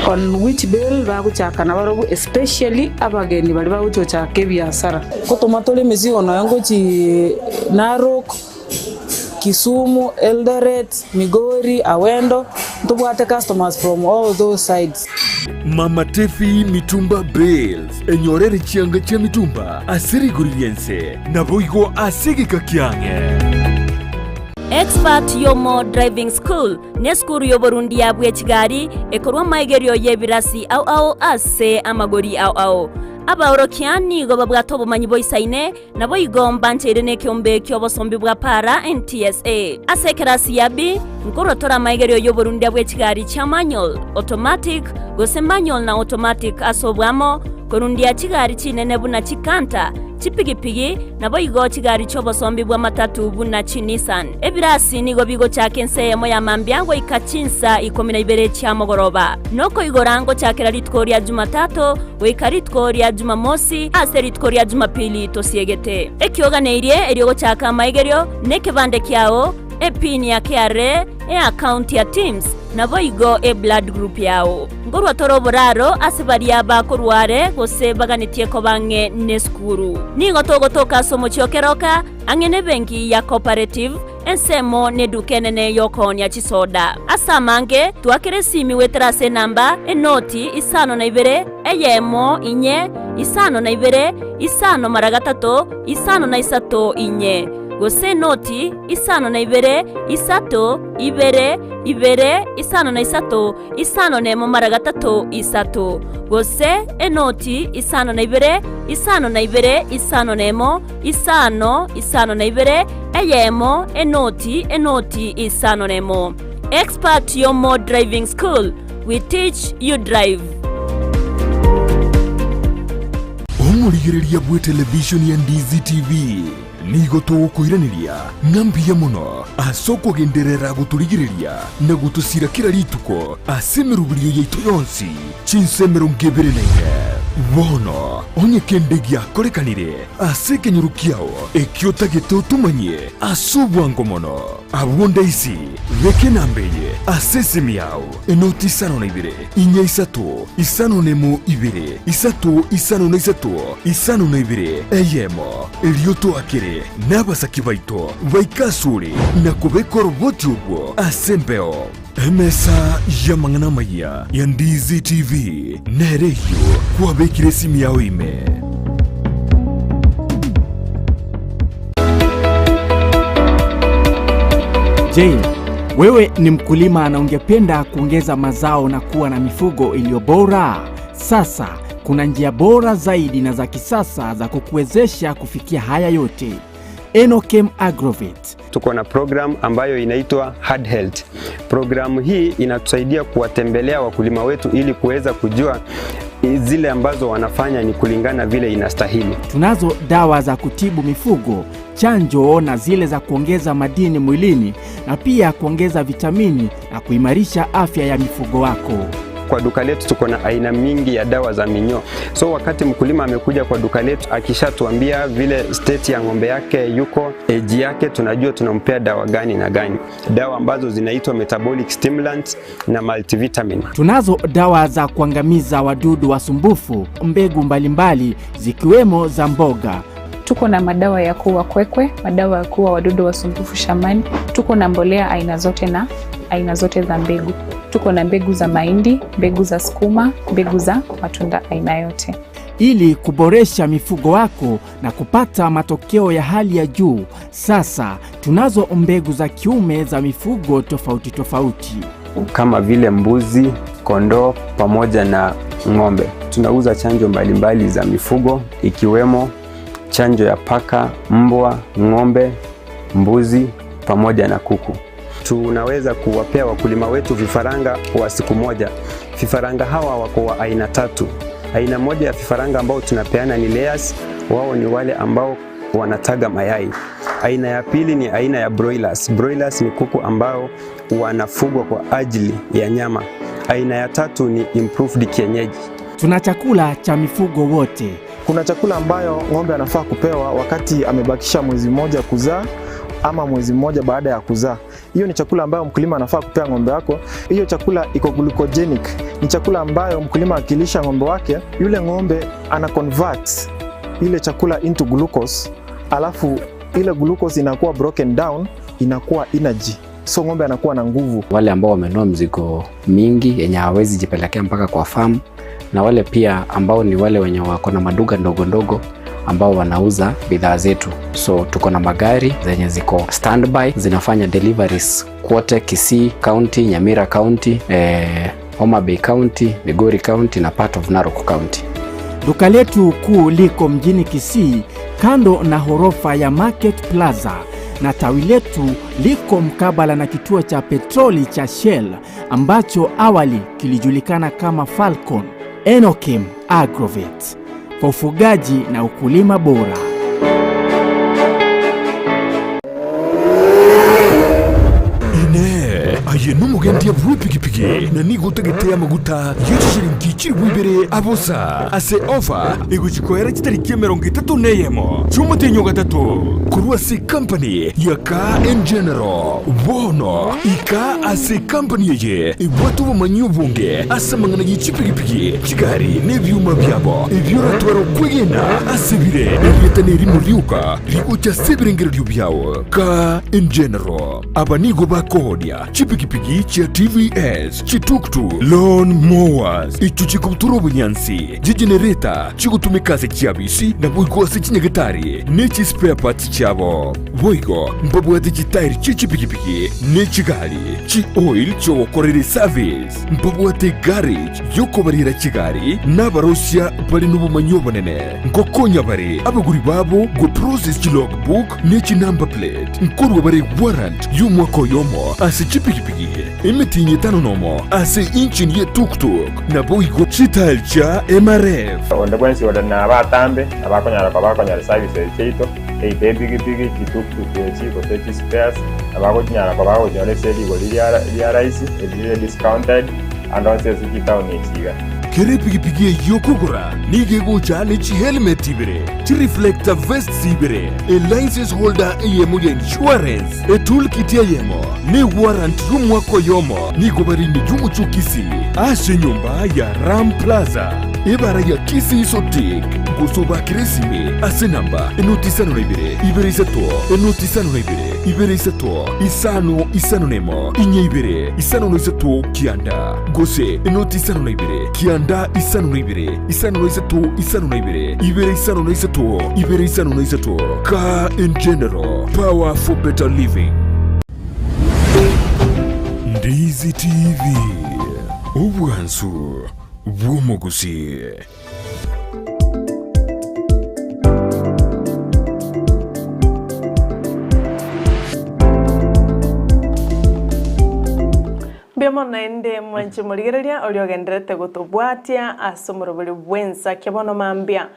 on which bale bagochaka nabarobwo especially abageni baria bagochi gochaka ebiasara. Ngotoma tore emesigo nonya ngochi Narok, Kisumu, Eldoret, Migori, Awendo, ntobwate customers from all those sides. Mama Tefi Mitumba Bales, enyorere chianga chia mitumba ase rigori ri'ense, naboigo ase egeka kiang'e. Expert Yomo Driving School nesukuru y'oborundia bwe chigari ekorwa amaigerio y'ebirasi ao ao ase amagori ao ao. Abaorokia nigo babwate obomanyi boisaine, naboigo mbancheire nekeombe ki'obosombi bwa para, NTSA. Ase ekerasi ya B, nkorwa tore amaigerio y'oborundia bwe chigari chia manual, automatic, gose manual na automatic ase oboamo, korundia chigari chinene buna chikanter, chipigipigi, naboigo chigari chi'obosombi bw'amatatu buna chiNissan. Ebirasi nigo bigochaka ensa eyemo ya mambia goika chinsa ikomi na ibere chia mogoroba. Nokoigora ngochakera rituko ria Jumatato goika rituko ria Jumamosi, ase rituko ria Jumapili tosiegete. Ekioganeirie erio gochaka amaigerio nekebande kiao, epin ya KRA, eaccount ya TIMS, naboigo eblood group yao. Nkorwa tore oboraro ase baria bakorwa are gose baganetie koba ang'e nesukuru. Nigo togotoka ase omochie o Keroka, ang'e nebenki ya Cooperative, ensemo neduka enene y'okoonia chisoda. Ase amange, twakera esimi goetera ase enamba, enoti, isano na ibere, eyemo, inye, isano na ibere, isano mara gatato, isano na isato, inye. Gose enoti, isano na ibere, isato, ibere, ibere, isano na isato, isano nemo mara gatato, isato. Gose enoti, isano na ibere, isano na ibere, isano nemo, isano, isano na ibere, eyemo, enoti, enoti, isano nemo. Expert Yomo Driving School, we teach you drive. Omorigereria bw'etelevishoni ya Ndizi TV nigo togokoiraneria ng'a mbuya mono ase okogenderera gotorigereria na gotosira kera rituko ase emeroberio yaito yonsi chinsa emerongo ebere na ine. Bono, onye kende giakorekanire ase ekenyoro kiao ekio otagete otomanyie ase obwango mono, abwo ndaisi, beka enamba eye ase esimi yao, enoti isano na ibere, inya isato, isano na emo ibere, isato isano na isato, isano na ibere, eyemo, erio toakere nabasaki baito baike asore na kobeka oroboti orwo ase embeo. Emesa y'amang'ana amayia ya Ndizi TV nere eyio kwabekire esimi yao ime. Je, wewe ni mkulima na ungependa kuongeza mazao na kuwa na mifugo iliyo bora? Sasa kuna njia bora zaidi na za kisasa za kukuwezesha kufikia haya yote. Enokem Agrovet. Tuko na program ambayo inaitwa Hard Health. Programu hii inatusaidia kuwatembelea wakulima wetu ili kuweza kujua zile ambazo wanafanya ni kulingana vile inastahili. Tunazo dawa za kutibu mifugo, chanjo na zile za kuongeza madini mwilini na pia kuongeza vitamini na kuimarisha afya ya mifugo wako. Kwa duka letu tuko na aina mingi ya dawa za minyoo. So wakati mkulima amekuja kwa duka letu akishatuambia vile state ya ng'ombe yake yuko, age yake, tunajua tunampea dawa gani na gani, dawa ambazo zinaitwa metabolic stimulants na multivitamin. Tunazo dawa za kuangamiza wadudu wasumbufu, mbegu mbalimbali zikiwemo za mboga. Tuko na madawa ya kuua kwekwe, madawa ya kuua wadudu wasumbufu shambani. Tuko na mbolea aina zote na aina zote za mbegu. Tuko na mbegu za mahindi, mbegu za sukuma, mbegu za matunda aina yote. Ili kuboresha mifugo wako na kupata matokeo ya hali ya juu, sasa tunazo mbegu za kiume za mifugo tofauti tofauti. Kama vile mbuzi, kondoo pamoja na ng'ombe. Tunauza chanjo mbalimbali za mifugo ikiwemo chanjo ya paka, mbwa, ng'ombe, mbuzi pamoja na kuku. Tunaweza kuwapea wakulima wetu vifaranga wa siku moja. Vifaranga hawa wako wa aina tatu. Aina moja ya vifaranga ambao tunapeana ni layers, wao ni wale ambao wanataga mayai. Aina ya pili ni aina ya broilers. Broilers ni kuku ambao wanafugwa kwa ajili ya nyama. Aina ya tatu ni improved kienyeji. Tuna chakula cha mifugo wote. Kuna chakula ambayo ng'ombe anafaa kupewa wakati amebakisha mwezi mmoja kuzaa ama mwezi mmoja baada ya kuzaa. Hiyo ni chakula ambayo mkulima anafaa kupea ng'ombe wako. Hiyo chakula iko glucogenic, ni chakula ambayo mkulima akilisha ng'ombe wake, yule ng'ombe ana convert ile chakula into glucose, alafu ile glucose inakuwa broken down, inakuwa energy, so ng'ombe anakuwa na nguvu. Wale ambao wamenunua mzigo mingi yenye hawawezi jipelekea mpaka kwa farm, na wale pia ambao ni wale wenye wako na maduka ndogo ndogo ambao wanauza bidhaa zetu. So tuko na magari zenye ziko standby zinafanya deliveries kwote Kisii County, Nyamira County, Homa Bay County, Migori County na part of Narok County. Duka letu kuu liko mjini Kisii kando na horofa ya Market Plaza na tawi letu liko mkabala na kituo cha petroli cha Shell ambacho awali kilijulikana kama Falcon. Enokim Agrovet kwa ufugaji na ukulima bora. Ine aye nomogendia bw'epikipiki na nigo otagete amaguta y'echishiringi chiribu ibere abosa ase ofa egochikoera chitariki emerongo etato na eyemo chi'omotenyo gatato korwa ase company ya Car and General. Bono ika ase company eye ebwate obomanyi obonge ase amang'ana ye chipikipiki chigari na ebiuma biabo ebio oratware okwegena ase bire erieta nerimo rioka rigocha ase ebirengererio biao. Car and General aba nigo bakohodia chipikipiki chia TVS, chituktuk, lawn mowers, icho chikobutora obonyansi, chigenerator chigotumeka ase chiabisi naboigo ase chinyagetari ne chispare parts chiabo. Boigo mbabwate chitairi chie chipikipiki ne chigari, chi oil chiogokorera eservice, mbabwate garage yokobarera chigari na abarosia bare nobomanyi obonene. Nkokonya bare abagori babo go process chilogbook ne chinumber plate. Nkorwa bare warrant y'omwaka oyomo ase chipikipiki emitinyi etano nomo ase engine ye tuktuk naboigo chitairi chia MRF. Onde bwensi ore na abatambe abakonyara koba bakonyara services chiaito eita epikipiki chituktuk echi gose chispares abagochinyara koba bagochinyora ase rigori ria ria rahisi erire discounted ande onsi ase chitown echi iga. Kera epigipigi eyio okogora nigo egocha ne chihelmet ibere, chireflector vests ibere, elicense holder eyemo ya insurance, etoolkit eyemo, na ewarrant y'omwaka oyomo. Nigo bare ime y'omochie o Kisii ase enyomba ya Ram Plaza, ebara ya Kisii Sotik, gose obakere esimi ase enamba enoti 52 2 3 enoti 52 2 3 5 5 1 4 5 3 9, gose enoti 52 9 52 5 3 52 2 5 3 2 5 3. Car in General, power for better living. Ndizi TV, obwansu bw'omogusii. Mbuya mono naende mwanche morigereria oria ogendererete gotobwatia ase omoroberi bw'ensa bono mambia.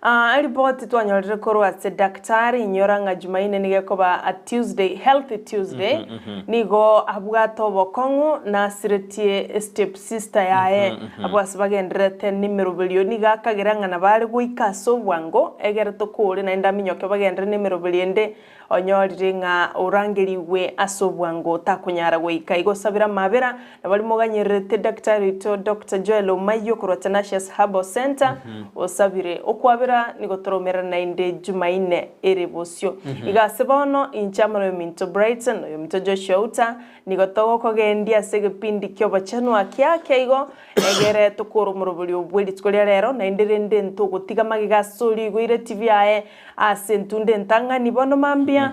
Aa eripoti twanyorire korwa ase daktari inyora ng'a Jumaine nigo ekoba a Tuesday, Healthy Tuesday, nigo abwate obokong'u nasiretie step sister yaye abwo ase bagendererete nemeroberio nigo akagera ng'a nabo are goika ase obwango egere tokore naende aminyoke bagenderere nemeroberio ende Onyorire ng'a orangerigwe ase obwango takonyara goika. Igo sabera amabera, na baria moganyererete Daktari oito Doctor Joel Omayio korwa Tenacious Herbal Centre, osabire okwabera nigo toromerane naende Jumaine ere bosio. Iga ase bono, inche amo noyominto Brighton, oyominto Joshua Outa, nigo togokogendia ase egepindi ki'obochenu akia akia igo, egere tokore omoroberio bwe rituko ria rero, naende rende ntogotiga magega ase oria oigoire TV aye Ase entunda entang'ani bono mambia,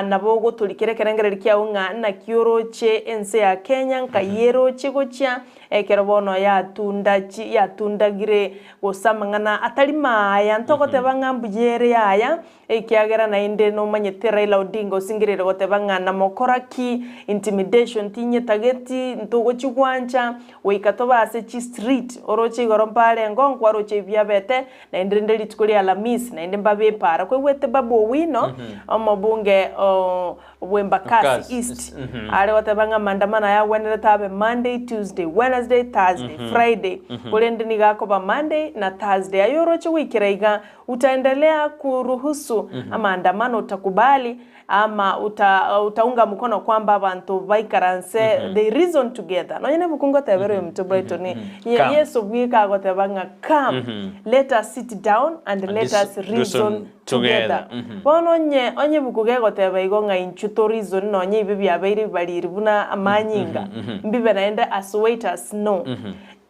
nabo ogotorikera ekerengererio kiao ng'a naki oroche ense ya Kenya nkai eroche gochia, ekero bono yatunda chi yatundagire gose amang'ana atari maaya ntogoteba ng'a mbuya ere yaya, ekiagera naende nomanyete Raila Odinga osingereire goteba ng'a namokora ki, intimidation tinyetageti, ntogochi gwancha, goika tobe ase chistreet, oroche igoro mparengeo nkwaroche ebiabete, Naende rende rituko ria Alamisi, naende mbabe epaara. Kwaigwete Babu Owino, omobunge o bw'Embakasi East, are goteba ng'a maandamano aya agwenerete abe Monday, Tuesday, Wednesday, Thursday, Friday, korende nigo akoba Monday na Thursday. Aye oroche goikera iga, utaendelea kuruhusu amaandamano, utakubali ama uta utaunga mkono kwamba abanto baikaranse they reason together. Nonye nebuku ngotebera oyo omonto Brighton, ye Come. Yeso bweka agoteba ng'a come let us sit down and And let us reason reason together. together. Bono onye onye ebuku gegoteba igo ng'a intwe to reason nonye ebi biabeire ebibariri buna amanyinga, mbibe naende as waiters no.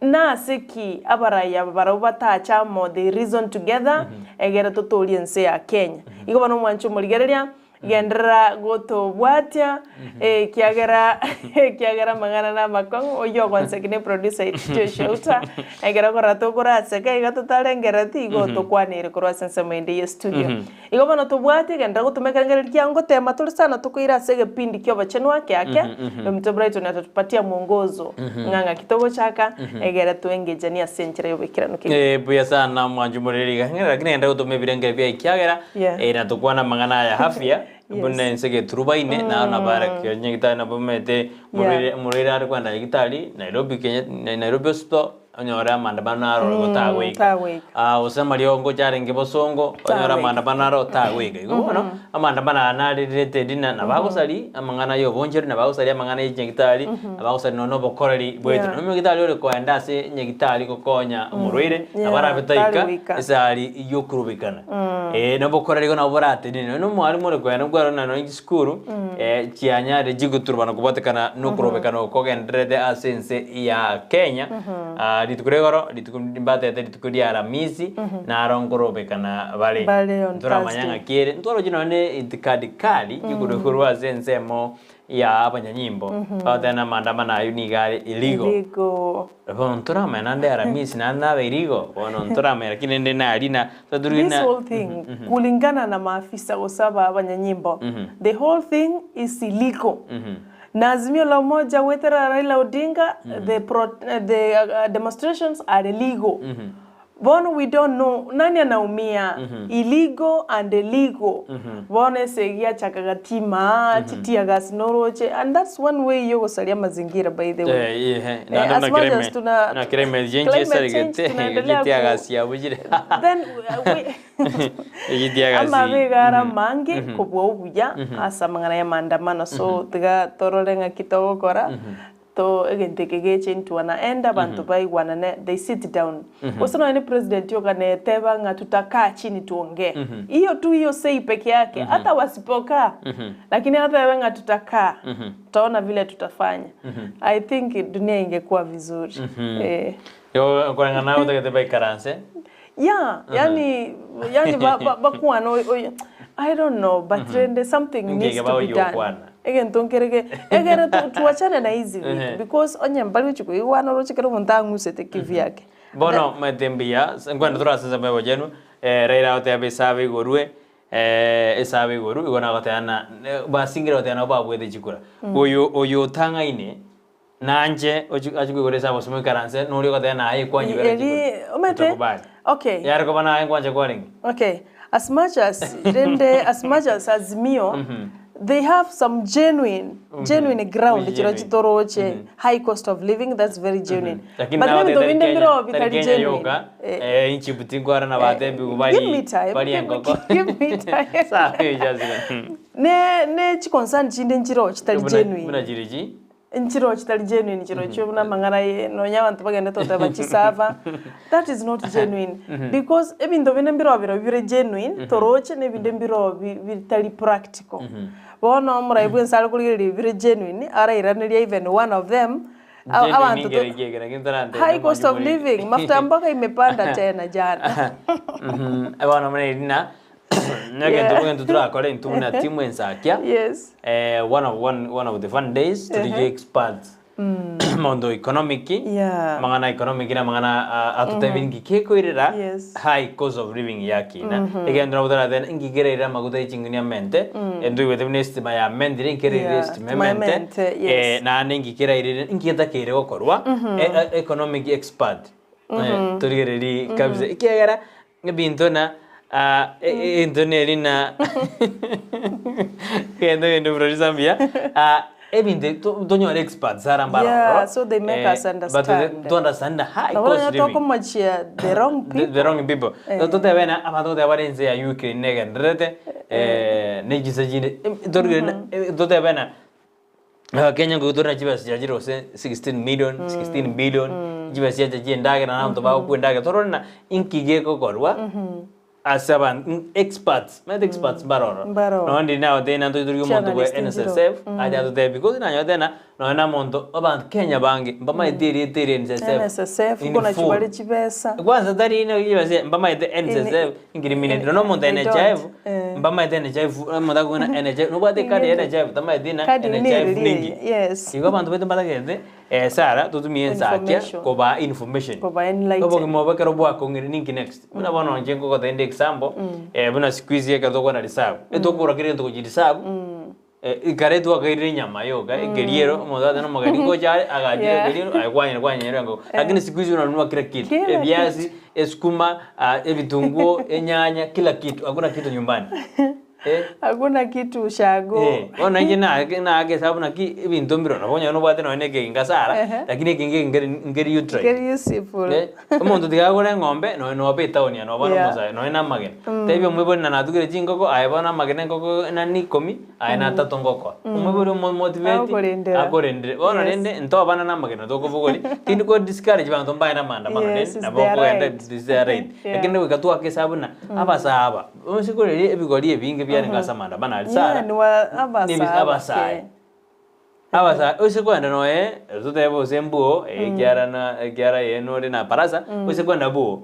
Nase ki abarai aba barabwo batache amo they reason together egere totoorie ense ya Kenya. Igo bono omwanche omorigereria genderera gotobwatia ekiagera ekiagera amang'ana na amakong'u oyio ogonseki ne producer oito Joshua Outa ekero okorora tokoraseka iga totarengerereti igo tokwaneire korwa ase ensemo ende ye studio. Igo bono tobwate genderera gotoma ekerengererio kiao ngotema tore sana tokoira ase egepindi ki'obochenu ake ake, Ominto Brighton atatupatia mwongozo ng'a ng'aki togochaka egere toengejanie ase enchera y'oboikeranu kegima. Eh, buya sana mwanchi omoreri iga ng'ina lakini genda gotoma ebirengero biaye ekiagera Yeah. eh, natokwana amang'ana aya afya Yes. buna ense geturubaine naro nabo are nyagitari nabo omanyete Yeah. omorwaire are kwenda nyagitari Nairobi Kenya Nairobi hospital Onyore amandamano aro Mm, otagoika. tagoika. Ah, gose amariogo arenge bosongo, onyore Tagoika. amandamano aro otagoika. Igo bono, amandamano aya nare related na nabagosari amang'ana ya obonchori, nabagosari amang'ana ya chinyagitari, nabagosari nonya na obokoreri bwaito. Yeah. Nonya omonyagitari ore koenda ase nyagitari gokonya omorwaire, Yeah, nabo arabe taika tari goika. esari yokorobekana. Eh, na obokoreri igo nabo boratenene. Nonya na omwalimu ore koenda nkwarora nonya chisukuru, chianyare chigoturubana kobwatekana nokorobekana oko kogendererete ase ense ya Kenya. Ah, rituko ria igoro, rituko mbatete rituko ria Aramisi, naro nkorobekana bare. Bare on Ntoramanya Thursday. ng'aki ere, ntwaroche nonya ne itikadi kali yokorwa ase ensemo ya abanyanyimbo, bagoteba na amaandamano ayio nigo are illegal. Illegal. Bono ntoramanya naende Aramisi naende nabe illegal, bono ntoramanya lakini rende naria na This whole thing kulingana na maafisa gose aba abanyanyimbo the whole thing is illegal na Azimio la Umoja goetera Raila Odinga the pro the demonstrations are legal. Bono we don't know nani anaumia illegal and legal bono esegi yachaka gatima chitear gas noroche and that's one way yogosaria amazingira by the way. Eh, as much as tuna na climate change climate change esarigete tunaendelea tear ku gas yabugire then we tear gas amabe ara amange kobua obuya ase amang'ana ya maandamano so tiga torore ng'aki togokora to egento eke geche into an end abanto baigwanane they sit down gose nonye ni president oganeteba ng'a tutakaa chini tuongee hiyo tu hiyo sei peke yake hata wasipokaa lakini atebe ng'a tutakaa tutaona vile tutafanya I think dunia ingekuwa vizuri eh. Yo koreng'ana otagete baikaranse Yeah, yani yani ba, ba, bakuana I don't know but mm -hmm. something needs Ngige to be done. baoyokwana. Egento nkerege egere tu, tuachane na hizi vitu Ehe. because onye mbali uchikuigwana rochikere omonto ang'usete kivyake. Bono matembiya nkwenda turasensa mebo jenu eh, Raila oteba esabe igorwe eh, esabe igoru igo nagoteana basingire goteana babwete chikura oyo oyo otang'aine nanje achikuigora esabe osimo ikaranse nori ogoteana naye kwanyibera Eri chikura omete Utakubali. okay. yare koba naye nkwanje kwarenge Okay. As much as rende as much as Azimio they have some genuine genuine ground chiro Genuine. chitoroche high cost of living that's very genuine. Lakini But nawe then tari binde Kenya- mbiro tari bitari Kenya genuine. yoka eh, inchibuti nkwara na batembi Give me time. bari Give me, enkoko give me time. sawa ejazira ne ne chiconcern chinde nchiro chitari genuine buna chirichi nchiro chitari genuine chiro chio buna mang'ana ye nonya abanto bagende toteba chisava that is not genuine because ebinto binde mbiro biro bire genuine toroche na ebinde mbiro bitari practical bono omorai bwa ense are korigereria bire genuine arairaneria even one of them abantu high cost of living mafuta ya mboga imepanda tena jana abana mune rina Yeah. negento turakora intu buna timu ensakia yes eh, one of one, one of the fun days turi Uh-huh. experts mondo economic Yeah. mang'ana economic na mang'ana atutebi ngikekoirera Yes. high cost of living yakina Mhm. egento nabutara ngikererera maguta eching'ini amente enduigwete buna estima ya mentire nkererire Yeah, estima estima emente emente, yes. eh, naende ngikerairire nkietakeire gokorwa economic expert Mhm. torigereri kabisa ekiagera ebinto na ebinto neri na gento bintu producer mbuya ebinto tonyore experts ara mbaroro Yeah, so they make us understand. but to understand the high Nabo cost living tokomochia the wrong the, people the wrong people Eh. totebe na abanto goteba bare ense ya Ukraine negenderete negisa chinde torigere totebe na Kenya ngogotora chibesa chiachire gose 16 million 16 billion chibesa chiacha chiendagera na abanto bagokwa endagera torore na inki gegokorwa ase abantu experts maete experts mbaroro Mbaroro. nondi nawe tena ntoitori omonto bwa Journalist NSSF njiro. aja totebi because nanyo tena nonya na monto abantu Kenya bange mbamaete erieta eri NSSF NSSF In kuna full. chibali chibesa kwanza tari ino ibase mbamaete NSSF ingiriminate no omonto They NHIF don't. Eh. mbamaete NHIF omonto akogenda NHIF nobwate ekadi ya NHIF tamaete na Kadi NHIF neri ningi yes igo abanto baito mbatagete sara tutumie ensakia Information. koba information Koba enlighten. obogima obo ekero bwakong'ire ninki next buna bono inche nkogotenda example buna siku hizi ekero tokwana reserve etokogora kera egento gochia reserve ekare twakairire enyama yoka ekeriero omonto ate na omogeni ngocha are agachire Yeah. ekeriero aye kwanyera kwanyera engoko lakini siku hizi unanunua kila kitu Kila eviazi esukuma evitunguo enyanya kila kitu hakuna kitu nyumbani eh hakuna kitu ushago Eh, bono inche naake esabu naki ebinto mbiro nabo onye nobwate nonye na ekeginga sara Ehe. lakini ekinga nkeri utried very useful Eh, omonto tiga agore eng'ombe noe nobe etaoni aya noba Yeah. nomosae noe na amagena Mm. tebia omoibori na natugire chingoko aye bono amagena engoko nani ikomi aye na atato ngokoa omoibori omomotivate Agokorendera. akorendere bono Yes. rende ntobana na amagena tokobogori tindi ko discourage banto mbaye na maandamano Yes, rende it's nabo their okogenda right. this is their right Yeah. lakini goika twaka esabu na abasaba onsikoreri ebigori ebinge biarenge ase amaandamano aria yeah sara ni wa abasa abasae abasae ose kwenda noe totebe ose mbuo ekiara na ekiara yenu ore na parasa ose kwenda buo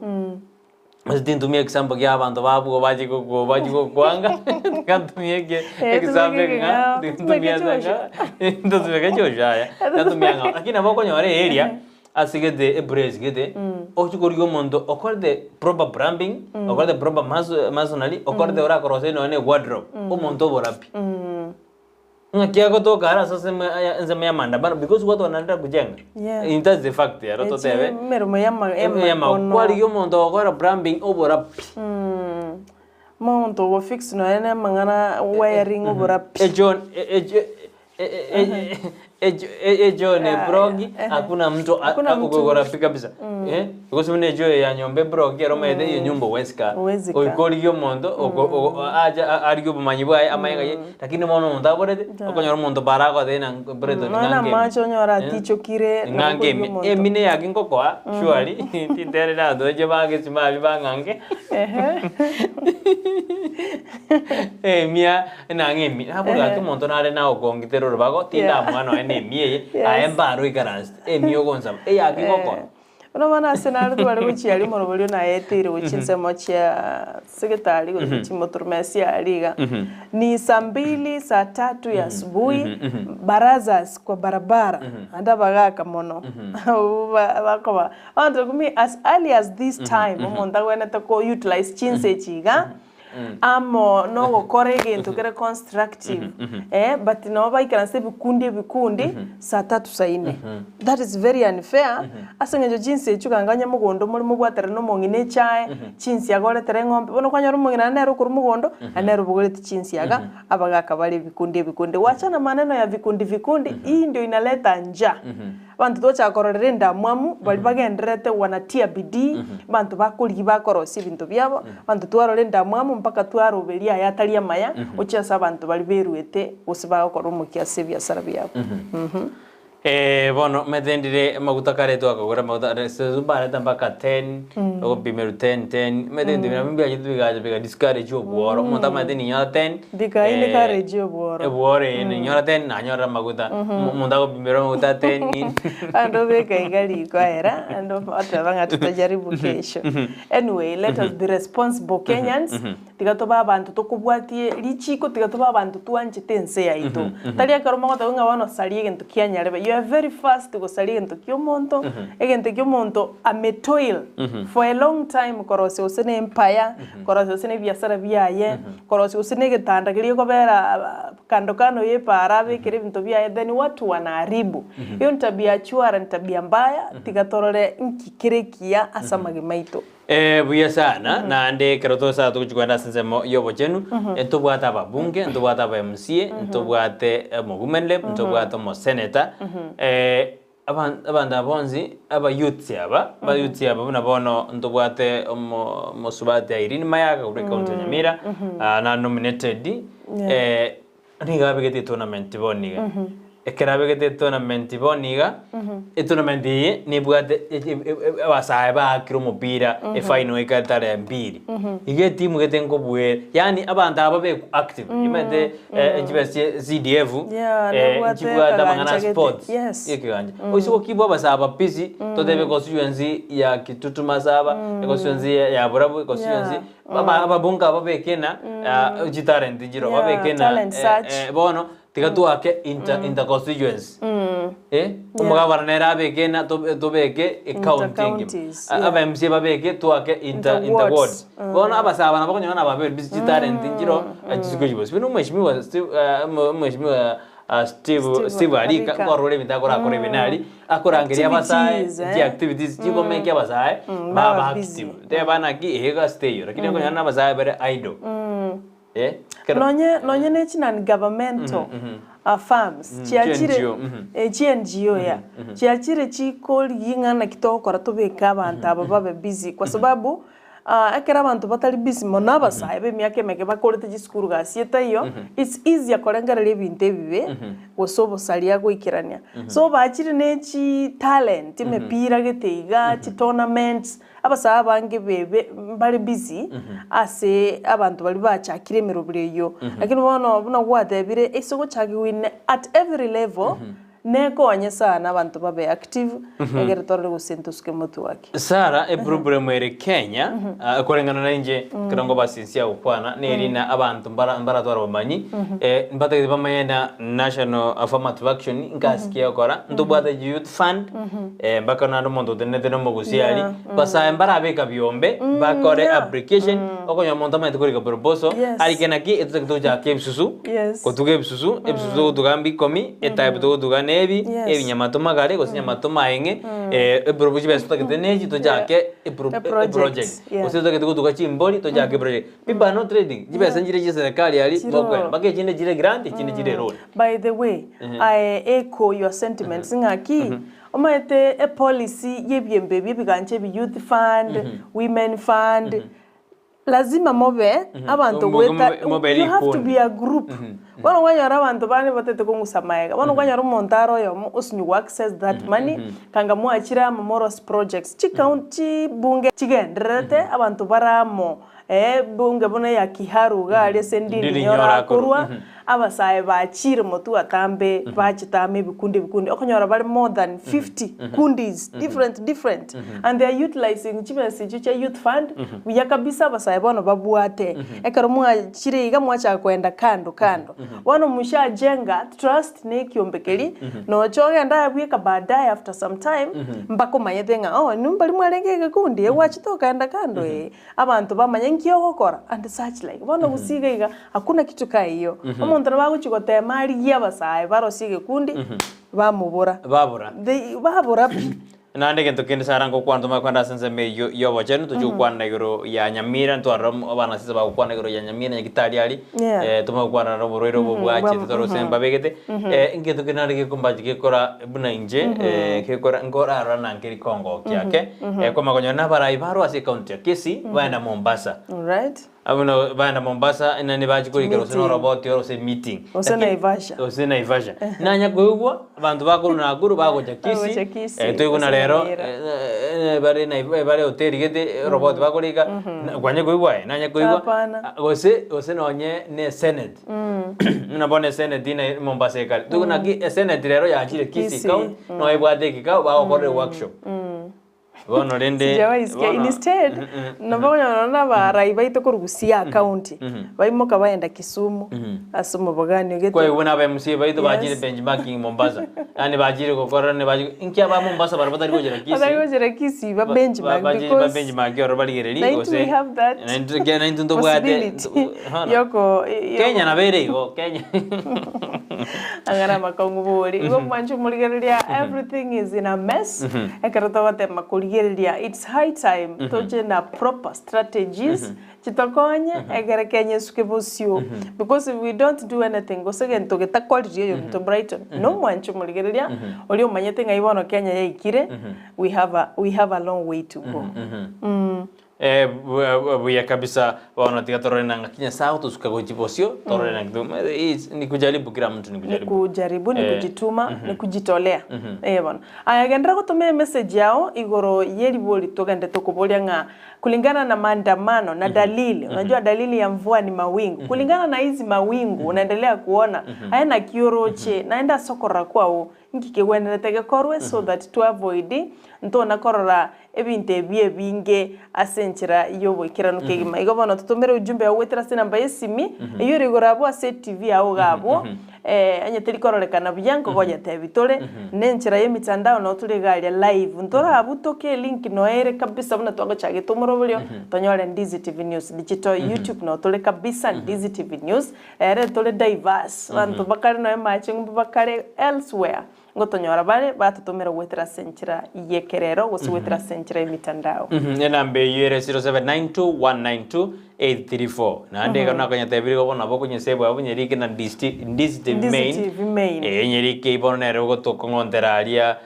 ose tintumia example kia abanto babuo bachi gokwo bachi gokwanga tikantumia eke Eh, example tumia ng'a king'ao, tintumia tumia ng'a ntotumia kechosho aya natumia ng'ao lakini nabo okonyora area ase gete ebrace gete ochikorigia omonto okorete proper plumbing okorete proper masonry okorete orakorose nonya na ewardrobe omonto oborapi. Ng'aki agotoka are ase ensemo ya ensemo ya maandamano because watu wanaenda kujenga. Yeah. In that's the fact ero totebe. Emeremo ya ama- ya Ema amakono. kwarigia omonto ogokora plumbing obora pi. Omonto ogo fix nonya na amang'ana wiring obora pi. Echo echo echo ne brogi hakuna mtu Hakuna mtu. ogokora pi kabisa. Eh, because buna echo ya nyomba ebrogi ero omanyete iyo nyomba huwezi kaa. Huwezi kaa. Goika origie omonto oko- oko- ache arigie obomanyi bwaye amanye ng'ai lakini bono omonto aborete okonyora omonto bara agoteba ng'a Breton Nonya ng'ange emi. amache onyore Eh, atichokire nabo ng'ange korigia emi omonto. emi neyaki ngokoa surely tinterera abanto bache bagesima abwo bang'ange emia nang'e emi nabo gaki omonto nare nagokongitera orobago tindamoa nonya na emia eye aye mbare oikaransete emia ogonsaba eyaki ngokoa. Buna bono ase naro tware gochia aria omoroberio naeteire gochia ensemo chia segetari gose chimotoromesi aria iga, ni saa mbili saa tatu ya asubuhi barazas kwa barabara naende abagaka mono abwo ba- bakoba abanto ime as early as this time omonto agwenerete ko utilize chinsa echi iga. Amo nogokora egento kere constructive eh, but nabo baikaranse ebikundi ebikundi saa tatu saa inne. That is very unfair ase eng'encho chinsa echio ganga onye mogondo more mobwaterane na omong'ina echae, chinsiaga oretere eng'ombe, bono kwanyora omong'ina naende nere okorwa mogondo, naende nere obogoretie chinsiaga, abagaka bare ebikundi ebikundi. Wachana maneno ya vikundi vikundi, hii ndio inaleta njaa. Abanto togochaka kororera endamwamu, baria bagendererete wanatia bidii, abanto bakorigia bakorosia ebinto biabo, abanto twarora endamwamu mpaka twaroberia aya atari amaya, gochia ase abanto baria beruete gose bagokora omokia ase ebiasara biabo. Eh, bono omanyete ndire amaguta kare twakagora amaguta are ase mbareta mpaka 10, ogopimerwa 10 10, omanyete ebinto buna mbiachete bigacha biga discourage obworo, omonto amanyete ninyora 10, Bikaini eh, encourage obworo. Obworo eh, ninyora 10 nanyora amaguta, omonto agopimerwa amaguta 10 Ande obeka iga riko aera, ande oteba ng'a tutajaribu kesho. Anyway, let us be responsible Kenyans, tiga tobe abanto tokobwatie richiko, tiga tobe abanto twanchete ense yaito. Tari ekero mogoteba ng'a bono saria egento kia nyarebe, you are very fast gosaria egento kia omonto, egento kia omonto ametoil for a long time korosia gose na empire, korosia gose na ebiasara biaye, Korosia gose negetanda keria gekobera kando kando y'epaara abekere ebinto biaye then watu wanaharibu. Eyo ni tabia ya chwara ni tabia mbaya tiga torore nki kere ekiya ase amagima aito. Eh, buya sana naende ekero tosa togochia kogenda ase ensemo ya obochenu ntobwate ababunge ntobwate aba MCA ntobwate omowomen rep ntobwate omosenator Abanto aba bonsi, abayouths aba, abayouths aba buna bono ntobwate omo omosubati Irene Mayaka korwa ecounty ya Nyamira, na nominated, nigo abegete etournament bono iga. Ekero abegete etournament bono iga, etournament eye nebwate abasae baakire omopira efinal eka tarehe mbili. Iga etimu gete nkobuere, yaani abanto aba babe active, omanyete chibesa chia CDF Yeah, eh, nabwate nchibwate amang'ana akaganja a gete. sports Yes. ekeganja oise gokibwa abasaba busy totebe constituency ya Kitutu Masaba econstituency ya Burabu econstituency Yeah. aba- ababunge aba bekena ah, chitalent chiro Yeah, babekena talent search. bono tiga twake inter inter constituency eh omogabana nere abekena tobeke ecounty engima Inter-counties, yeah. aba MCA babeke twake inter Inter inter wards. wards bono abasaba nabo okonyora nababere busy chitalent nchiro chisiko chibosi buna omweshimiwa Steve omweshimiwa Steve Steve Steve Arika Arika. nkorora ebinto akorakora ebi nari akorangeria abasae Activities, eh. chi activities chikomeki abasae baba baba busy. active teba naki iga stay lakini okonyora na abasae bare idle Eh, ekero- Nonye nonye ne chi non governmental firms chiachire chi NGO, chi NGO yeah chiachire chikorigia ng'a naki togokora tobeke abanto aba babe busy kwa sababu ekero abanto batari busy mono abasae ba emiaka emeke bakorete chisukuru gasi etaiyo it's easier korengereria ebinto ebibe gose obosaria goikerania. So bachire ne chi talent emepira gete iga chi tournaments Abasae abange bebe mbare busy ase abanto baria bachakire emerobrio eyio. Lakini bono buna gwatebire ase ogochakigwa ine at every level, Nekonye sana abanto babe active egere torore gose ntosuke motwe gaki. Sarah, eproblem ere Kenya, ah, koreng'ana na inche, ekero ngoba sincere gokwana, neri na abanto mbara mbaratware obomanyi, eh, mbatagete bamanye na National Affirmative Action nkasi ki egokora, ntobwate youth fund, eh, mpaka naende omonto otenenete na omogusia aria, basae mbarabeka biombe, bakore application, okonyora omonto amanyete korika proposal, arike naki, etotagete gochaka ebisusu, Gotuga ebisusu, ebisusu togotuga mbikomi, etype togotuga nebi, ebi nyamato magare gose nyamato maeng'e, epropo chibesa totagete nechi tochake epro eproject. Gose totagete gotuga chimbori tochake eproject. People are not ready, chibesa nchire chia serikali aria bokoenda, mpaka echinde chire grant echinde chire loan. By the way, aye echo your sentiments ng'aki, omanyete epolicy ya ebiombe ebi ebigancha ebi youth fund, women fund, Lazima mobe abanto goeta you have to be a group. Bono kwanyora abanto bande batete kong'usa magega. Bono kwanyora omonto are oyomo osinye go access that money kanga mwachire amo morose projects. Chikaunti chibunge chigendererete abanto bare amo bunge buna eya Kiharu iga aria ase Ndindi Nyoro akorwa, abasae bachire motwe atambe bachete amo ebikundi ebikundi okonyora bare more than 50 kundis different different and they are utilizing chibesa echio chia youth fund buya kabisa abasae bono babwate ekero mwachire iga mwachaka koenda kando kando bono mshajenga trust na ekiombe keria nocha ogende aye bweka baadaye after some time mpaka omanyete ng'a oh inwe mbari mwarenge egekundi egwachete okaenda kando eh. Abanto bamanye nki ogokora and such like. Bono gose iga iga hakuna kitu ka eyio. Omonto nabo agochia gotema arigie abasae barosie egekundi bamobora. Babora. They babora pi. Naende egento kende Sarah ngokwana tomanye kogenda ase ensemo eyio ya obochenu tochie gokwana igoro ya Nyamira ntwarora abana sisa bagokwana igoro ya Nyamira nyagitari aria tomanye gokwana na oborwaire obo bwachete tore gose mbabegete egento kende naende gekombachi gekora buna inche gekora nkorarora na nkeri kongokia ake Kwamanya konyora nabarai barwe ase ecounty ya Kisii baenda Mombasa. Alright. Abuna baenda Mombasa nani bachi korikera gose Meeting. noroboti oro gose meeting. Gose Lakini- Naivasha. Gose Naivasha. Nanya koigwa abanto bakorwa Nakuru bagocha Bagocha Kisii. Kisii, Toigwa na gose rero Nyamira. bare Naiv- bare hoteli gete roboti bakorika. Kwanya koigwa aye? Nanya koigwa. Hapana. Gose gose nonye ne Senate. Buna bono eseneti na Mombasa ekare. Toigwa naki eseneti rero yachire Kisii Kisii, county noyo ebwate ekikao bagokorera eworkshop. Bono rende Sijawahi sikia. bono Instead, nabo okonyora nonya abarai baito korwa Busia county, baimoka baenda Kisumu ase omobogani ogete. Kwaigwa na aba MCA baito bachire Yes. benchmarking Mombasa. Yaani bachire gokora ne bachi inki aba Mombasa baria batari gochera Kisii. Batari gochera Kisii ba benchmark Ba because benchmark ororo barigereria naintwe gose we have that naintwe ke naintwe ntobwate possibility Bono. yoko Kenya nabo ere igo Kenya. Ang'ana amakong'u bori. Igo mwanche omorigereria everything is in a mess. Ekero togotema korigereria it's high time toche na proper strategies chitokonye egere Kenya esuke bosio. Because if we don't do anything gose egento getakoriri oyominto Brighton nomwanche omorigereria oria omanyete ng'ai bono Kenya yaikire we have a we have a long way to go. Eh, buya kabisa bono tiga torore na ng'aki Nyasaye agotosuka gochia bosio torore naki to is ni kujaribu kila mtu ni Ni kujaribu. kujaribu, ni kujituma, ni kujitolea. Eh bono. Aya genderera gotoma emessage yao igoro yeribori togende tokoboria ng'a kulingana na maandamano na dalili, unajua dalili ya mvua ni mawingu. Kulingana na hizi mawingu unaendelea kuona aya naki oroche naende ase okorora kwao nki kegwenerete gekorwe so that to avoid ntona korora ebinto ebi ebinge ase enchera y'oboikeranu kegima. Igo bono totomere ujumbe yao goetera ase enamba y'esimi eyio ere igoro abwo ase etv yao iga abwo onye teri kororekana buya nkogoyetebi tore na enchera y'emitandao nabo tore iga aria live ntorabutoke elink noyo ere kabisa buna twagochagete omoroberio tonyore Ndizi TV News Digital YouTube nabo tore kabisa Ndizi TV News ere tore diverse abanto bakare nonya mache ng'umbu bakare elsewhere Ngotonyora bare batotomera goetera ase enchera y'ekerero gose goetera ase enchera y'emitandao. Enamba eyio ere 0792192834 naende iga nakonyetebire igo bono nabo okonyesebwa abwo nyerike na Ndizi Ndizi TV Ndizi main TV main. Eh nyerike bono nere ogotokong'ontera aria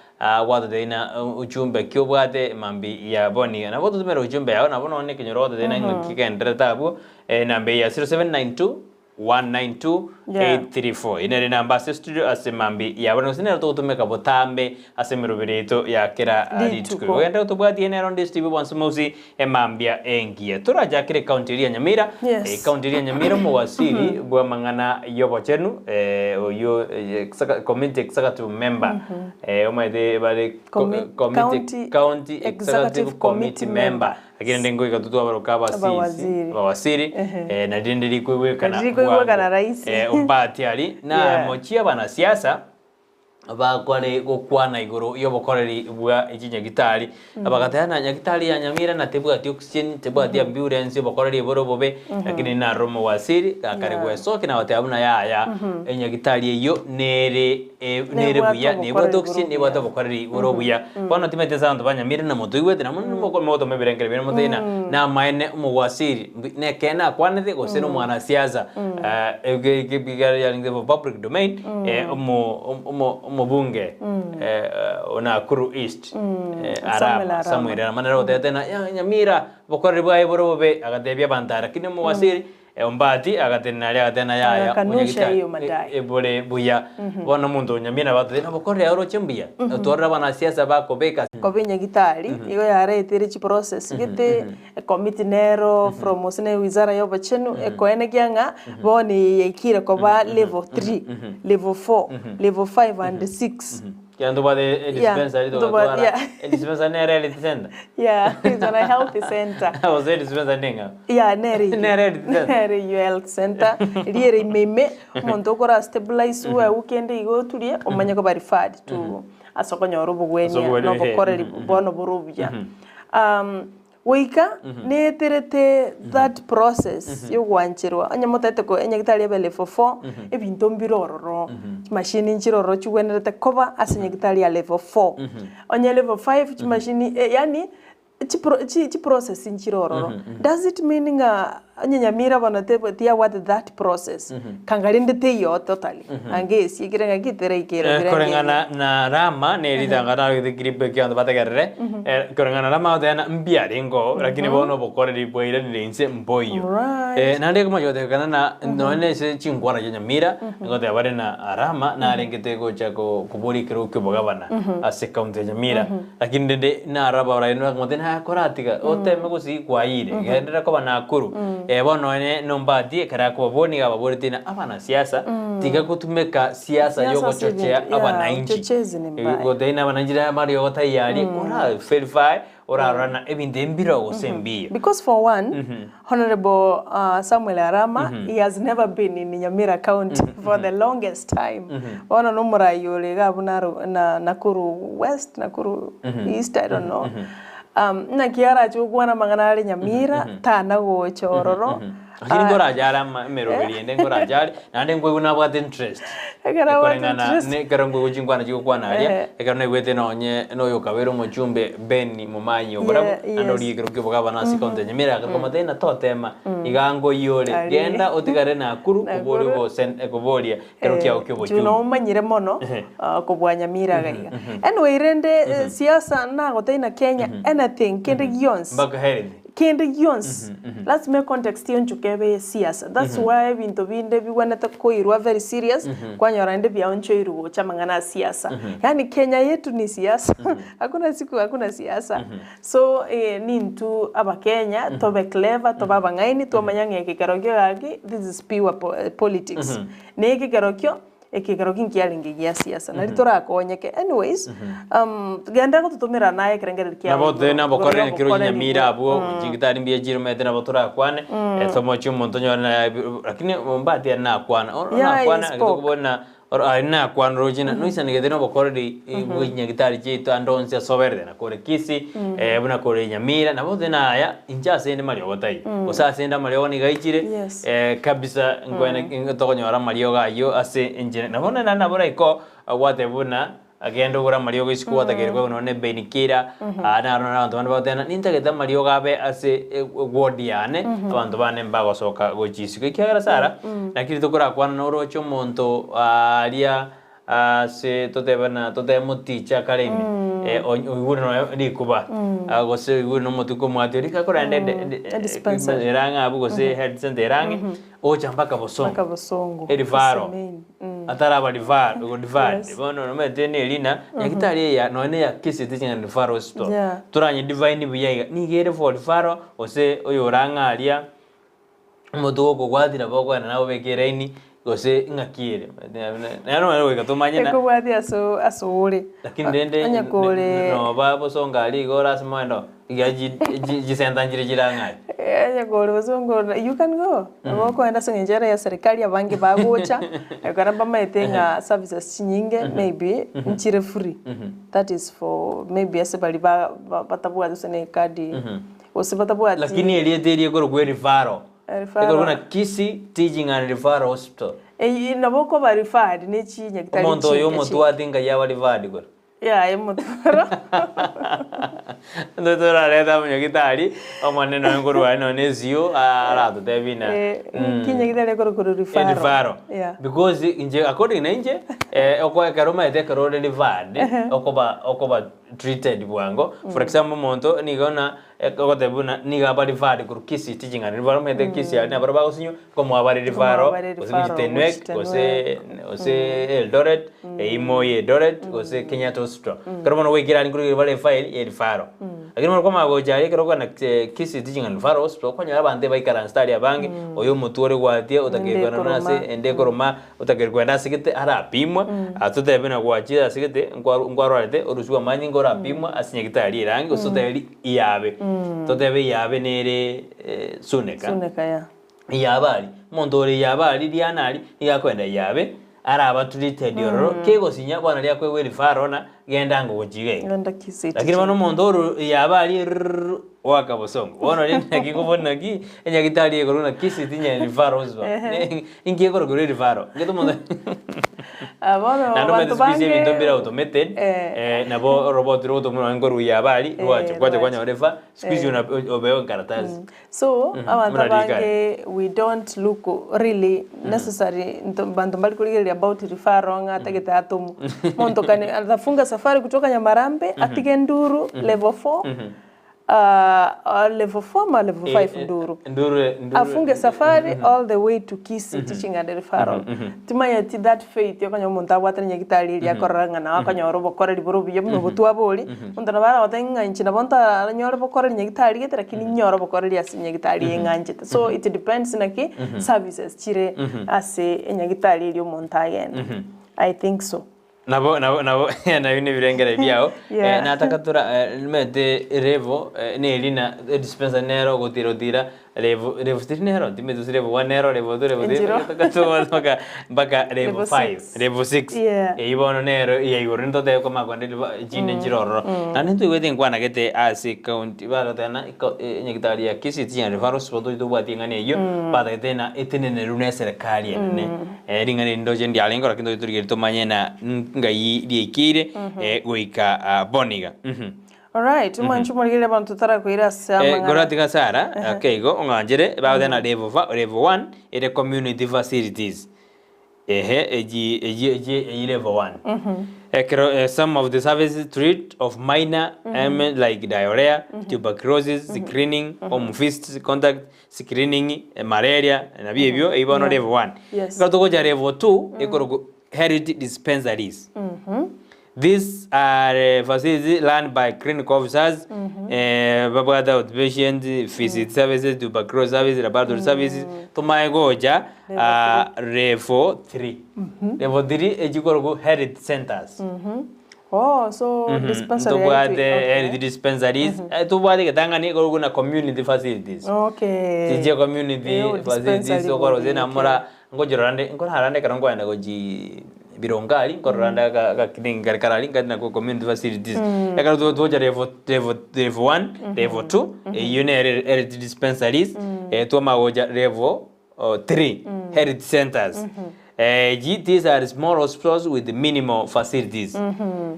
gwatotebia na ujumbe ki obwate mambi ya bono iga. Nabo ototomere ujumbe yao nabo nonye ekenyoro ogototebia ng'aki kegendererete abwo enamba eye ya 0792. 192 Yeah. 834 Eye nere enamba ase estudio ase mambi ya bono gose nero togotumeka botambe ase emeroberi yaito ya kera Rituko. rituko. Ogende gotobwatia nero onde Steve Bwansi Mausi emambia engiya. Torachakere ekaunti eria ya Nyamira. Yes. Ekaunti eria ya Nyamira omowasiri bw'amang'ana y'obochenu eh, oyio eh, execu- community executive member eh, omanyete bare co- Comi- committee- County county executive Executive committee Committee member member. Lakini rende ngoika totwabaroka abasisi Abawaziri. abawasiri Ehe. eh, na rinde rikoigwekana Rikoigwekana bwango. rahisi. Eh, ombati ari na Yeah. mochie abanasiasa bakware gokwana igoro y'obokoreri bwa echinyagitari abagateba na nyagitari ya Nyamira na tebwati oxygen tebwati ambulance obokoreri bore obobe lakini naro omowasiri gakare Yeah. gwesokia na goteba buna yaya enyagitari eyio nere eh, nere Nebwate buya nebwate obokoreri oxygen bore nebwate obokoreri bore obuya bono timanyete ase abanto ba Nyamira na motoigwete na mono mogotoma ebirengererio biaino motebi na namaene omowasiri mbi nekene akwanete gose na omwanasiasa yarenge public domain eh, omo omo omobunge eh, o Nakuru East eh, Samuel Arama Arama. Samuel Arama nere ogotebete na "Ya, Nyamira obokoreri bwaye bore obobe agatebia abanto aya lakini omowasiri eh, Ombati agatenena aria agateba na yaya Agakanusha onyagitari hiyo madai. ebore buya bono omonto o Nyamira batotebia na obokoreri oroche mbuya otwarire abanasiasa bakobeka Koba enyagitari, igo yaretere chiprocess gete, ecommittee nero from ase ne wizara ya obochenu, ekoenekia ng'a bono eye yaikire koba level 3, level 4, level 5 and 6. Kiagera ntobwate Yeah, edispensary ntobwate- togatwara yeah. edispensary nere health center Yeah, it's on a health center. gose edispensary neng'ao Yeah, nere eywo. Nere health center. Nere eywo health center, riria ere ime ime, omonto okora stabilize wewe kende igo oturie, omanye koba referred to ase okonyora Ase obogwenia obogwenia, na obokoreri bono bore obuya. Goika neeterete that process ya ogwancherwa, onye motagete ko enyagitari ebe level 4, ebinto mbire ororo, chimashini nchire ororo chigwenerete koba ase enyagitari ya level 4. Onye level 5 chimashini yaani chipro chi chiprocess nchire ororo. Does it mean ng'a onye Nyamira bono tebo tiyabwate that process, kanga rende teiyo totally, ange esiekire ng'aki teraikera Eh, birengererio. koreng'ana na Rama ne ritanga narogete clip ekio abanto bategerere eh, koreng'ana Rama agoteba na mbiarengeo lakini bono obokoreri bwairanire inse mboiyo. Right. Eh, naende ekomocha gotebekana na nonya na ase chinkwara chia Nyamira ngoteba bare na Rama narengete gocha ko koboria ekerogo kia obogabana ase ekaunti ya Nyamira lakini rende naro abarai bakamotebia naye koratiga oteme gose kwaiyire genderera koba Nakuru. Eh, bono nonye nombati ekero akobaboria nigo ababoretie na abanasiasa tiga gotumeka siasa Siasa si yogochochea bintu- yeah, abananchi uchochezi ni mbaya. gotebia na abananchi na amariogo tayari ora verify orarora na ebinto ebi mbire gose mbiyo. Because for one, Honorable Samuel Arama, he has never been in Nyamira County for the longest time. Bono na omorai ore iga abwo naro na Nakuru West, Nakuru East, I don't know. Naki arache gokwana amang'ana are Nyamira, tana gocha ororo. Lakini ngorache are ama emeroberi ende ngorache are, naende nkoigwa nabwate interest. Ekero abwate Ekoreng'ana interest. ne ekero nkoigwa chinkwana chigokwana aria, Ehe. ekero naigwete nonye na oyo okabeire omochumbe Ben Momanyi oborabu, Yeah, naende yes. oria ekero kia obogabana ase ekaunti ya Nyamira, agakomotebia ng'a totema, iga nkoiyore, Aria. genda otigare Nakuru, Nakuru. oborie obosen koboria ekero kiago kia Juu obochumbe. nomanyire mono Ehe. kobua Nyamira iga iga. Anyway rende siasa nagotebia na Kenya anything kende gionsi Mpaka health. kende gionsi lasima econtext yonchoka ebe ye siasa that's why ebinto binde bigwenerete koirwa very serious kwanyora naende biaonchoirwe gocha amang'ana a siasa. Yaani Kenya yetu ni siasa hakuna siku hakuna siasa so nintwe abakenya tobe clever tobe abang'aini twamanya ng'a eke kerokio gaki this is pure politics na eke kerokio eke kerokio nkiarenge gia siasa nari torakonyeke anyways genda gototomera naye ekerengereri kiago Nabo igoro tore nabokorere igoro ekero yobokoreri Nyamira abwo chigitari mbuya chiromete nabo torakwane tomochie omonto onyore naye lakini ombati aria nakwana Yeah, he nakwana spoke. tokobona aria nakwana roche noisanegete na obokoreri bwa chinyagitari chiaito ande onsi ase oberete na kore Kisii buna kore Nyamira nabo tore naya inche ase inde mariogo taiyo gose ase inde amariogo nigo aichire kabisa nkoene tokonyora amariogo aywo ase enchera nabo naende nabo raiko gwateba buna agende ogore amariogo isiko gwatakeire koegwa nonye na epainkiller naro naro abanto bande bagoteba ng'a nintagete amariogo abe ase eward yane abanto bane mbagosoka gochia isiko ekiagera Sarah, lakini tokorakwana noroche omonto aria. Ase totebe na totebe moticha kare ime eh, oigure nonya rikuba ah, gose oigure na omotwe komwati oria gakorenda ede- ede- A dispensary. erang'e abwo gose health center erang'e ocha mpaka bosongo Mpaka Bosongo. erifaro Ase main. ataraba refer referred Yes. bono omanyete na erina nyagetari eye nonya na eya Kisii Teaching and Referral Hospital Yeah. toranye define buya iga nigo ere for referral gose oyorang'e aria Omonto gokobwatira nabo okogenda naye obeke eraini gose ng'aki ere. Nere nonye goika tomanye na Ekobwatia ase ase ore. lakini rende Onye kore noba bosongo aria iga ore ase moendo iga chisenta nchire chirang'are. Onye kore bosongo you can go. Nabo okoenda ase eng'encho ere ya serikali abange bagocha, ekero mbamaete ng'a services chinyinge maybe nchire free. That is for maybe ase baria ba batabwati gose na ekadi. Gose batabwati. Lakini erieta eri ekorokwa erifaro. Erifaro. Ekorokwa na Kisii Teaching and Referral Hospital. Eyio nabo okoba referred ne chinyagitari Omonto oyo chinke chi. omotwati ngai aba referred kore. Yaya omotwaro. Intwe torarete amanyagitari, omonene nonya nkorwa nonya na esio aratotebie ng'a Eh, kinyagitari ekorokwa referral. Referral. Yeah. Because inche according na inche, oko ekero omanyete ekero ore referred, okoba okoba treated bwango, for example omonto nigo na ogoteba buna nigo aba referred korwa Kisii Teaching and Referral omanyete Kisii aria nabaro bagosinywa nkomoa bare referral Nkomoa bare gose referral Tenwek gochia gose gose Eldoret eywo Moi Eldoret gose Kenyatta Hospital. Ekero bono gwaikire aria nkorwa bare efile ya referral. Lakini bono kwamanya gocha aria ekero okogenda Kisii Teaching and Referral Hospital okonyora abanto ebaikaransete aria abange, oyo omotwe ore gwatia otakeire Ende kogenda nonya ase ekoroma. ende ekoroma Otakeire kogenda ase gete arapimwa, totebe buna gwachire ase gete nkwarwarete orusigwe amanyinga orapimwa ase nyagitari erangi gose totebe iyabe, totebe iyabe nere suneka, Suneka ya. iyabe aria, omonto ore iyabe aria riana aria nigo akoenda iyabe araba treated ororo, kegosinya bono riria akoegwa erifaro na genda ango gochia iga iga. Genda Kisii Lakini bono omonto ore iyabe aria errrr goaka bosongo, bono rende naki kobori naki enyagitari ekorwa na Kisii Teaching and Referral Hospital. Inki ekorokwa referral? Inki tomonto Ah, bono Naende omanyete abanto siku hizi ebinto bange mbire automated, Eh. nabo oroboti rogotomwa nonye nkorwa yabari, rwacha Eh, kwacha rwacha. kwanyora refer, siku hizi Eh. una obewa enkaratasi. So abanto Buna rikare. abange we don't look really necessary nto banto mbari korigereria about referral ng'a atagete atomwe. Monto kane atafunga safari kutoka Nyamarambe atige enduru level four level 4 ama level 5 nduru afunge safari all the way to Kisii teaching and referral timanyeti that faith okonyora omonto abwate nyagitari eria akorora ng'a nabo akonyora obokoreri bore obuya buna obwo twabori omonto nabo aragotebie ng'a inche nabo ntaranyore bokoreri nyagitari gete lakini nyore obokoreri ase nyagitari eye ng'anchete so it depends naki services chire ase enyagitari eria omonto agenda I think so. Nabo nabo nabo nabio nebirengererio biao Yeah. nataka tora nimanyete level neri na edispensary nero ogotira otira level level tiri nero timanyeti gose level one nero level two level three Enchiro. mpaka togocha mpaka mpaka level Level five six. level six Yeah. eywo bono nero eya igoro ntotebe komanya kende level chinde nchire ororo. Naende ntoigwete enkwana gete ase ecounty bagoteba ng'a eko enyagitari ya Kisii Teaching and Referral Hospital tochi tobwati eng'ana eywo batagete ng'a etenenerwe na eserekari enene. Ring'ana eri ndoche ndiarenge lakini toche torigererie tomanye na ngai riaikeire goika bono iga. Alright, mwanche morigererie abanto totarakoira ase amang'ana. Koratiga Sara, okay igo ong'anchere bagoteba na level level one ere community facilities ehe echi echi echi eyi level one. Ekero some of the services treat of minor ailment like diarrhea, tuberculosis, screening, home visits, contact Screening, malaria, nabio ebio, eyio bono level one. Yes. Ekero togocha level two, ekorokwa health dispensaries. These are facilities run by clinical officers, babwate outpatient, visit services, tuberculosis services, laboratory services, tomanye gocha level three. Level three echikorokwa health centers. Oh, so dispensary Ntobwate yaito- okay. health dispensaries, tobwate egetang'ani ekorokwa buna community facilities. Okay. Chichia community Eyo facilities dispensary okora gose bori, namora ngochirora nde nkorara nde ekero nkoenda gochii Birongari nkorora nde aka agaclinic kare karari nkagenda nako community facilities. Ekero togocha level level level one, level two, eyio nere health dispensaries, twamanya gocha level 3 health centers. Eh, these are small hospitals with minimal facilities.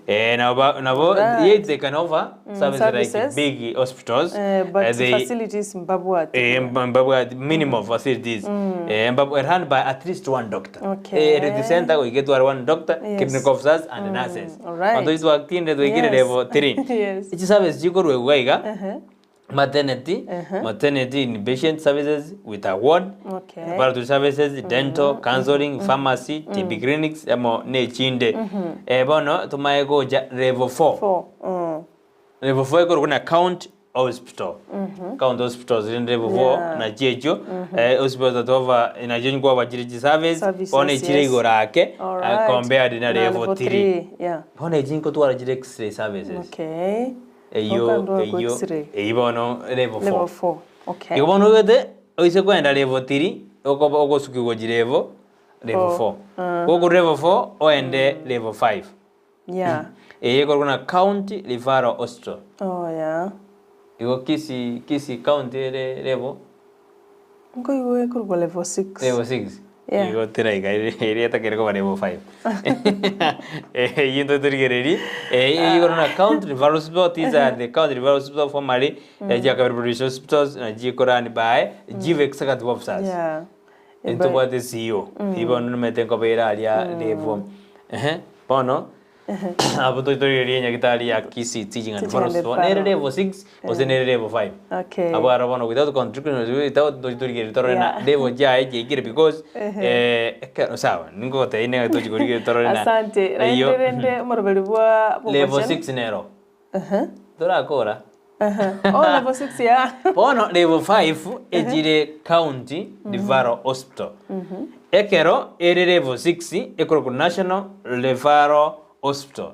Eh, nabo ba- nabo Right. yet they can offer services like services. big hospitals. Eh, but Eh, they- facilities mbabwate. Eh, mbabwate minimal facilities. Eh, run by at least one doctor. Okay. Eh, the center we get one doctor, Yes. clinical officers and nurses. Alright. Although it's working we get Yes. level 3. Yes. Each service jikorwe iga Uh-huh. maternity, maternity inpatient services with a ward, Okay. laboratory services, dental, counseling, pharmacy, TB clinics, amo nechinde. Eh, bono tumaye goja level 4. Four. Mm. Level 4 ikoro kuna county hospital. County hospitals in level 4 Yeah. na checho eh, hospital that offer na chenye kwa bajiri service Services, bono ichire yes. igoro ake All right. compared na level 3. three, Yeah. Bono echinko twara chire x-ray services. Okay. Eyo Okandwa kwa eyo X-ray. eyi bono level 4. Level 4. Okay. Igo bono ogete oise kwenda level 3 okoba ogosukigwa chi level level Four. 4. Gogo level 4 oende level 5. Yeah. Eye korokuna county referral hospital. Oh yeah. Igo Kisii Kisii county ere level Nkoigwe kurwa level 6. level 6. Yeah. Igo teraika ere etakere koba level 5. Eh yinto torigereri eh igo na county referral hospital these are the county referral hospital formerly mm. Jakabere Provincial Hospitals na jikorani by chief executive officers. Yeah. Ntobwate CEO. Ibo numete nkobera aria level. Eh bono abo toitorigereria nyagitari ya Kisii Teaching and Teaching and Referral Hospital. Nere Referral. level 6 gose nere level 5. Okay. Abo aro bono without contribution without toitorigereria torore na Yeah. level jae jaikire because Ehe. eh sawa ningogotebia ning'a tochikorigereria torore na Asante. eyo, Rende rende omoroberi bwa level bwogochena. 6 nero Uh-huh. torakora Uh-huh. Oh, level 6 yeah. bono level 5 ejire county referral hospital ekero ere level 6 ekoroku national referral hospital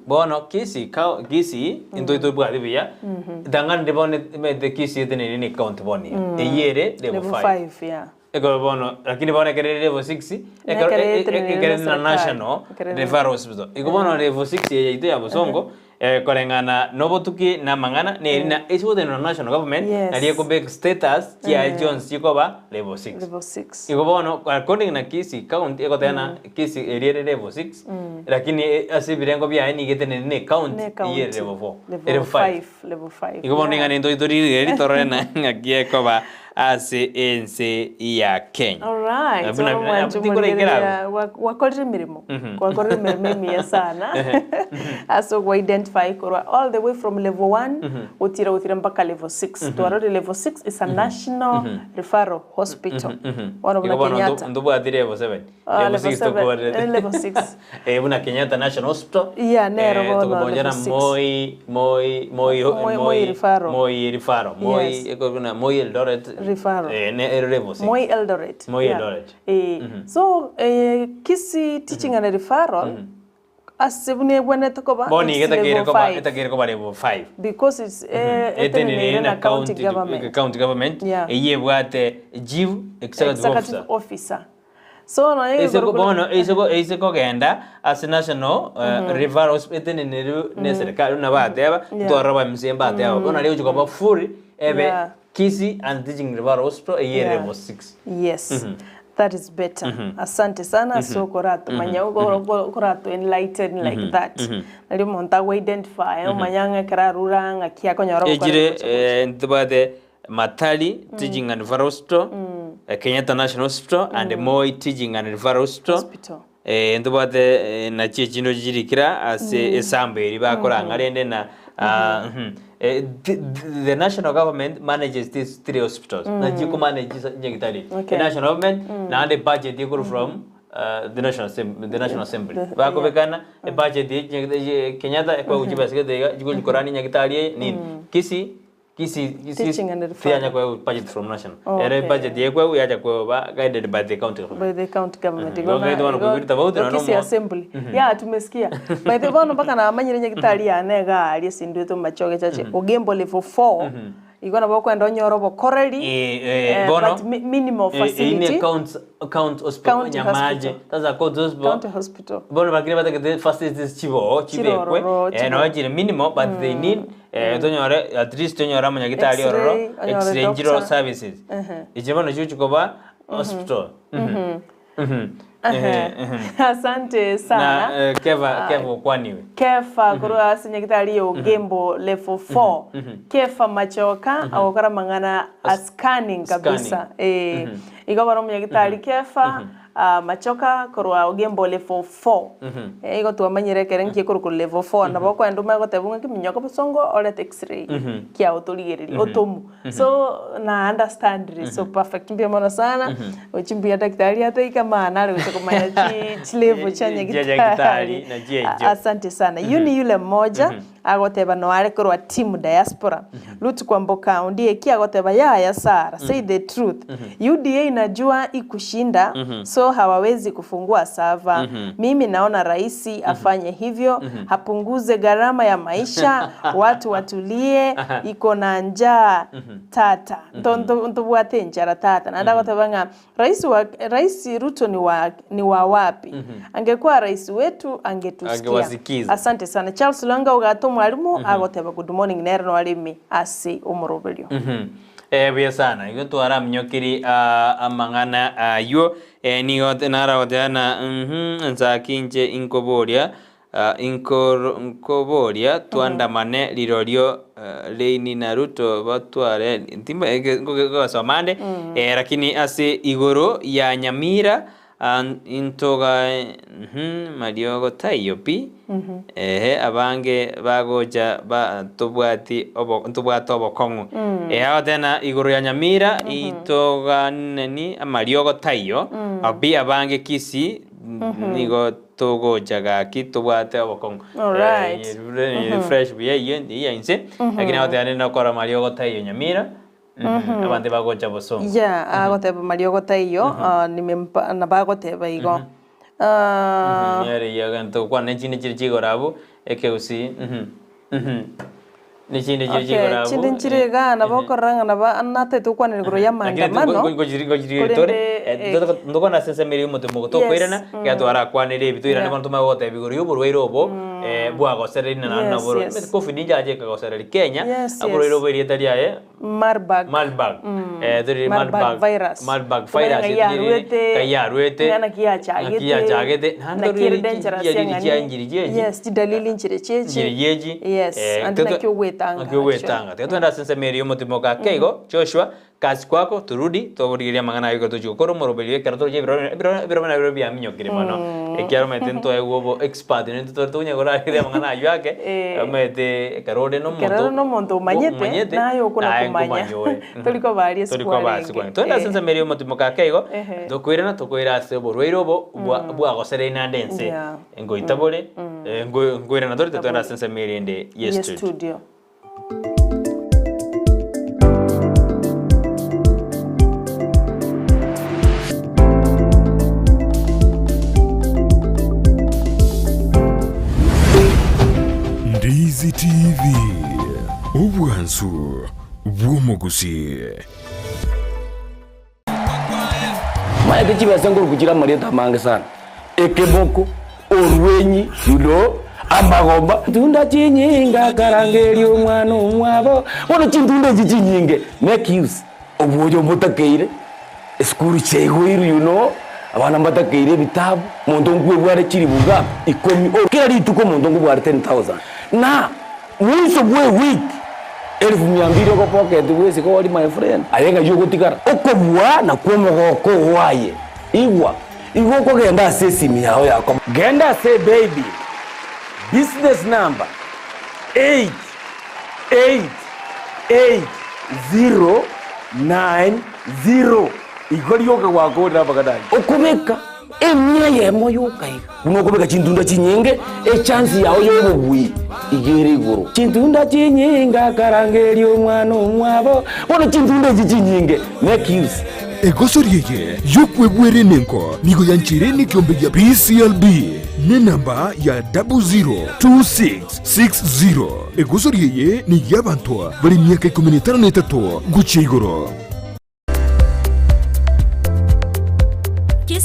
bono Kisii Kisii into itobwati buya tang'anire bono emete Kisii etenenire na ecounty bono iga eywo ere level Level 5 5 yeah. ekero bono lakini bono ekero ere level 6 ekero Nekere etenenire ekere na na serikali. national Ekere na- referral hospital igo bono level 6 eye yaito ya Bosongo eh, koreng'ana na obotuki na amang'ana neri na ase gotenena na national government Yes. nari ekobek status chiaye Eh. chionsi chikoba level 6 Level 6. igo bono according na Kisii county egotena Kisii eria ere level 6 lakini eh, ase ebirengo biaye nigo etenenire na ecounty Ne eye county. ere level 4 Level level 5 5. Level 5. igo bono niga nento itorigereria torore na ng'aki ekoba ase ense ya Kenya. All right. Abuna- Ono mwancho tikore ikera morigereria wakorire emirimo. Wakorire emirimo emiya sana. Ase ogwa identify korwa all the way from level 1 gotira gotira mpaka level 6. Twarore level 6 is a national referral hospital. Bono buna Igo bono Kenyatta. ntobwati level 7. Ah, Level level 6 seven. tokorete. Eh, level 6. Eh, buna Kenyatta National Hospital. Yeah, nero Eh, bono tokobonjera level 6. Moi Moi Moi Moi- Moi Referral. Moi Referral. Moi Yes. eko buna Moi Eldoret. Referral. Eh, ne ero level 6. Moi Eldoret. Moi Yeah. Eldoret. Eh, So, eh, Kisii Teaching and Referral ase buna ebwenerete koba Bono it's iga etakere level koba 5 etakere koba level 5. because it's eh, Etenenere etenenere na na county government. county government Yeah. eye ebwate chief executive executive officer. officer. So no Ese ko bono ese ko ese kogenda ase national referral hospital etenenere ne serikali buna bateba Yeah. twarora ba MCA bateba bono rigochi koba full ebe Yeah. Kisii and Teaching Referral Hospital eye Yeah. level 6. Yes. That is better. Asante sana so koratumanya koratu enlighten like that. Nari omonto ago identify omanya ng'a ekero arura ng'aki akonyora gokora Ejire eh, ntobwate Matali Teaching and Referral Hospital, eh, Kenyatta National Hospital and Moi Teaching and Referral Hospital. Hospital. Eh, ntobwate eh, nachio echinde chirikira ase esambo eri bakoranga rende na ah, mhm. Eh, the national government manages these three hospitals mm. na manage nyagitari Okay. the national government na the budget ikuru from the national assembly the national assembly bakobekana e budget ye Kenyatta kwa kuchibasike jiko korani nyagitari nini Kisii Kisii Kisii Teaching and referral. tianya kwa budget from national Oh, ere okay. budget yekwe yacha kwa ba guided by the county government by the county government. Mhm. Igo ngaitwa kuigwira tofauti na Kisii nomo. assembly. Yeah, tumesikia. By the way, mpaka na amanyire nyagitari yane gari sindwete machoge chache. Ogembo level 4. Igo nabo kwenda onyoro bokoreri. Eh, eh, Eh, bono but minimal eh, facility. ine county county hospital County nyamaje hospital. sasa county hospital County hospital. bono bakire batakete facilities chibo chibekwe Chirororo, eh no chire minimal but they need eh tonyore at least tonyore amanyagitari X-ray, ororo onyore x-ray njiro doctor. services iche bono chiu chikoba hospital. Ehe. Asante sana. Na eh, Keva Ah, Keva okwaniwe. Kefa korwa ase nyagitari ya Ogembo level 4. Kefa Machoka agokora amang'ana a scanning kabisa. Eh. Igo bono omonyagitari Kefa ah, Machoka korwa Ogembo level 4. Eh, igo twamanyire ekere nki ekorokwa level 4 nabo okoenda omanye goteba ng'a kiminyoka bosongo orete x-ray kiago torigererie otomu. So na understand so perfect mbuya mono sana ochi mbuya daktari ataika maana are gocha komanya chi chilevel chia Chia nyagitari nyagitari na chiencho. Asante sana yu ni yule mmoja agoteba noare korwa team diaspora Ruth Kwamboka ondieki agoteba yaya Sarah say the truth UDA inajua ikushinda so hawawezi kufungua server mimi naona raisi afanye hivyo apunguze gharama ya maisha watu watulie iko na njaa tata Nto- nto- ntobwate enchara tata naende agoteba ng'a rais wa rais Ruto ni wa, ni wa wapi angekuwa rais wetu angetusikia Angewasikiza. asante sana Charles Lwanga ogata omwalimu agoteba good morning nere noaremi ase omoroberio Eh, buya sana igo twaraminyokiri ah, amang'ana aywo eh, nigo naragoteba na mhm, nsaki inche inkoboria ah, inkoro- nkoboria twandamane rirorio ah, Leini na Ruto batware ntimba ngosoma ande eh, lakini ase igoro ya Nyamira ah, intoga mhm, mariogo taiyo pi ehe abange bagocha ba tobwati obo ntobwate obokong'u ehe agoteba igoro ya Nyamira itoganeni amariogo taiyo abi abange Kisii nigo togocha gaki tobwate obokong'u Alright. Eh, fresh buya eyio iya inse lakini agoteba nende okora mariogo taiyo Nyamira abande bagocha bosongo yeah agoteba mariogo taiyo ah, nimempa nabagoteba igo Ah, yare yagento kwana nechinde chiri chigoro abwo ekeusi nechinde chiri chigoro okay abwo chinde nchire iga nabo okorora ng'a naba natete gokwanera igoro ya maandamano Korende, eh, ndokona sensemeri omote mogoto Yes, okoirana ekero twarakwanire ebi toirane bono tomanye goteba igoro ya oborwaire obo bwagosereri na naende Yes, naboro yes. covid nchache ekagosereri Kenya Yes, oborwaire yes. obo erieta riaye Marburg. Marburg. Eh, turi Marburg Marburg virus. Marburg Kumanya virus ng'ai yarwete, ng'ai yarwete ng'a naki yachagete, naki yachagete naende naki ere orire dangerous chiariri eng'ani. chiangiri chiachi Yes, chidalili nchire chiachi. nchire chiachi Yes, ande naki ogwetanga naki ogwetanga tiga twende ase ensemo eria omotimo gake igo Joshua kasi kwako turudi toborigereria amang'ana aye igo tochia gokora omoroberio ekero toroche ebirore ebirore ebirore nabirobio biaminyokire mono ekiagera omanyete ntoegwe obo expert naintwe tore tokonya korarigereria amang'ana aywo ake omanyete ekero ore na Ekero ore omonto na omonto omanyete, naye okona naye komanya. nkomanya ore. Tori koba aria Tori ase koba ase kwarenge. kwarenge. Twende ase Eh. ensemo eria omotimo gake igo Ehe. tokoirana tokoira ase oborwaire obo bwa bwagosereire naende ense Yeah. ngoita bore nkoirana tore twende ase ensemo eria ende ye Ye studio. studio. Ndizi TV, obwansu bw'omogusi. Maete chibesa nkoruku chire amarieta amange sana, ekeboko, orwenyi, you know, amagomba. Tunda chinyinga akarangeria omwana omwabo, bono chintunda echi chinyinge make use obwoyo mbotakeire, esukuru chiaigoirwe you know, abana mbatakeire ebitabu, monto nkwebware chiribu ngapi ikomi, kera rituko omonto nkobware 10,000 na mwiso bwa ewiki Elfu mia mbili ogopocket bwesike ori my friend aye ng'ai ogotigara okobua nakwo omogoko oo aye igwa igo okogenda ase esimi yao yako genda ase baby business number 8888090 igo rioka gwakorire amang'ana ayio okobeka Emia eyemo yoka iga. Buna okobeka chintunda chinyinge, echansi yao y'obobui iga ere igoro. Chintunda chinyinge akarangeria omwana omwabo, bono chintunda echi chinyinge make use. Egosori eye y'okwebwera enengo nigo yancheire nekiombe gia PCLB nenamba ya 002660. Egosori eye ney'abanto bare emiaka ikomi na etano na etato gochia igoro.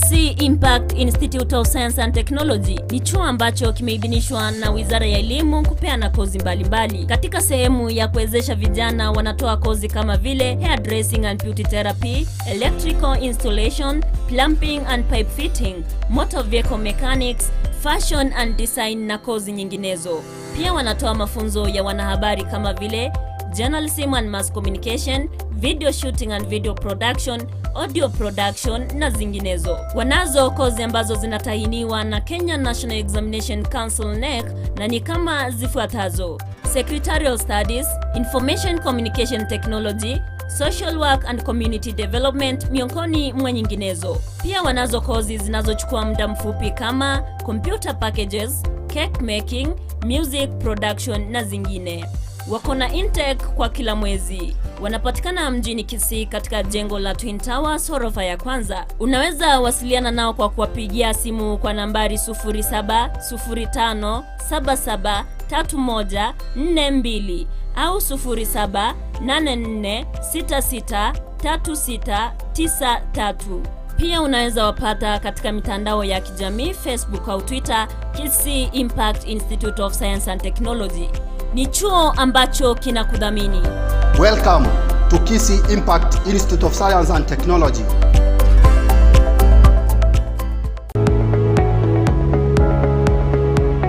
Kisii Impact Institute of Science and Technology ni chuo ambacho kimeidhinishwa na Wizara ya Elimu kupeana kozi mbalimbali mbali. Katika sehemu ya kuwezesha vijana wanatoa kozi kama vile hairdressing and beauty therapy, electrical installation, plumbing and pipe fitting, motor vehicle mechanics, fashion and design na kozi nyinginezo. Pia wanatoa mafunzo ya wanahabari kama vile journalism and mass communication, video shooting and video production, audio production na zinginezo. Wanazo kozi ambazo zinatahiniwa na Kenya National Examination Council NEC na ni kama zifuatazo: Secretarial Studies, Information Communication Technology, Social Work and Community Development miongoni mwa nyinginezo. Pia wanazo kozi zinazochukua muda mfupi kama computer packages, cake making, music production na zingine. Wako na intake kwa kila mwezi. Wanapatikana mjini Kisii katika jengo la Twin Towers ghorofa ya kwanza. Unaweza wasiliana nao kwa kuwapigia simu kwa nambari 0705773142 au 0784663693. Pia unaweza wapata katika mitandao ya kijamii Facebook au Twitter, Kisii Impact Institute of Science and Technology. Ni chuo ambacho kinakudhamini. Welcome to Kisii Impact Institute of Science and Technology.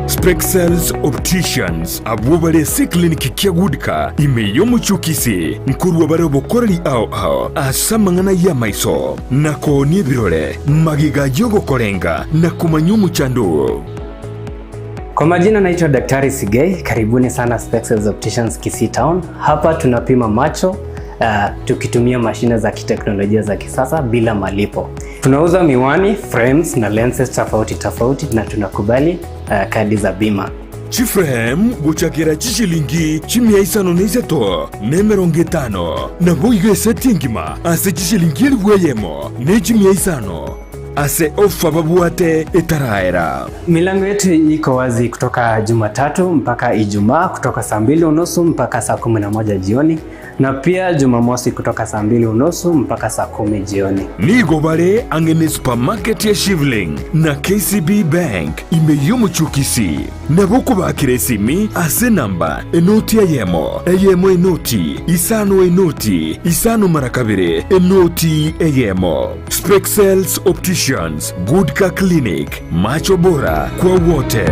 Spexels Opticians abwo bare ase eclinic kia Goodcar ime y'omochie o Kisii nkorwa bare obokoreri ao ao ase amang'ana y'amaiso na koonia ebirore magega y'ogokorenga na komanya omochando oo. Kwa majina naitwa Daktari Sigei, karibuni sana Spexels Opticians Kisii Town. Hapa tunapima macho tukitumia mashine za kiteknolojia za kisasa bila malipo. Tunauza miwani, frames na lenses tofauti tofauti na tunakubali kadi za bima. Chiframe gochakera chishilingi chimia isano na isato na emerongo etano nabo igo eseti engima ase chishilingi elifu eyemo na echimia isano ase ofa babwate etaraera. Milango yetu iko wazi kutoka Jumatatu mpaka Ijumaa kutoka saa 2:30 mpaka saa 11 jioni na pia Jumamosi kutoka saa 2:30 mpaka saa 10 jioni. Nigo bare ang'e ne supermarket ya Shivling na KCB Bank ime y'omochie o Kisii. Nabo okobakera esimi ase enamba enoti eyemo eyemo enoti isano enoti isano mara kabere enoti eyemo. Spexels Opticians, Goodcar Clinic, macho bora kwa wote.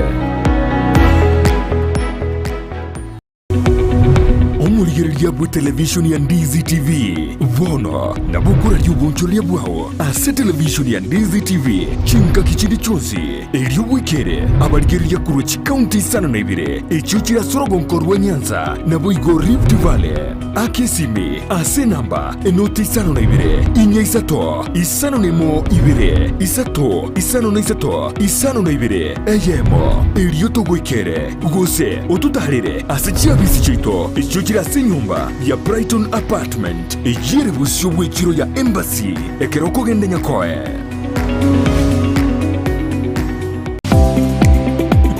Omorigereria bwe televishoni ya Ndizi TV bono nabo okoraria obonchoreria bwao ase televishoni ya Ndizi TV chingaki chinde chionsi erio bwekere abarigereria korwa chikaunti isano na ibere echio chire ase orogonko rwa Nyanza naboigo Rift Valley. Aka esimi ase enamba enoti isano na ibere, inya isato, isano na emo ibere, isato, isano na isato, isano na ibere, eyemo, erio togoikere, gose ototarere ase chiabisi chiaito echio chire ase enyomba ya Brighton Apartment, eyio ere bosio bw'echiro ya Embassy, ekero okogenda Nyakoe.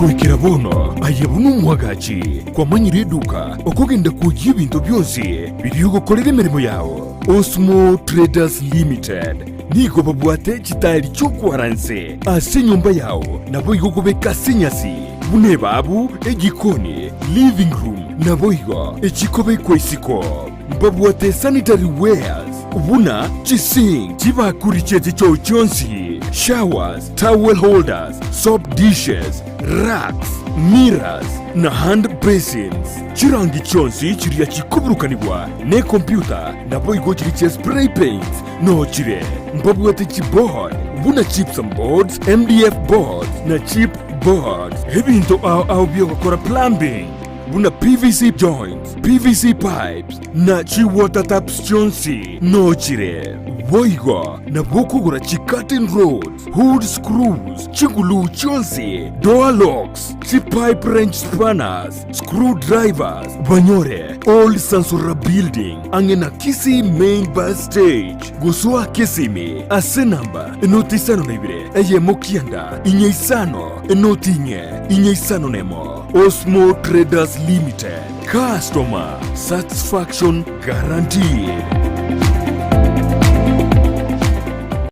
Goikera bono aye buna omwagachi kwamanyire eduka okogenda kwoyia ebinto bionsi biria ogokorera emeremo yao. Osmo Traders Limited nigo babwate chitairi chi'okwara nse ase enyomba yao naboigo okobeka ase enyasi buna ebabu, ejikoni, living room naboigo echikobekwa isiko. Mbabwate sanitary wares buna chisink, chibakuri chie chichoo chionsi, showers, towel holders, soap dishes, racks, mirrors, na hand basins. Chirangi chionsi chiria chikoburukanigwa nekompyuta naboigo chiria chia spray paints noo chire. Mbabwate chiboard buna gypsum boards, MDF boards, na chip boards. Ebinto ao ao biogokora plumbing buna PVC joints, PVC pipes, na chi water taps chionsi noo chire. Boigo nabo okogora chi curtain rods, hood screws, chiguluu chionsi, door locks, chi pipe wrench spanners, screw drivers, banyore Old Sansora Building ang'e na Kisii Main Bus Stage. Gosoa kesimi ase enamba enoti isano na ibere eyemo kianda inya isano enoti inye inya isano na emo. Osmo Traders Limited, customer satisfaction guaranteed.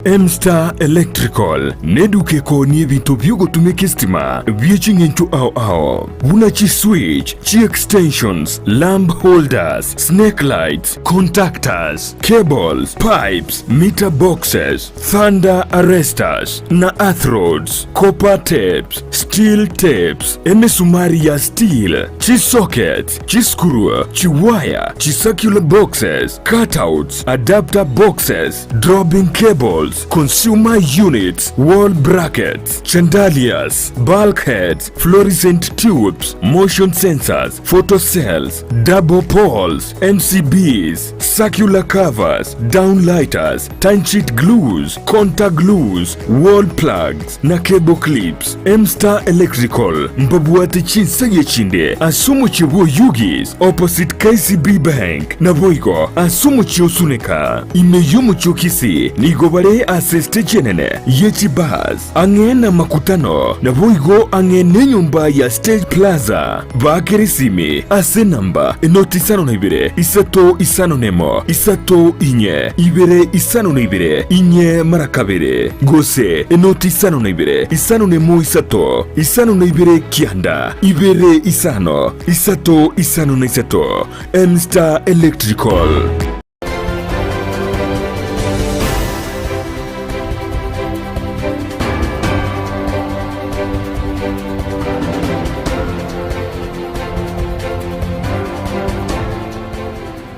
M-Star Electrical neduka ekoonia ebinto bi'ogotumeka esitima bie ching'encho ao ao, buna chiswitch, chi-extensions, lamp holders, snake lights, contactors, cables, pipes, meter boxes, thunder arresters na earth rods, copper tapes, steel tapes, emesumari ya steel, chisockets, chiscrew, chiwaya, chicircular boxes, cutouts, adapter boxes, dropping cables, consumer units, wall brackets, chandeliers, bulkheads, fluorescent tubes, motion sensors, photo cells, double poles, MCBs, circular covers, downlighters, timesheet glues, contact glues, wall plugs, na cable clips. M-Star Electrical mbabwate chinsegi echinde ase omochie bw'Oyugis opposite KCB Bank naboigo ase omochie o Suneka. Ime y'omochie o Kisii nigo bare ase estage enene ye chibus ang'e namakutano naboigo ang'e nenyomba ya Stage Plaza. Baakere esimi ase enamba enoti 52 351 3 4 52 4 mara kabere, gose enoti 52 51 3 52 9 2 5 3 53. M-Star Electrical.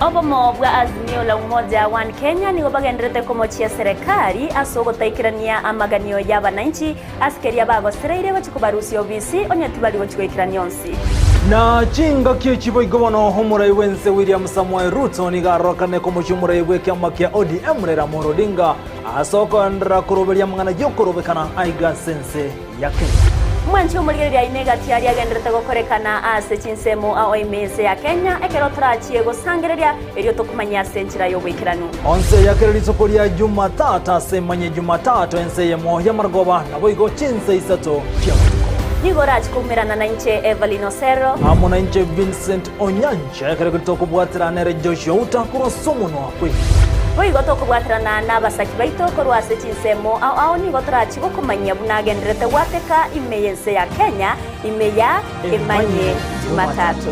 Obomo bwa Azimio la Umoja One Kenya nigo bagenderete komochia serekari ase ogotaikerania amaganio y'abananchi ase keria bagosereire gochia kobarusia obisi onye tibari gochia goikerania onsi. Na chingaki echi boigo bono omorai bw'ense William Samoei Ruto nigo arorokane komochia omorai bw'ekiama kia ODM Raila Amolo Odinga ase okoenderera koroberia amang'ana y'okorobekana aiga ase ense ya Kenya. Mwanche omorigereria aino egati aria agenderete gokorekana ase chinsemo ao ime ense ya Kenya ekero torachie gosangereria erio tokomanyia ase enchera y'oboikeranu. Onse ya kera rituko ria Jumatatu ase emanye Jumatatu ense eyemo y'amarogoba naboigo chinsa isato chi'amatuko. Nigo orache koumerana nainche Evelyn Osero. Amo nainche Vincent Onyancha ekero keria tokobwaterana nere Joshua Outa korwa ase omonwa kw'ebibe. Boigo tokobwaterana nabasaki baito korwa ase chinsemo ao ao nigo torachie gokomanyia buna agendererete gwateka ime y'ense ya Kenya ime ya Emanye Jumatatu.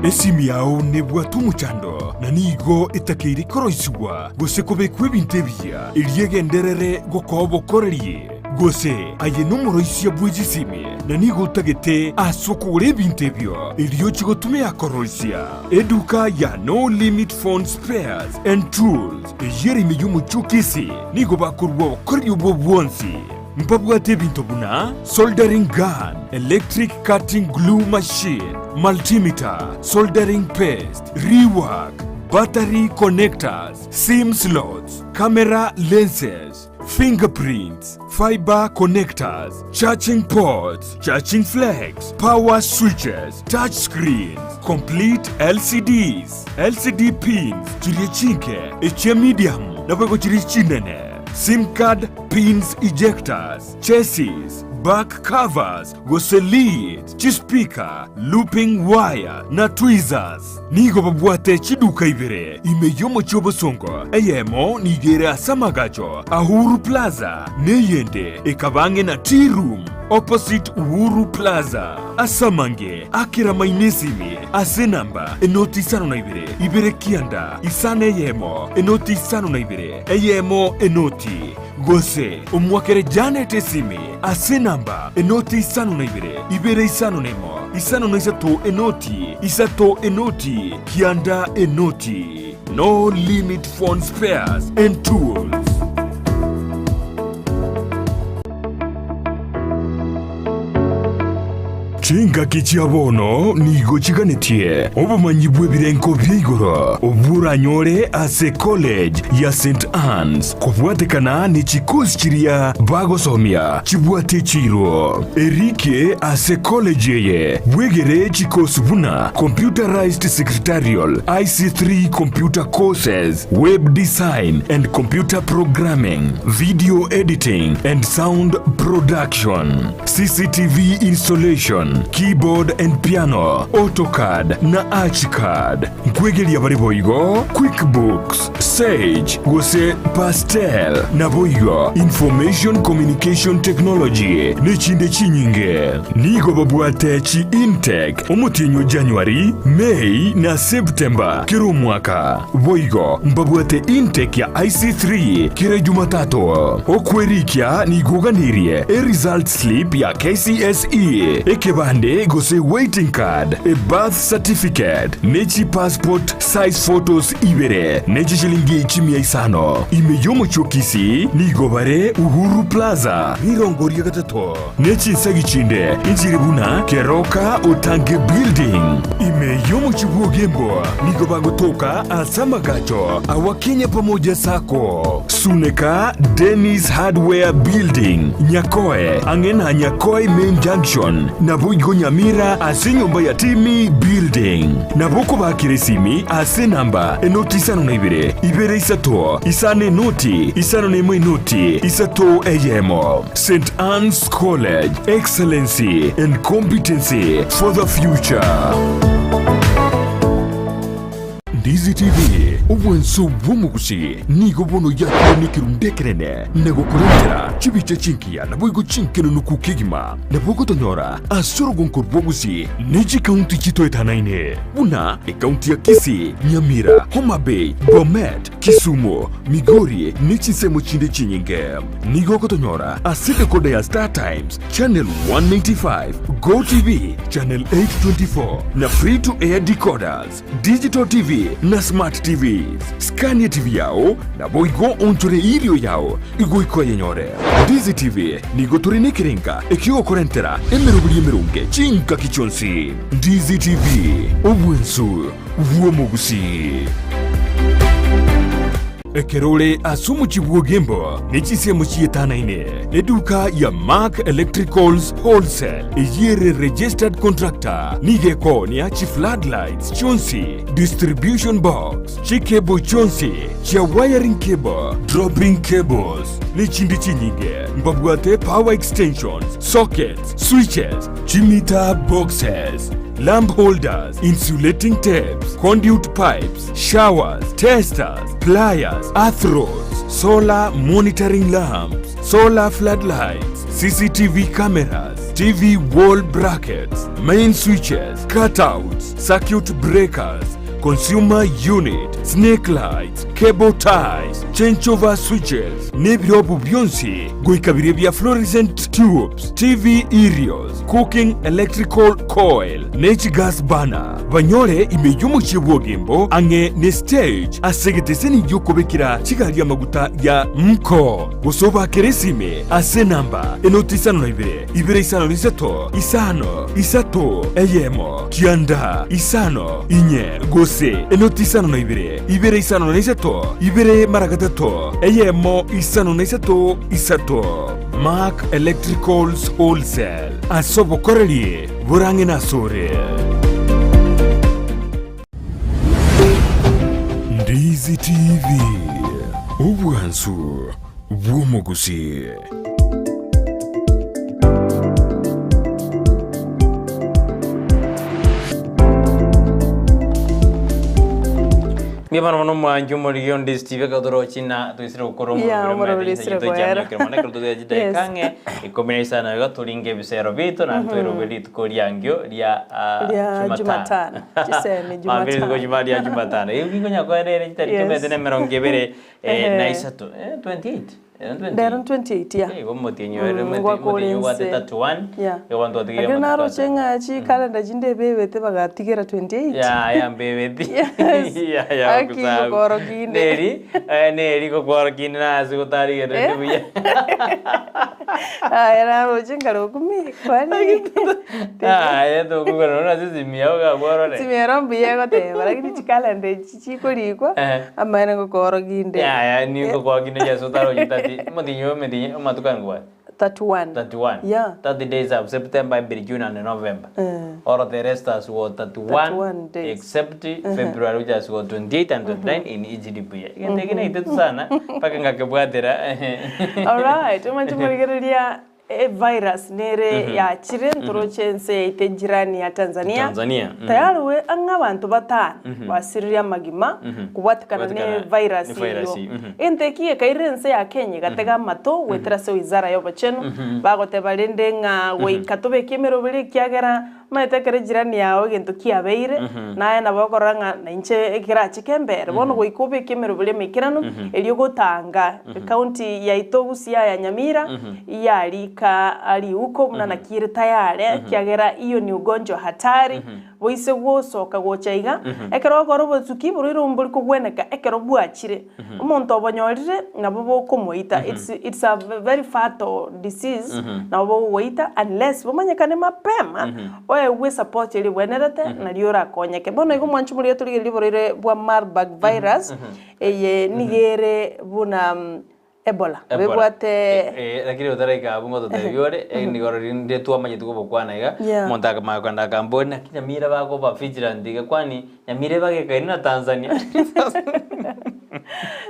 Esimi yao nebwate omochando, na nigo etakeire koroisigwa gose kobekwa ebinto ebiya, erio egenderere gokoa obokoreri. Gose aye nomoroisia bwe chisimi, na nigo otagete ase okogora ebinto ebio, erio ochie gotumia koroisia. Eduka ya No Limit Phone Spares and Tools, eyio ere ime y'omochie o Kisii, nigo bakorua obokoreri obwo bwonsi. Mbabwate ebinto buna soldering gun, electric cutting glue machine, multimeter, soldering paste, rework, battery connectors, sim slots, camera lenses, fingerprints, fiber connectors, charging ports, charging flex, power switches, touch screens, complete LCDs, LCD pins, chiria chinke, echia medium, naboigo chiria chinene, sim card pins ejectors, chassis, back covers, gose leads, chispeaker, looping wire, na tweezers. Nigo babwate chiduka ibere ime y'omochie obosongo, eyemo nigo ere ase amagacho a Uhuru Plaza, na eyende ekaba ang'e na Tea Room opposite Uhuru Plaza. Ase amange akera maino esimi ase enamba enoti 52 2 9 5 enoti 52 1 enoti, gose omoakere Janet esimi ase enamba enoti 52 2 51 53 enoti 3 enoti 9 enoti. No Limit Phone Spares and Tools. Chingaki chia bono nigo chiganetie obomanyi bw'ebirengo bia igoro obwo oranyore ase College ya St Anne's kobwatekana ne chikosi chiria bagosomia chibwate chiiro. Erike ase college eye bwegere chikosi buna Computerized Secretarial, IC3 Computer Courses, Web Design and Computer Programming, Video Editing and Sound Production, CCTV Installation, Construction, Keyboard and Piano, AutoCAD na Archicad. Nkwegeria bare boigo Quickbooks, Sage gose Pastel naboigo Information Communication Technology nechinde chinyinge. Nigo babwate chi intake omotienyi o January, May na September kera omwaka. Boigo mbabwate intake ya IC3 kera Jumatatu. Okwerikia nigo oganirie e result slip ya KCSE, ekebande gose waiting card, e birth certificate, ne chi passport size photos ibere, ne chishilingi chimia isano. Ime y'omochie o Kisii nigo bare Uhuru Plaza, rirongo ria gatato, ne chinsagi chinde inchire buna Keroka Otange Building. Ime y'omochie bw'Ogembo nigo bagotoka ase amagacho awa Kenya Pamoja Sacco, Suneka Dennis Hardware Building, Nyakoe, ang'e na Nyakoe Main Junction, naboigo Nyamira ase enyomba ya Timmy Building. Nabo okobakera esimi ase enamba enoti isano na ibere, ibere isato, isano enoti, isano na emo enoti, isato eyemo. St Anne's College, Excellency and Competency for the Future. Ndizi TV, obwanso bw'omogusi, nigo bono yakire nekerundu ekenene na gokorentera chibicha chingiya naboigo chinkenunuku kegima. Nabo ogotonyora ase orogonko rw'obogusi ne chikaunti chitoetanaine buna ekaunti ya Kisii, Nyamira, Homa Bay, Bomet, Kisumu, Migori ne chinsemo chinde chinyinge. Nigo ogotonyora ase decoder ya Star Times, Channel 195, Go TV, Channel 824 na Free to Air decoders, Digital TV na Smart TVs. Skania TV yao naboigo onchore irio yao igoika oyenyore. Ndizi TV nigo tore nekerenga ekiogokorentera emeroberi emeronge chingaki chionsi. Ndizi TV, obwensu bw'omogusii. Ekero ore ase omochie bw'Ogembo ne chinsemo chietanaine, eduka ya Mark Electricals Wholesale eyio ere registered contractor nigo ekoonia chi floodlights chionsi, distribution box, chicable chionsi chia wiring cable, dropping cables ne chinde chinyinge. Mbabwate power extensions, sockets, switches, chimeter boxes, lamp holders, insulating tapes, conduit pipes, showers, testers, pliers, earth rods, solar monitoring lamps, solar floodlights, CCTV cameras, TV wall brackets, main switches, cutouts, circuit breakers, consumer unit, snake lights, cable ties, changeover switches, nebirobu bionsi goika biria bia fluorescent tubes, TV aerials, cooking electrical coil, ne chigas burner. Banyore ime y'omochie bw'Ogembo ang'e ne stage ase egeteseni gi'okobekera chigari amaguta ya Mko. Gose obakere esime ase enamba enoti isano na ibere, ibere isano na isato, isano, isato, eyemo, kianda, isano, inye, gose enoti isano na ibere, ibere isano na isato, ibere mara gatato, eyemo, isano na isato, isato. Mark Electricals Wholesale, ase obokoreri borang'e nasore. Ndizi TV, obwansu bw'omogusii. Mbuya mono mono omwanchi omorigi onde Steve ekero torochi na toisire gokora Yeah, omoroberi omoroberi omanyete oisire chinsa chiaito koera. chiamia ekero mono ekero togocha chidakika Yes. ang'e ikomi na isano iga toringe ebisero biaito naende toirobwe rituko riangio ria ah, Ria Jumatano. Jumatano. Chisemi Mambia rituko Jumatano. juma ria Jumatano. Igo nkonya koera ere chitariki Yes. omanyete na emerongo ebere eh, na Ehe. isato eh, 28 Eh, 28. Ndero 28 yeah. Eh, igo omotienyi oere Mm, omanyete ngwakore omotienyi obwate inse. 31 Yeah. igo abanto batigeire Lakini amatuko naroche atato. ng'a chikalenda chinde ebebete bagatigera 28. Ya, ya mbebeti. Yes. Ya, ya, Aki okusahau. gokorokia inde. Neri, eh, neri gokorokia inde nase gotarigerereti Eh? buya. Aya naroche nkare okumia kwani Aye, tokogora nonya nase esimi yao iga abwo orore. Esimi ero mbuya egoteba lakini chikalenda echi chikorikwa Eh. amaene ngokorokia inde. Yaya, nigo kwakinde Yeso otaroche tati, omotienyi oyo omotienyi amatuko aye ngobwate? 31. 31. Yeah. 30 days of September, April, June and November. Eh. All the rest has got 31, 31 days. except February which has got 28 and 29 in each leap year. Egento eke naitetu sana mpaka ngakebwatera. Alright, omwanche morigereria. Evirus nere Mhm. yachire ntoroche ense yaito ejirani ya Tanzania, Tanzania, mhm. tayari we ang'e abanto batano Mhm. basiririe amagima Mhm. kobwatikana ne Kobwatikana virus ne virus eyio. eyio, mhm. Egento eki gekairire ense ya Kenya egatega amato goetera ase wizara y'obochenu, Mhm. bagoteba rende ng'a goika tobeke emeroberi ekiagera Omanyete ekero ejirani yao egento kiabeire, naye nabo okorora ng'a nainche ekerache kembere. Bono goika obeke emeroberi emaikeranu, erio gotanga ekaunti yaito Gusii ya Nyamira yarika riuko buna naki ere tayare, ekiagera iyo ni ugonjwa hatari, boise gosoka gocha iga, ekero ogokora obosuki borwaire obo mbori kogweneka ekero bwachire. Omonto obonyorire nabo bokomoita, it's it's a very fatal disease, nabo bogogoita unless bomanyekane mapema, oegwe support eria ebwenerete nario orakonyeke. Bono igo mwanche moria torigereria oborwaire bwa Marburg virus, eye nigo ere buna Ebola, Ebola. bebwate Eh, lakini otaraika abwo ngototebia ore, eh, nigo rinde twamanyete gobokwana iga, Yeah. omonto akamanya kogenda akambori naki Nyamira bakoba vigilant iga kwani Nyamira ebagekaine na Tanzania.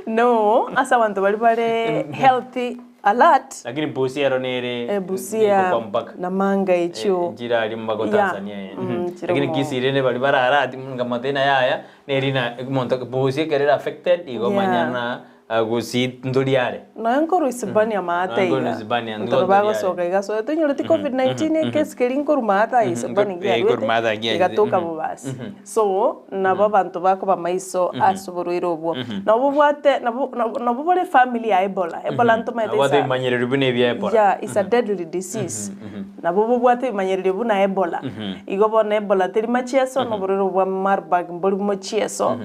No, ase abanto baria bare healthy alert. Lakini Busia ero nere Eh, Busia niko kwa mpaka. na manga echio. Chire aria mpaka Yeah. Tanzania eh. Mm, chire Lakini mo- Kisii rende baria bare alert ngamotebia na yaya neri na omonto Busia ekero ere affected igo Yeah. manya na Gusii ntori are. Nonya nkorwa Isibania maate Nonya nkorwa iga. Isibania, Ntoro ntori are. bagosoka iga so tonyoreti covid 19 ekesi keria nkorwa maate aye Isibania Eh, nkorwa maate giaruete aye giaruete. igatoka bobasi. So nabo abanto bakoba maiso ase oborwaire obwo. Nabo bobwate nabo nabo bore efamily ya Ebola. Ebola ntomaete Nabwate is a ebimanyererio buna ebia Ebola. yeah is a deadly disease. Nabo bobwate ebimanyererio buna Ebola. Igo bono Ebola teri machieso na oborwaire obwo bwa Marburg mbori mochieso.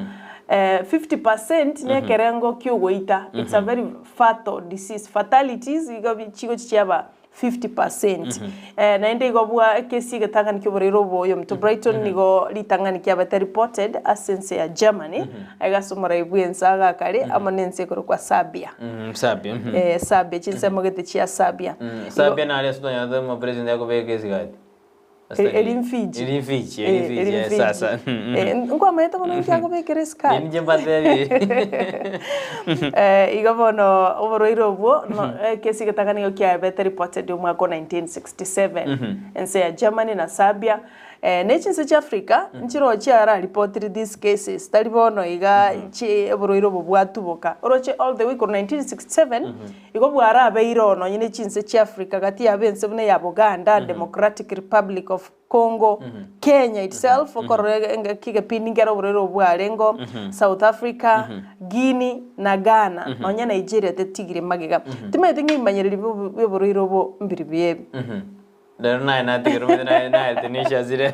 50 percent nekerengo kiogoita, it's a very fatal disease, fatalities igo chigochi chiaba 50%. Naende igo bwa ekesi egetang'ani kioborwaire obo oyominto Brighton nigo ritang'ani kiabete reported ase ense ya Germany, aiga ase omorai bwense agakare amo nense ekorokwa Serbia. Serbia. Serbia, chinsemo gete chia Serbia. Serbia naria ase tonyarete omopresident akobeka esigati. Eri mfiji. Eri mfiji, eri Eh, mfiji, eri eh, mfiji. sasa. Eh, nkwamaete bono inki akobekera esukari? Ninche mbatebi. Eh, igo bono oborwaire obwo no ekesi egetanga nigo kiabete reported omwaka o 1967 ense ya Germany na Serbia eh, ne chinse chia Africa nchiroo chiararipotiri these cases tari bono iga chi oborwaire obo bwatuboka oroche all the way korwa 1967 Igo bwarabeire oo nonye ne chinse chi'Africa gati yabo ense buna eya Buganda, Democratic Republic of Congo, Kenya itself okorora engaki egepindi nkere oborwaire obo bwarengeo, South Africa, Guinea na Ghana nonye Nigeria tetigire magega. Timanyeti ng'a ebimanyererio bioborwaire obo mbiri biebi. Rero naye natigire omanyete naye naye Tenacious rero.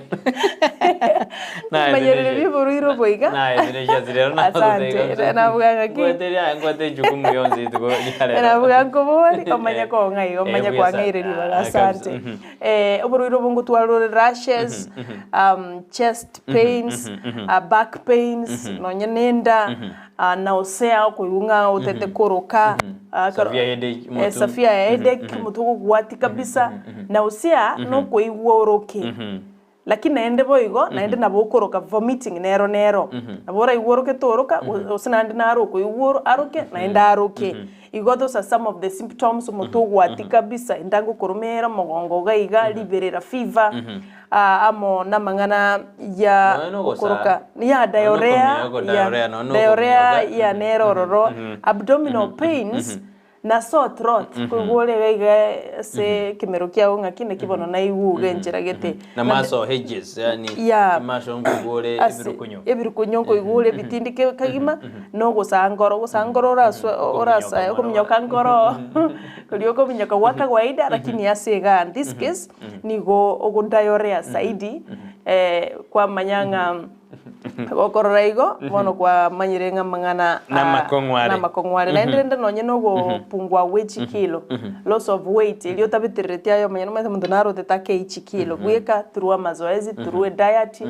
Naye Ebimanyererio Tenacious. bioborwaire obo iga. Naye Tenacious rero Asante. Nabuga ng'aki. Ngwete ria ngwete jukumu yonsi rituko ria rero. Nabuga nkobori omanye kong'a iga omanye Eh, buya sana. kwang'eire ribaga Ah, kabisa. asante. Eh, oborwaire obo ngotwarore rashes, chest pains, back pains, nonye na enda, nausea okoigwa ng'a otete koroka, ekero Severe headache, eh, omotu. severe headache, omotwe ogogwatia kabisa, nausea nokoigwa oroke. Lakini naende boigo, naende nabo okoroka vomiting nero nero. Nabo oraigwe oroke toroka, gose naende naro okoigwa oro aroke, naende aroke. Igo those are some of the symptoms, omotwe ogwatia kabisa, enda ngokoromera, omogongo iga iga, riberera, fever, amo namang'ana ya Nonya nogosaa. okoroka ya Nonya diarrhea, okominyoka, ya diarrhea, nonya diarrhea nokominyoka. ya nere ororo, abdominal pains, na sore throat, koigwa ore iga iga ase ekemero kiago ng'aki naki bono naigwe iga enchera gete. Na muscle hedges, yaani Yeah. muscle nkoigwa ore Ase ebirukunyu. ebirukunyu nkoigwa ore ebitindi ke- kagima, na ogosaa nkoro, ogosaa nkoro oraswe orasae okominyoka nkoro koria okominyoka gwa kawaida lakini ase igaa in this case, nigo ogodiarrhea zaidi kwamanya ng'a gokorora igo bono kwamanyire ng'a amang'ana Namakong'u are. namakong'u are. Naende rende nonye na ogopungua gwe chikilo, loss of weight, eria otabeterereti aye omonyene omanyete omonto narotete akei chikilo, bweka through amazoezi, through ediet,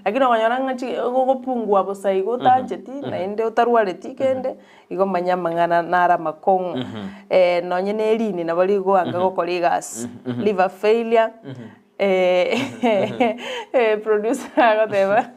lakini okonyora ng'a chi ogopungua bosa igo otancheti naende otarwareti kende, Igo manya amang'ana naro amakong'u. Nonye ne erini nabo rigoanga gokora egasi. Liver failure, producer agoteba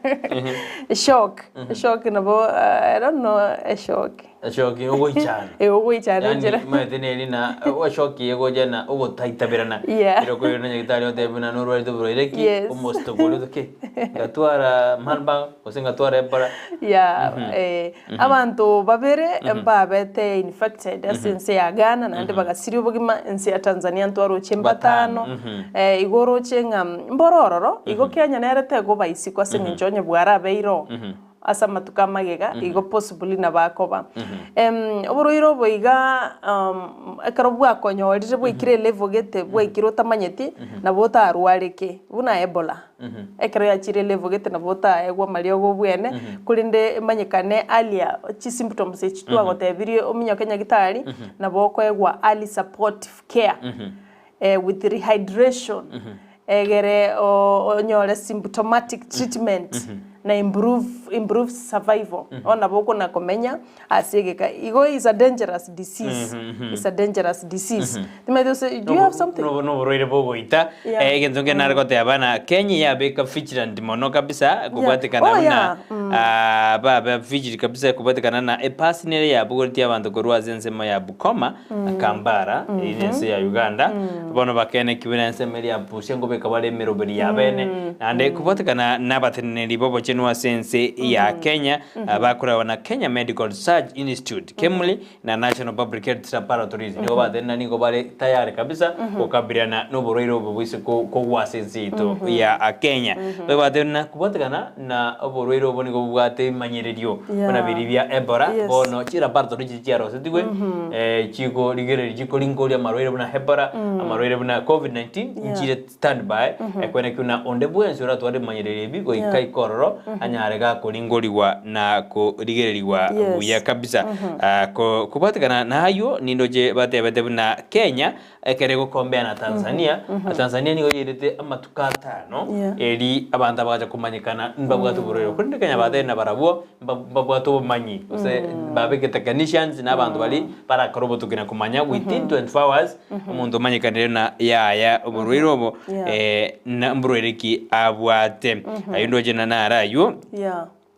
shock, shock nabo I don't know eshock. Eshoki ogoichana. Eh, ogoichana Yani enchera. maete neri na eshoki egocha na ogotaitaberana. Yeah. Ero koirana nyagetari otebe buna norwarete oborwaire ki, Yes. omositoko oria otoke, ngatwara Marburg gose ngatwara Ebola. Yeah, Mhm. eh, Mhm. abanto babere Mhm. mbabete infected ase ense ya Ghana naende bagasiria obogima, ense ya Tanzania ntwaroche mbatano, Mhm. eh, igo oroche ng'a mboro ororo, igo Kenya nere tegoba isiko ase eng'encho onye bwarabeire oo, Mhm. ase amatuko amagega, Mhm. igo possibly nabo akoba. Mhm. Oborwaire obo iga ekero bwakonyorire bwaikire elevel gete, bwaikire otamanyeti, nabo otarwareke, buna Ebola. Ekero yachire elevel gete nabo otaegwe amariogo obwene, korende emanyekane earlier chisymptoms echi twagotebirie ominyoke nyagitari, nabo okoegwa early supportive care with rehydration, egere onyore symptomatic treatment na improve improve survival bono nabo okona komenya ase egeka. Igo is a dangerous disease, is a dangerous disease. Timanyeti gose do you have something? Nobo noborwaire bogoita Yeah. eh, egento nkere nare goteba na Kenya yabeka vigilant mono kabisa kobwatekana Oh, buna yeah. ah, babe vigilant kabisa kobwatekana na epasi nere yabogoretie abanto korwa ase ensemo ya Bukoma Kampala eyio ne ense ya Uganda bono bakenekiwe na ensemo eria ya Busia nkobeka bare emeroberi ya bene naende kobwatekana nabateneneri b'obochenu ase ense ya Kenya bakoragwa na Kenya Medical Research Institute, KEMRI, na National Public Health Laboratories nigo batenena nigo bare tayari kabisa gokabiliana noborwaire obo boise kogwa ase ense yaito ya Kenya. Batenena kobwatekana na oborwaire obo nigo bobwate ebimanyererio buna biria bia Ebola bono chilaboratory chiria chiarosetigwe chikorigereria chikoringoria amarwaire buna Ebola, amarwaire buna Covid-19 nchire stand by ekwenekio na onde bwensi oratware ebimanyererio ebi goika ike ororo anyare gakoringorigwa na korigererigwa buya kabisa. Kobwatekana nayio nindoche batebete buna Kenya ekero egokombea na Tanzania, Tanzania nigo yairete amatuko atano eri abanto aba bagacha komanyekana mbabwate oborwaire. Korende Kenya batebire nabarabwo mbabwate obomanyi gose babeke technicians na abanto baria barakore obotuki na komanya within 24 hours omonto omanyekanire na yaya oborwaire obo na mborwaire ki abwate. Ayio ndoche naro ayio.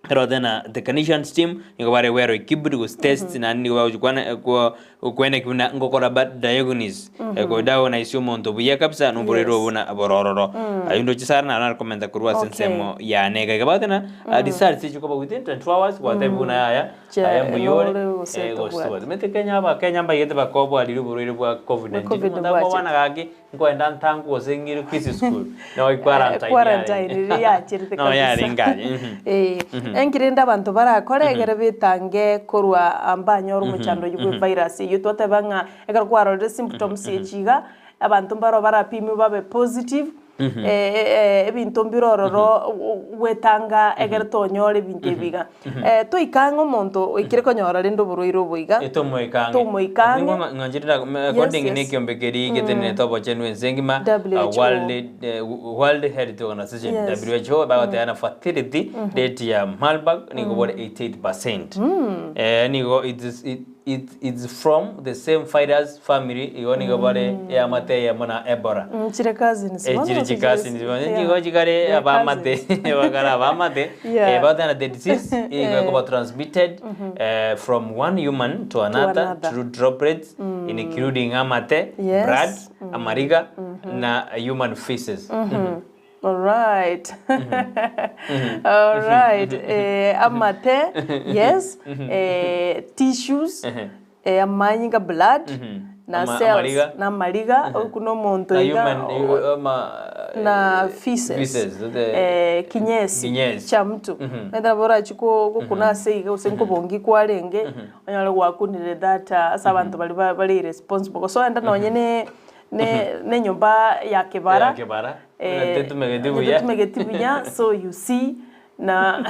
Ekero tena technicians team nigo bare well equipped gose test naende nigo bagochi kwana ko kweneki buna ngokora ba diagnose ko diagnose omonto buya kabisa na oborwaire obo buna borororo. Ayio ndoche sana naro nare komenta korwa ase ensemo yane iga iga. Bono tena results echikoba within 24 hours gwatebiwa buna yaya aye mbuya ore gose tobwati. Omanyete Kenya abakenya mbaigete bakobwarire oborwaire bwa covid 19 omonto akobana gaki Nkoenda ntangu gose ng'ire Kisii school, no equarantine Quarantine riria yacherete No kabisa. yarenge aye. Mhm. Eh, Mhm. enki rende abanto barakore egere betange korwa ah, mbanyore omochando oyio bwe virus eyio twateba ng'a ekero kwarorire symptoms echi iga, abanto mbaro barapimwe babe positive, eh, eh, ebinto mbire ororo gwetanga egere tonyore ebinto ebi iga. Eh, toika ang'e omonto oikire konyora rende oborwaire obo iga, Tomoika ang'e. tomoika ang'e. Nigo ng'anchete na according Yes, ne yes. ekiombe keria getenenete obochenu ense engima, WHO. World, World Health Organization, Yes. WHO, bagoteba na fertility rate ya Marburg nigo bore 88%. Nigo it is, it, it is from the same virus family, igo nigo bare eamate eyemo na Ebola. Chire cousins Eh, bono chire gose chicousins bono yeah. nigo chikare They're abamate cousins. bakare abamate Yeah. batana the disease igo Eh. ekoba transmitted from one human to another, another. through droplets including amate Yes. blood amariga na human feces. Alright. Alright. Eh, amate, yes. Eh, tissues, eh, amanyinga blood, na Ama- cells, amariga. na amariga, oku na omonto Na iga, human, ama, na feces, feces, the- eh, kinyesi, Kinyesi. cha mtu. Naende nabo orachi ko- gokuna ase iga gose nkobongi kwarenge, onyore gwakunire that ah, ase abanto baria ba- bare irresponsible. Gose oende nonye ne ne nenyomba ya kebara, Ya kebara. eh, Tetumegeti buya. tetumegeti buya, so you see na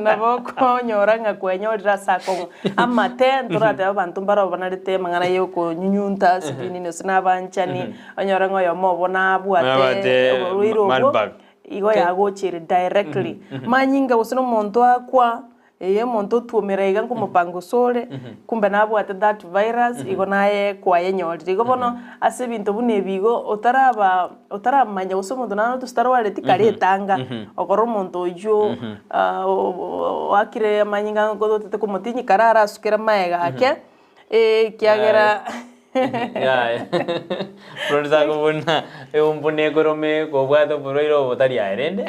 nabo okonyora ng'a kwenyorire ase akong'u. Amate ntoratebe abanto mbaro banarete amang'ana ya okonyunyunta sijui nini gose na abanchani, onyore ng'a oyomo obo nabwate Nabwate oborwaire obwo, Marburg. igo yagochere directly. Manyinga gose na omonto akwa. Eye omonto otuomera iga nkomopanga osore, kumbe nabwate that virus igo naye kwayenyorire. Igo bono ase ebinto buna ebi igo otaraba otaramanya gose omonto naro gose tarwareti kare etanga, okore omonto oywo oakire amanyinga otete komotinyia kare arasukere maega ake, ekiagera Yaya. Producer akobuna eumbu nekorome kobwate oborwaire obo tari aye rende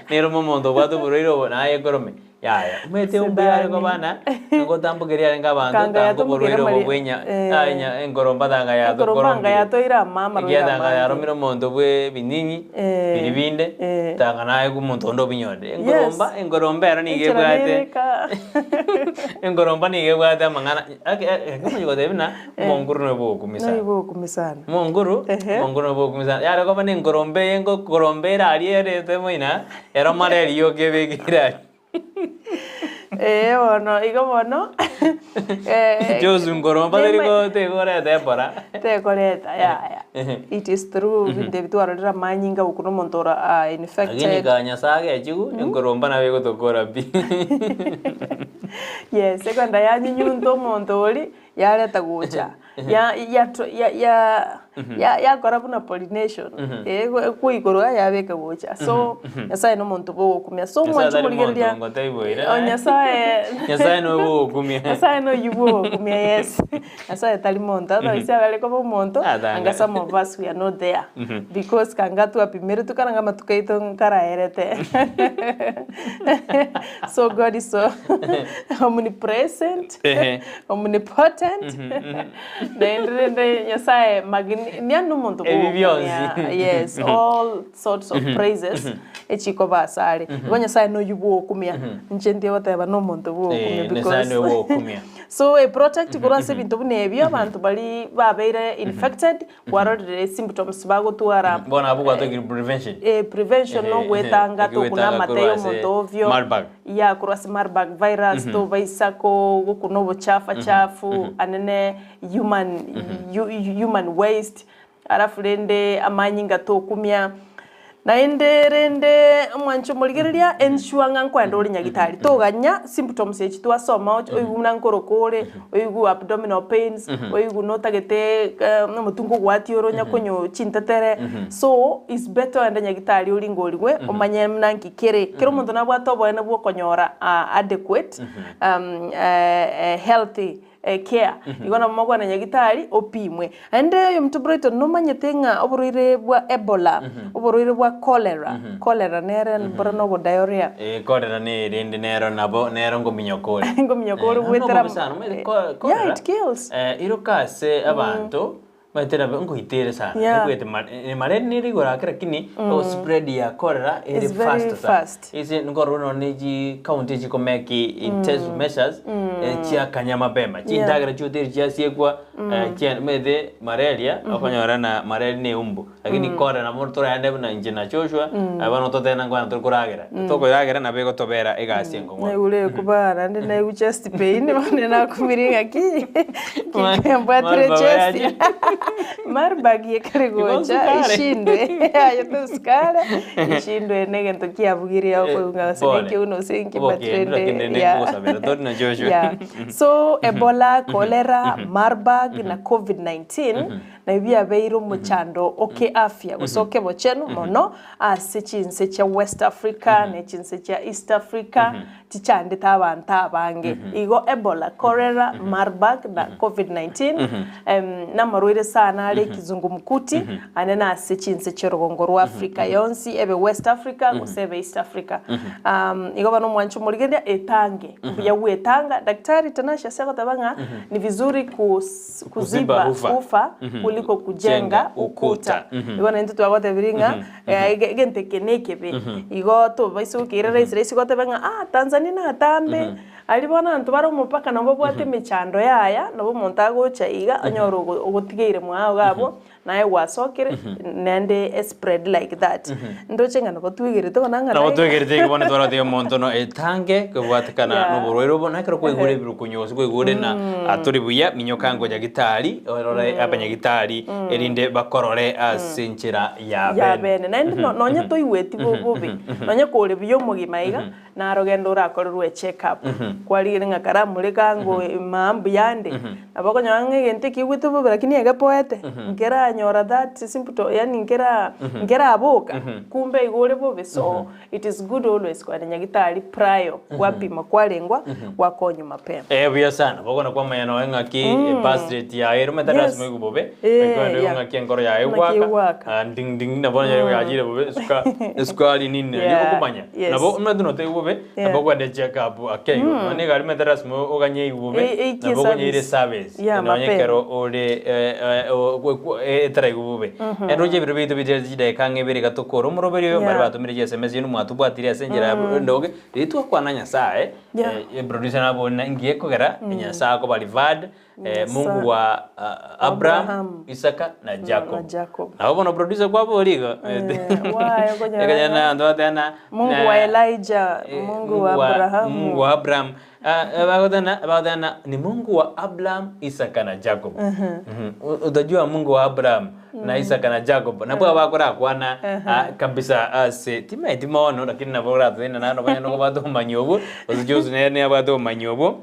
nere omonto obwate oborwaire obo naye ekorome. Yaya, omanyete eumbu yare koba na ngotambokeria yarenge abanto Kanga tanga yatombokeire oborwaire obo amari bwa enya eh. ah enya enkoromba tanga Enkoromba anga yatokoromire. yatoeire ama amarwaire Ekiagera tanga amange. yaromire omonto bwe ebinyinyi Eh, biri binde eh. tanga naye omonto onde obinyore. Yes. Enkoromba enkoromba ero nigo Enchera ebwate nere eka. enkoromba nigo ebwate amang'ana ake eke omanye gotebia buna omonguru noyo bwogokumisa. Noyo bwogokumisa. Omonguru, omonguru noyo bwogokumisa. Yare koba na enkoromba eye enkoromba ere aria erete moina, ero mara erioka ebekire aria. Ee bono, igo bono, Josu nkoromba teri nema- go tekoreta ebora. tekoreta yaya. It is through ebinto ebi twarorire amanyinga gokuna omonto ora ah, Lakini infected. ka Nyasaye agechigu, enkoromba nabo egotokora pi. Yes, ekwenda yanyunyunta omonto oria, yareta gocha. Ya ya ya ya ya yakora buna pollination, koigoro yabeka gocha. So, Nyasaye na omonto bwogokumia. So Nyasaye mwanche tari monto omorigereria, ngotebiwa o Nyasaye Nyasaye noyo bwogokumia. Nyasaye noyio bwogokumia yes. Nyasaye tari monto, otherwise abare koba omonto, Atanga. anga some of us we are not there. Because kanga twapimeretwe kare anga amatuko aito nkaraerete. So God is so omnipresent. Ehe. Omnipotent, naende rende Nyasaye magni yaani omonto Ebi bionsi. bwogokumia yes all sorts of praises echikoba asare. Igo Nyasaye noyio bwogokumia, inche ndiye goteba na omonto bwogokumia Eh, Nyasaye because noyo bwogokumia. so e protect korwa ase ebinto buna ebio abanto baria babeire infected Kwarorire symptoms bagotwara. Bono abwo gwatokire prevention. Eh, prevention Ehe, nogwetanga ehe, tokuna egwetanga amate korwa ya ase omonto ovyo. Marburg. Ya korwa ase Marburg virus tobaisa ko gokuna obochafa chafu anene human human waste alafu rende amanyinga tokumia. Naende rende omwancho omorigereria, ensure ng'a nkoenda ore nyagitari, toganya symptoms echi twasoma oche oigwe buna nkoroka ore, oigwe abdominal pains, oigwe notagete omotwe nkogwatia ore onya konywa chintetere, so is better oende nyagitari oringorigwe omanye buna nki kere. Kera omonto nabwate oboene bwa okonyora adequate healthy care. Igo nabo mogokwana nyagitari opimwe. Naende oyominto Brighton nomanyete ng'a oborwaire bwa Ebola, oborwaire bwa cholera, cholera nere mbora nobo diarrhea. Eh, cholera ne erinde nero nabo nero ngominyoka ore. Ngominyoka ore Eh, goetera nobobe sana, omanyete yeah, cholera, it kills. eh, iroka ase abanto Omanyete nabo ngoitere sana, Yeah. ekwete ma- eh, malaria nere igoro ake lakini mm. spread ya cholera ere It's very fast sana. fast. Ase nkorora nonya ne chi county chikomeki intensive measures eh, chiakanya mapema chindagera chioteri chiasiekwa eh, chia omanyete malaria okonyora na malaria na eumbu lakini cholera nabo toragende buna inche na Joshua eh, bono totebe nkwana tori koragera tokoragera nabo egotobera egasi enkong'u. Naigure ekubaa naende naigwa chest pain bono nakumire ng'aki mbwatire chest Marburg ekare gocha ishindwe aye tosukare ishindwe na egento kiabugirie okoigwa ng'a gose Pole. nekeuno gose nki but Obokendu lakini rende rende yeah. nkogosabera tori na Joshua. Yeah. So Ebola, cholera, Marburg na Covid-19 Nabio biabeire omochando o keafya gose o kebochenu mono ase chinse chia West Africa ne chinse chia East Africa chichandete abanto abange. Igo Ebola, Cholera, Marburg na Covid-19 namarwaire sana are ekizungumkuti ande nase chinse chi'orogongo rwa Africa yonsi ebe West Africa gose ebe East Africa. Igo bono omwancho omorigereria etange mbuya gwetanga. Daktari Tanasha ase agoteba ng'a ni vizuri kus Kuziba kuziba ufa. ufa kuliko kujenga ukuta. Igo naintwe twagotebirie ng'a egento eke na ekebe. Igo tobaisa gokeira rahisi rahisi goteba ng'a ah Tanzania natambe, aria bono abanto bare omopaka nabo babwate emechando yaya, nabo omonto agocha iga onyore ogotigeire mwao iga abwo. Naye gwasokire, naende espread like that. Ndoche ng'a nabo twegerete bono ng'a Nabo naye. twegerete iga bono twarotire omonto no etange kobwatekana Yeah. noborwaire obo, na ekero kwaigure ebirukunyu gose kwaigure na atori buya, minyoka ngo nyagitari, orore abanyagitari erinde bakorore ase enchera ya Ya bene. bene. Naende no- nonye toigweti bo- bobe, nonye kore buya omogima iga, Naro genda orakorerwe echeck up, kwarigire ng'a karamoreka ango maa mbuya ande, nabo okonyora ng'a egento ekiigwete bobe lakini egepoete, nkeranyora that symptom yaani nkera nkeraboka, kumbe igo ore bobe. So, it is good always kogenda nyagitari prior, gwapimwa kwarengwa, gwakonywa mapema. Eh buya sana, bono kwamanya noe ng'aki ebirth rate yaye ere omanyete Yes. lasima oigwe bobe, Eh, lakini oigwe yeah. ng'aki enkoro yaye Ng'aki egwaka, egwaka. ah, nding nding nabo onye yachire bobe esuka esukari nini nari Yeah, okomanya. yes. Nabo omanyete notoigwe bobe, Yeah. nabo okogenda check up ake igo. Nonya na egari omanyete lasima oganye oigwe bobe, E- eikie nabo oganyeire service. service, Yeah, nonya mapema. ekero ore etaraigwa bobe. Naende roche ebiro biaito biria chidakika ang'e ibere iga tokore omoroberi oyo, Yeah. baria batomire chi sms inwe mwatobwatire ase enchera ya endoge, riria twakwana Nyasaye, Yeah. Producer nabori na inki gekogera Nyasaye akoba referred Mungu wa Abraham, Abraham. Isaka na Jacob. Na Jacob. Nabo bono producer kwabori igo. Why okonyora Ekonyora na abanto bateba Mungu wa Elijah, Mungu wa Abraham. Mungu wa Abraham. Bagoteba bagoteba ni Mungu wa Abraham, Isaka na Jacob. Utajua Mungu wa Abraham na Isaka na Jacob. Nabwo abakorakwana kabisa ase timaeti mono lakini nabo oratogende naende nonya nobwate obomanyi obwo, gose Jose nere nabwate obomanyi obwo.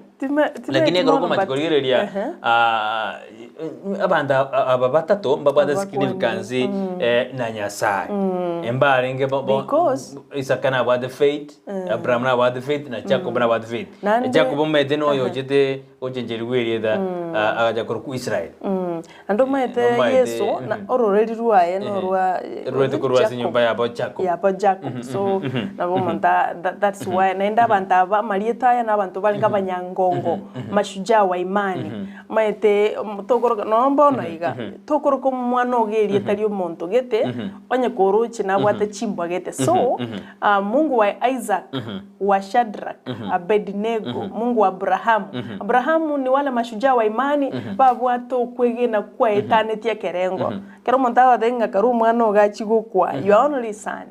Lakini ekero okomachi korigereria abanto aba batato mbabwate significance na Nyasaye. Mbarenge Because Isaka nabwate faith, Abraham nabwate faith na Jacob nabwate faith. Naende Jacob omanyete noyo ochete gochencherigwa erieta agacha korokwa Israel. Naende omanyete Omanyete, Yeso na ororeri rwaye norwa Rwete korwa ase enyomba yabo Jacob. Yabo Jacob. So nabo omonto that's why naende abanto aba amarieta aya na abanto barenge abanyangongo, mashujaa wa imani. Omanyete tokoroka nonya bono iga, tokoroka omwana ogo erieta ria omonto gete, onye koroche nabwate chimbwa gete. So Mungu wa Isaac, wa Shadrach, Abednego, Mungu wa Abrahamu. Abrahamu ni wale mashujaa wa imani babwate okwegena kwaetanetie ekerengo. Ekero omonto agoteba ng'a kare omwana ogo achie gokwa, your only son,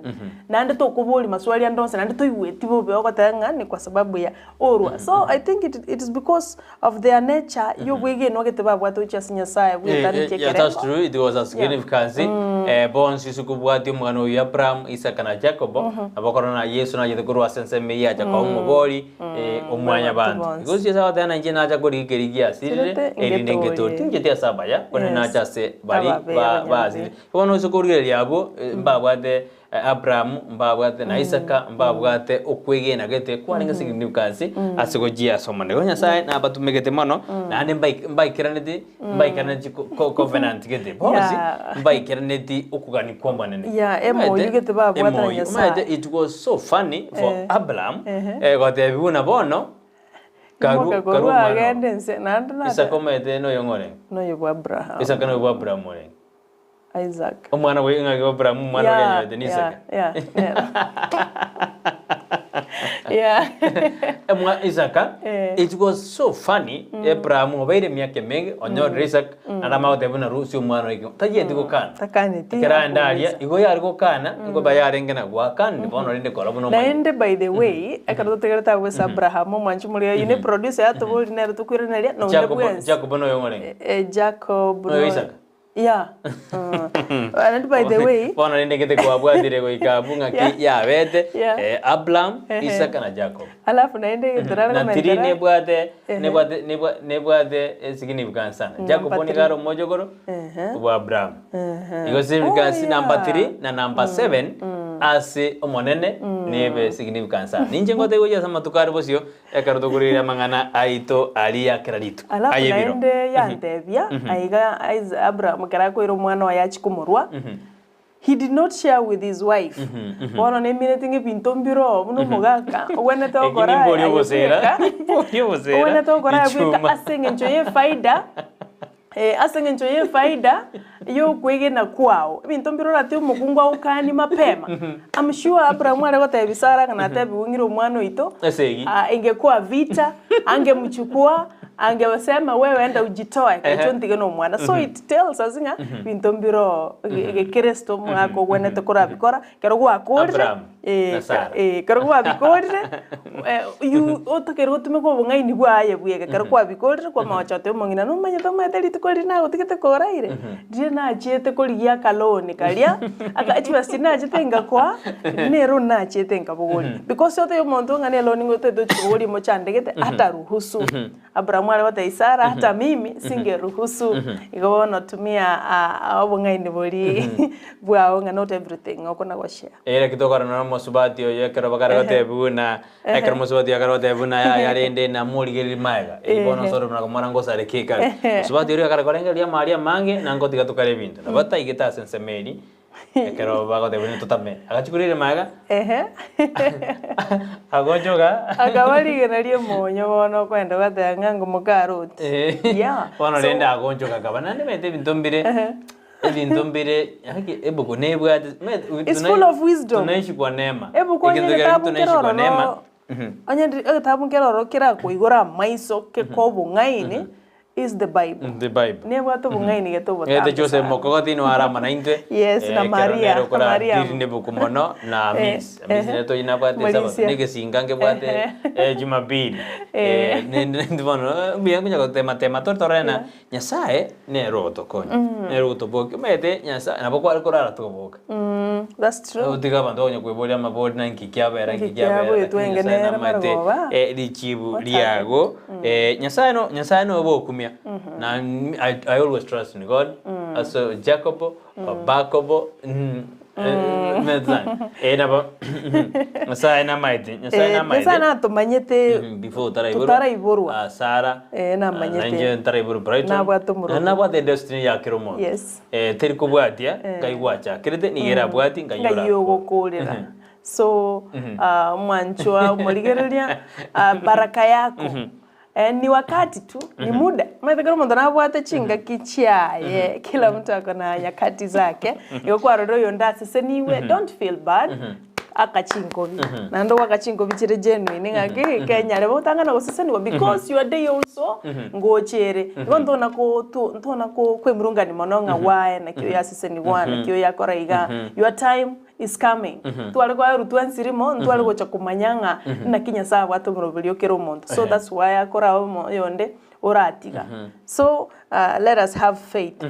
naende tokoboria maswali ande onsi naende toigweti bobe ogoteba ng'a ni kwa sababu ya orwa. So I think it, it is because of their nature y'obwegenwa gete babwate gochia ase Nyasaye bwetanetie Yeah, that's ekerengo. true. It was a significance. Bonsi ase kobwatia omogano oyo Abraham, Isaka na Jacob, nabo korora na Yeso nachete korwa ase ensemo eyio acha koa omobori omwanyabanto. Bonsi. Igo Yeso agoteba na inche nacha korigia keria giasirire, Sirete erinde ngetorie. ngetorie. Tincheti ase abaya, korende Yes. nacha ase bari Ababe, abanyabibe. basirire. Bono ase korigereria abwo, mbabwate Abrahamu mbabwate na Isaka mbabwate okwegena gete kwarenge significance ase gochia ase Omonene. Igo Nyasaye nabatumegete mono naende mbaikeraneti mbaikeraneti covenant gete bonsi mbaikeraneti okogania kwa Omonene. Yeah, emoyo gete babwate na Emoyo. Nyasaye. Omanyete it was so funny for Abraham gotebiwa buna bono karu Imoka karu korwa omwana oo. agende nse naende nate Isaka omanyete noyo ng'o orenge? Noyo bwa Abraham. Isaka noyo bwa Abraham orenge. Isaac. Omwana bwe ng'aki bwa Abrahamu omwana oria Yeah, anyorete ni Isaka. yeah, yeah, yeah. Emwa Isaka, Eh. it was so funny, Abrahamu obeire emiaka emenge, onyorire Isaka, naende amanye goteba buna rusia omwana oike, tachieti gokana. Takaneti. Ekero aenda aria, igo yare gokana, nkoba yarenge na gwakana, bono rende kora buna omanyete. Naende by the way, ekero totegerete abwo ase Abraham omwanchi moria oyio ne producer yatoboria nere tokoiraneria, nonde Jacob, bwensi. Jacob noyo ng'orenge? Eh, Jacob Noyo no- Isaka? Yeah. And by the way, Bono rende gete kwabwatire goika abwo ng'aki Yeah. yabete Yeah. Abraham, Ehe. Isaka na Jacob. Alafu naende torare Na tiri komentera. nebwate Ehe. nebwate nebwa- nebwate esignificance sana. Jacob Number nigo three. are omochokoro Ehe. bwa Abraham. Ehe. Igo significance Oh, number yeah. 3 na number 7 ase omonene nebe significance sana. Ninche ngotebi gochia ase amatuko are bosio Ekero tokorigereria amang'ana aito aria kera rituko, Alafu aye ebiro. naende yantebia, aiga Isa- Abraham ekero akoira omwana oye achie komorua, he did not share with his wife. Bono nemineti ng'a ebinto mbire oo buna omogaka, ogwenerete Eki gokora nimbori aye obosera, bweka, nimbori obosera, ogwenerete gokora aye bweka ichuma. ase eng'encho ya efaida, ase eng'encho ya efaida y'okwegena kwao. Ebinto mbire orate omokungu agokanie mapema. I'm sure Abraham are gotebia Sarah ng'a natebiwe ng'ire omwana oito, Esegi. ah, ingekuwa vita, angemchukua, Angesema wewe enda ujitoe Ehe. kecho ntige na omwana. So it tells us ng'a binto mbiro egekristo omogaka ogwenerete korabikora, ekero gwakorire Abraham na Sarah. ekero gwabikorire you otakeire gotumeka obong'aini bwaye bweka, ekero kwabikorire kwamanya gocha goteba omong'ina nomanyete omanyete rituko riria nagotigete koraire, riria nachiete korigia akaloni karia, aka chibesa chiria nachete ngakoa, nero nachiete nkabogoria. Because otebie omonto ng'a ne eloni ngotete ochi kobogoria mochandegete, ataruhusu. Abrahamu are gotebia Sara, hata mimi singeruhusu. Igo bono tumia obong'aini boria bwao ng'a not everything okona goshare. Ere ki tokorora na omosubati oyo ekero bakare gotebigwa buna, ekero omosubati oyo akare gotebigwa buna yaya rende namorigereria magega, erio bono nsore buna komora ngosareke ekare. Mosubati oria akare korengereria amari amange na ngotiga tokare ebinto. Nabo taigete ase ensemo eria, ekero bagotebigwa buna totame. Agachia korigereria magega, agochoka. Akaba rigena ri'omonyo bono okoenda goteba ng'a ngomoka Loti. Yeah. Bono So rende agonchoka akaba naende omanyete ebinto mbire. Ebinto mbire gaki ebuku nebwate omanyete It's full of wisdom. tunaishi kwa neema. Ebuku onye Egento kere egetabu tunaishi kwa nkere neema. ororo onye egetabu nkere ororo kerakoigore amaiso kekoe obong'aini is the Bible. The Bible. Nebwate obong'aini gete Egete obotambe Joseph sana. Mokogoti nigo arama naintwe. Yes, na ekero Maria, nere okora Mariamu. deal nebuku mono na Amis. Amis nere toyio nabwate esabato, Morisia. negesinga nkebwate Jumapili. Nende bono mbuya nkonya gotema tema tore torore na Nyasaye nere ogotokonya, nere ogotobokia. Omanyete Nyasaye nabo kware korara toboka. That's true. Otiga abanto bakonya kweboria amabori na nki kiabera, nki Nki kiabera, kiaboetwe lakini enge Nyasaye nere namanyete marogoba. richibu What riago. Nyasaye no Nyasaye noyo bokumia. Na I, I always trust in God. Ase Jacob, Bakobo, nabo Nyasaye namaete, Nyasaye namaete. Nyasaye natomanyete Before otaraiborwa. Totaraiborwa. Ah, Sarah. Namanyete. Nainche ntaraiborwa Brighton. Nabwate omorobio. Nabwate edestiny ya kera omonto. Yes. Teri kobwatia, ngai gwachakerete, nigo erabwatie, ngai Ngai orakore. ogokorera. So, omwanchwa omorigereria, baraka yako. Ni wakati tu, ni muda. Omanyete kera omonto nabwate chingaki chiaye, kila mtu ako na nyakati zake. Igo kwarora oyonde aseseniwe, don't feel bad, aka chinkobi. Naende goaka chinkobi chire genuine ng'aki kenyare gotang'ana goseseniwa because your day also ngocha ere. Igo ntona ko to ntona ko kwemurungani mono ng'a why naki oyo aseseniwa, naki oyo akora iga. Your time is coming. Tware kwaerwa twensi rimo, ntware gocha komanya ng'a naki Nyasaye abwate omoroberi o kera omonto. So that's why akora omo oyonde oratiga. So let us have faith.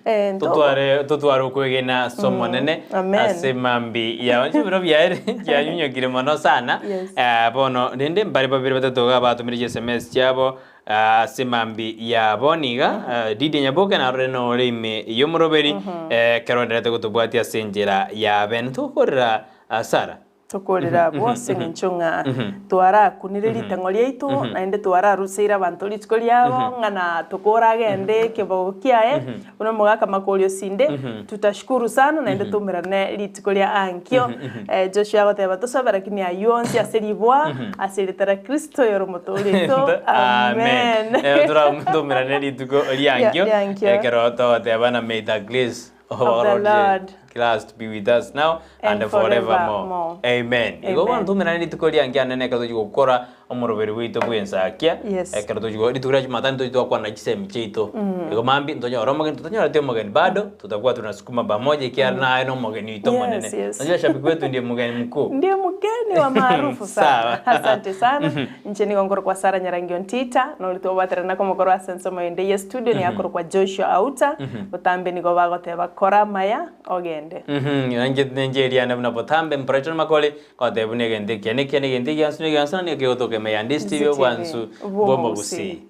Ntogo- Totware totware okwegena ase Omonene Amen. ase mambi yao. Inche ebiro biaye bianyunyokire mono sana. Yes. Bono rende mbare babere batato iga batomire chi-sms chiabo Ase mambi yabo niga Lydia Nyaboke narore nore ime y'omoroberi ekero oendererete gotobwatia ase enchera ya bene. Togokorera Sarah. Tokorera abwo ase eng'encho ng'a twarakunire ritang'o riaito, naende twararuseire abanto rituko riabo, ng'a na tokore agende ekebago kiaye, buna omogaka Makori Osinde, tutashukuru sana naende toumerane rituko ria ankio. Joshua agoteba tosabe lakini ayio onsi ase riboa, ase erieta ria Kristo oyore omotoori oito. Amen. Toumerane rituko riankio Riankio. ekero togoteba na may the grace of Of our the Lord Lord. Christ be with us now and And forevermore. forevermore. Amen. Igo bono Amen. toumerane rituko riankio anene ekero tochia gokora omoroberi bwaito bw'ensakia, Yes. ekero tochia go rituko ria Jumatano tochia twakwana chisemi chiaito. Igo mambia ntonyore omogeni totanyoreti omogeni bado, tutakuwa tunasukuma pamoja ekiagera naye na omogeni oito Yes, omonene. yes. Unajua shabiki wetu ndiye mgeni mkuu. Ndiye mgeni wa maarufu sana. Sawa. Asante sana. Inche nigo nkorokwa Sarah Nyarangio Ntita, nori tobwaterana komokoro ase ensomo ende ye studio niga akorokwa Joshua Auta, botambe nigo bagoteba kora amaya ogende. Nainche ninche eriane buna botambe Brighton Makori, Goteba buna egento ekiya nekiya, na egento egiansu negiansu, na nigo kegotoka ime ya Ndisi TV, obwansu bw'omogusii.